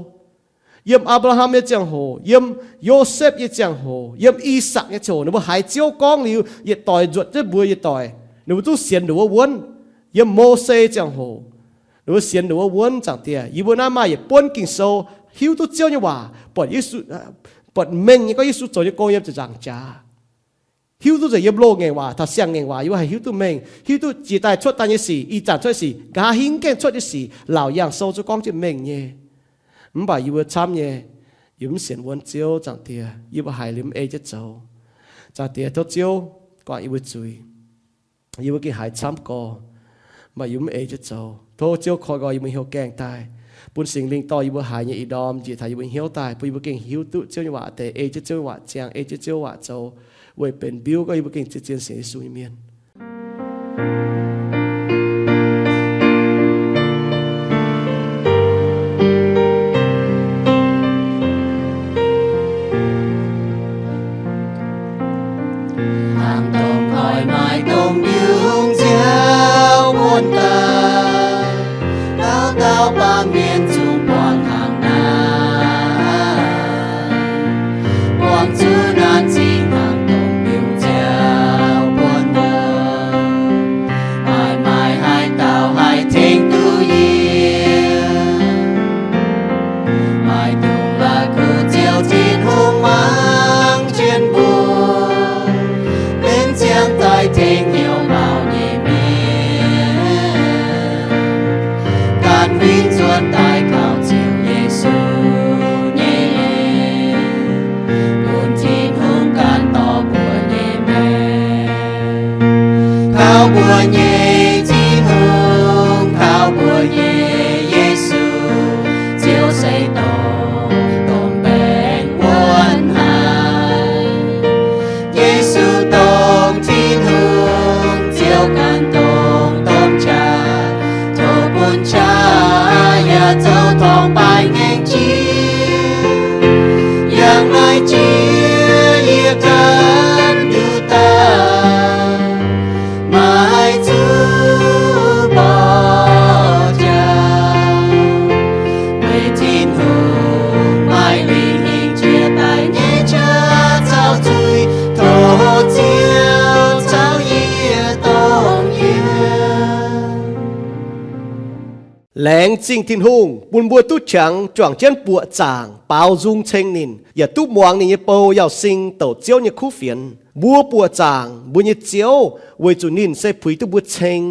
Yiem Apc^laa^ham nyei ziangh hoc, yiem Yosepv nyei ziangh hoc, yiem I^sakc nyei ziangh hoc, ninh mbuo haiz Ziouv gorngv liuz, yietc doic nzuotc jienv mbuo yietc doic, ninh mbuo duqv sienx nduqc wuov wuonv. Yiem Mose nyei ziangh hoc, ninh mbuo sienx nduqc wuov wuonv. Zaangc Diex, yie mbuo naaiv maaih yietc buonv Ging-Sou, hiuv duqv Ziouv nyei waac, buatc Yesu, buatc mengh nyei gorngv Yesu zoux nyei gong yiem ziepc nzaangc jaax. Hiuv duqv nzengc yiem loz-ngaengc waac taux siang-ngaengc waac, yie mbuo haih hiuv duqv mengh, hiuv duqv jiex daaih cuotv daaih nyei sic, ih zanc cuotv nyei sic, nqa'haav hingv gaengh cuotv nyei sic, laauc yangh sou zuqv gorngv jienv mengh nyei. Mv baac yie mbuo camv nyei, yie mv sienx wuonv Ziouv. Zaangc Diex, yie mbuo haiz liuz mv ei jienv zoux. Zaangc Diex, tov Ziouv guangc yie mbuo zuiz. Yie mbuo gengh haiz camv gorx, mv baac yie mv ei jienv zoux. Tov Ziouv koi nqoi yie mbuo hnyouv gaengh daaih, bun Singx Lingh dorh yie mbuo haiz nyei ih ndorm njiec taux yie mbuo hnyouv daaih, bun yie mbuo gengh hiuv duqv Ziouv nyei waac deix, ei jienv Ziouv nyei waac ziangh, ei jienv Ziouv nyei waac zoux, weic benx mbiuv gorngv yie mbuo gengh zien-zien sienx Yesu nyei mienh. Hnangv dongh koi maaih dongh mbiungc nziaauc buonv daaih, dauh dauh baamh mienh zungv buangh hnangv naaiv. Buangh zuqc naanc zingh hnangv dongh mbiungc nziaauc buonv wuov, maaih maaih haaix dauh haih tengx duqv yie? Maaih dongh la'kuqv Ziouv Tin-Hungh mangc jienv mbuo, benx ziangh daaih tengx hnyouv maux nyei mienh, ganh huingx nzuonx daaih kaux Ziouv Yesu nyei en, bun Tin-Hungh ganh dorh mbuo nyei maengc. Kaux mbuo nyei Tin-Hungh, kaux mbuo nyei Yesu, Ziouv se dongh, dongh baengh wuonv haic. Yesu dongh Tin-Hungh, Ziouv ganh dongh domh qaqv. Tov bun qaqv yaac zoux torngv baaix ngaengc jiex. Yangh naaiv jiex yie ganh nduqc daaih, maiv zuqc mborqv jaax. Weic Tin-Hungh maaih lingh hingh jiex daaih nyei qaqv caux zuiz, tov Ziouv caux yie dongh yiem. Laengz zingh Tin-Hungh bun mbuo duqv qangx juangc jienv buoqc zaangc baaux nzung ceng ninh, yaac duqv muangx ninh nyei bou Yauz Sing douc Ziouv nyei kuv fienx. Mbuo buoqc zaangc mbuo nyei Ziouv weic zuqc ninh se puix duqv mbuo ceng.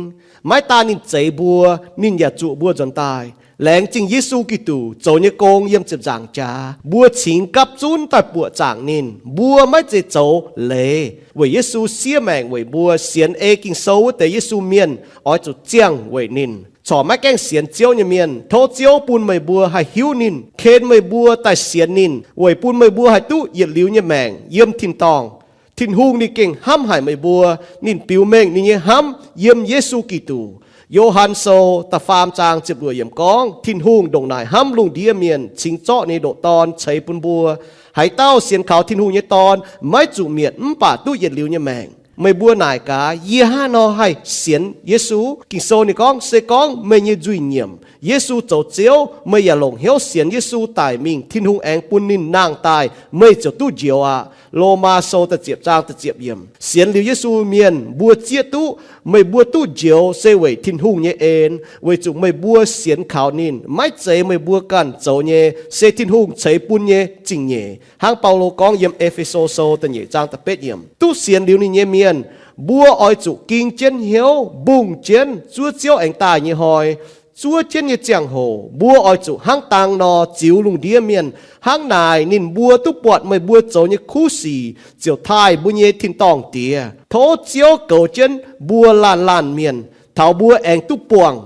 Maiv daan ninh zeix mbuo, ninh yaac zuoqc mbuo nzuonx daaih. Laengz zingh Yesu Giduc zoux nyei gong yiem ziepc nzaangc jaax, mbuo cingx gapv zunv daaih buoqc zaangc ninh. Mbuo maiv zeiz zoux leiz, weic Yesu siev maengc weic mbuo, sienx ei Ging-Sou wuov deix Yesu mienh oix zuqc ziangh weic ninh. Corc maiv gaengh sienx Ziouv nyei mienh, tov Ziouv bun meih mbuo haih hiuv ninh, ken meih mbuo daaih sienx ninh, weic bun meih mbuo haih duqv yietc liuz nyei maengc yiem tin-dorngh. Tin-Hungh ninh gengh hnamv haic meih mbuo. Ninh biux mengh ninh nyei hnamv yiem Yesu Giduc. Yo^han Sou da'faam zaang ziepc luoqc yiemc gorngv, Tin-Hungh ndongc naaic hnamv lungh ndiev mienh, cingx zorqv ninh nyei ndoqc Dorn ceix bun mbuo. Haaix dauh sienx kaux Tin-Hungh nyei Dorn maiv zuqc mietc mv baac duqv yietc liuz nyei maengc. Meih mbuo naaic gaax, yie hnangv haaix nor haih sienx Yesu? Ging-Sou ninh gorngv, se gorngv meih nyei nzuih nyiemc, Yesu zoux Ziouv, meih yaac longc hnyouv sienx Yesu daic mingh, Tin-Hungh aengx bun ninh nangh daaih, meih ziouc duqv njoux aqv. Lomaa Sou da'ziepc zaang da'ziepc yiemc. Sienx liuz Yesu mienh mbuo zieqv duqv, meih mbuo duqv njoux se weic Tin-Hungh nyei en, weic zuqc meih mbuo sienx kaux ninh. Maiv zeiz meih mbuo ganh zoux nyei, se Tin-Hungh ceix bun nyei zingh nyeic. Hnangv Baulo gorngv yiem E^fe^so Sou da'nyeic zaang da'betv yiemc, duqv sienx liuz ninh nyei mienh, mbuo oix zuqc ging jienv hnyouv, mbungh jienv zuov Ziouv aengx daaih nyei hnoi, zuov jienv nyei ziangh hoc, mbuo oix zuqc hnangv dang nor ziux lungh ndiev mienh. Hnangv naaic ninh mbuo duqv buatc meih mbuo zoux nyei kuv sic ziouc taaih mbuo nyei tin-dorngh Diex. Tov Ziouv goux jienv mbuo laanh laanh mienh, taux mbuo aengx duqv buangh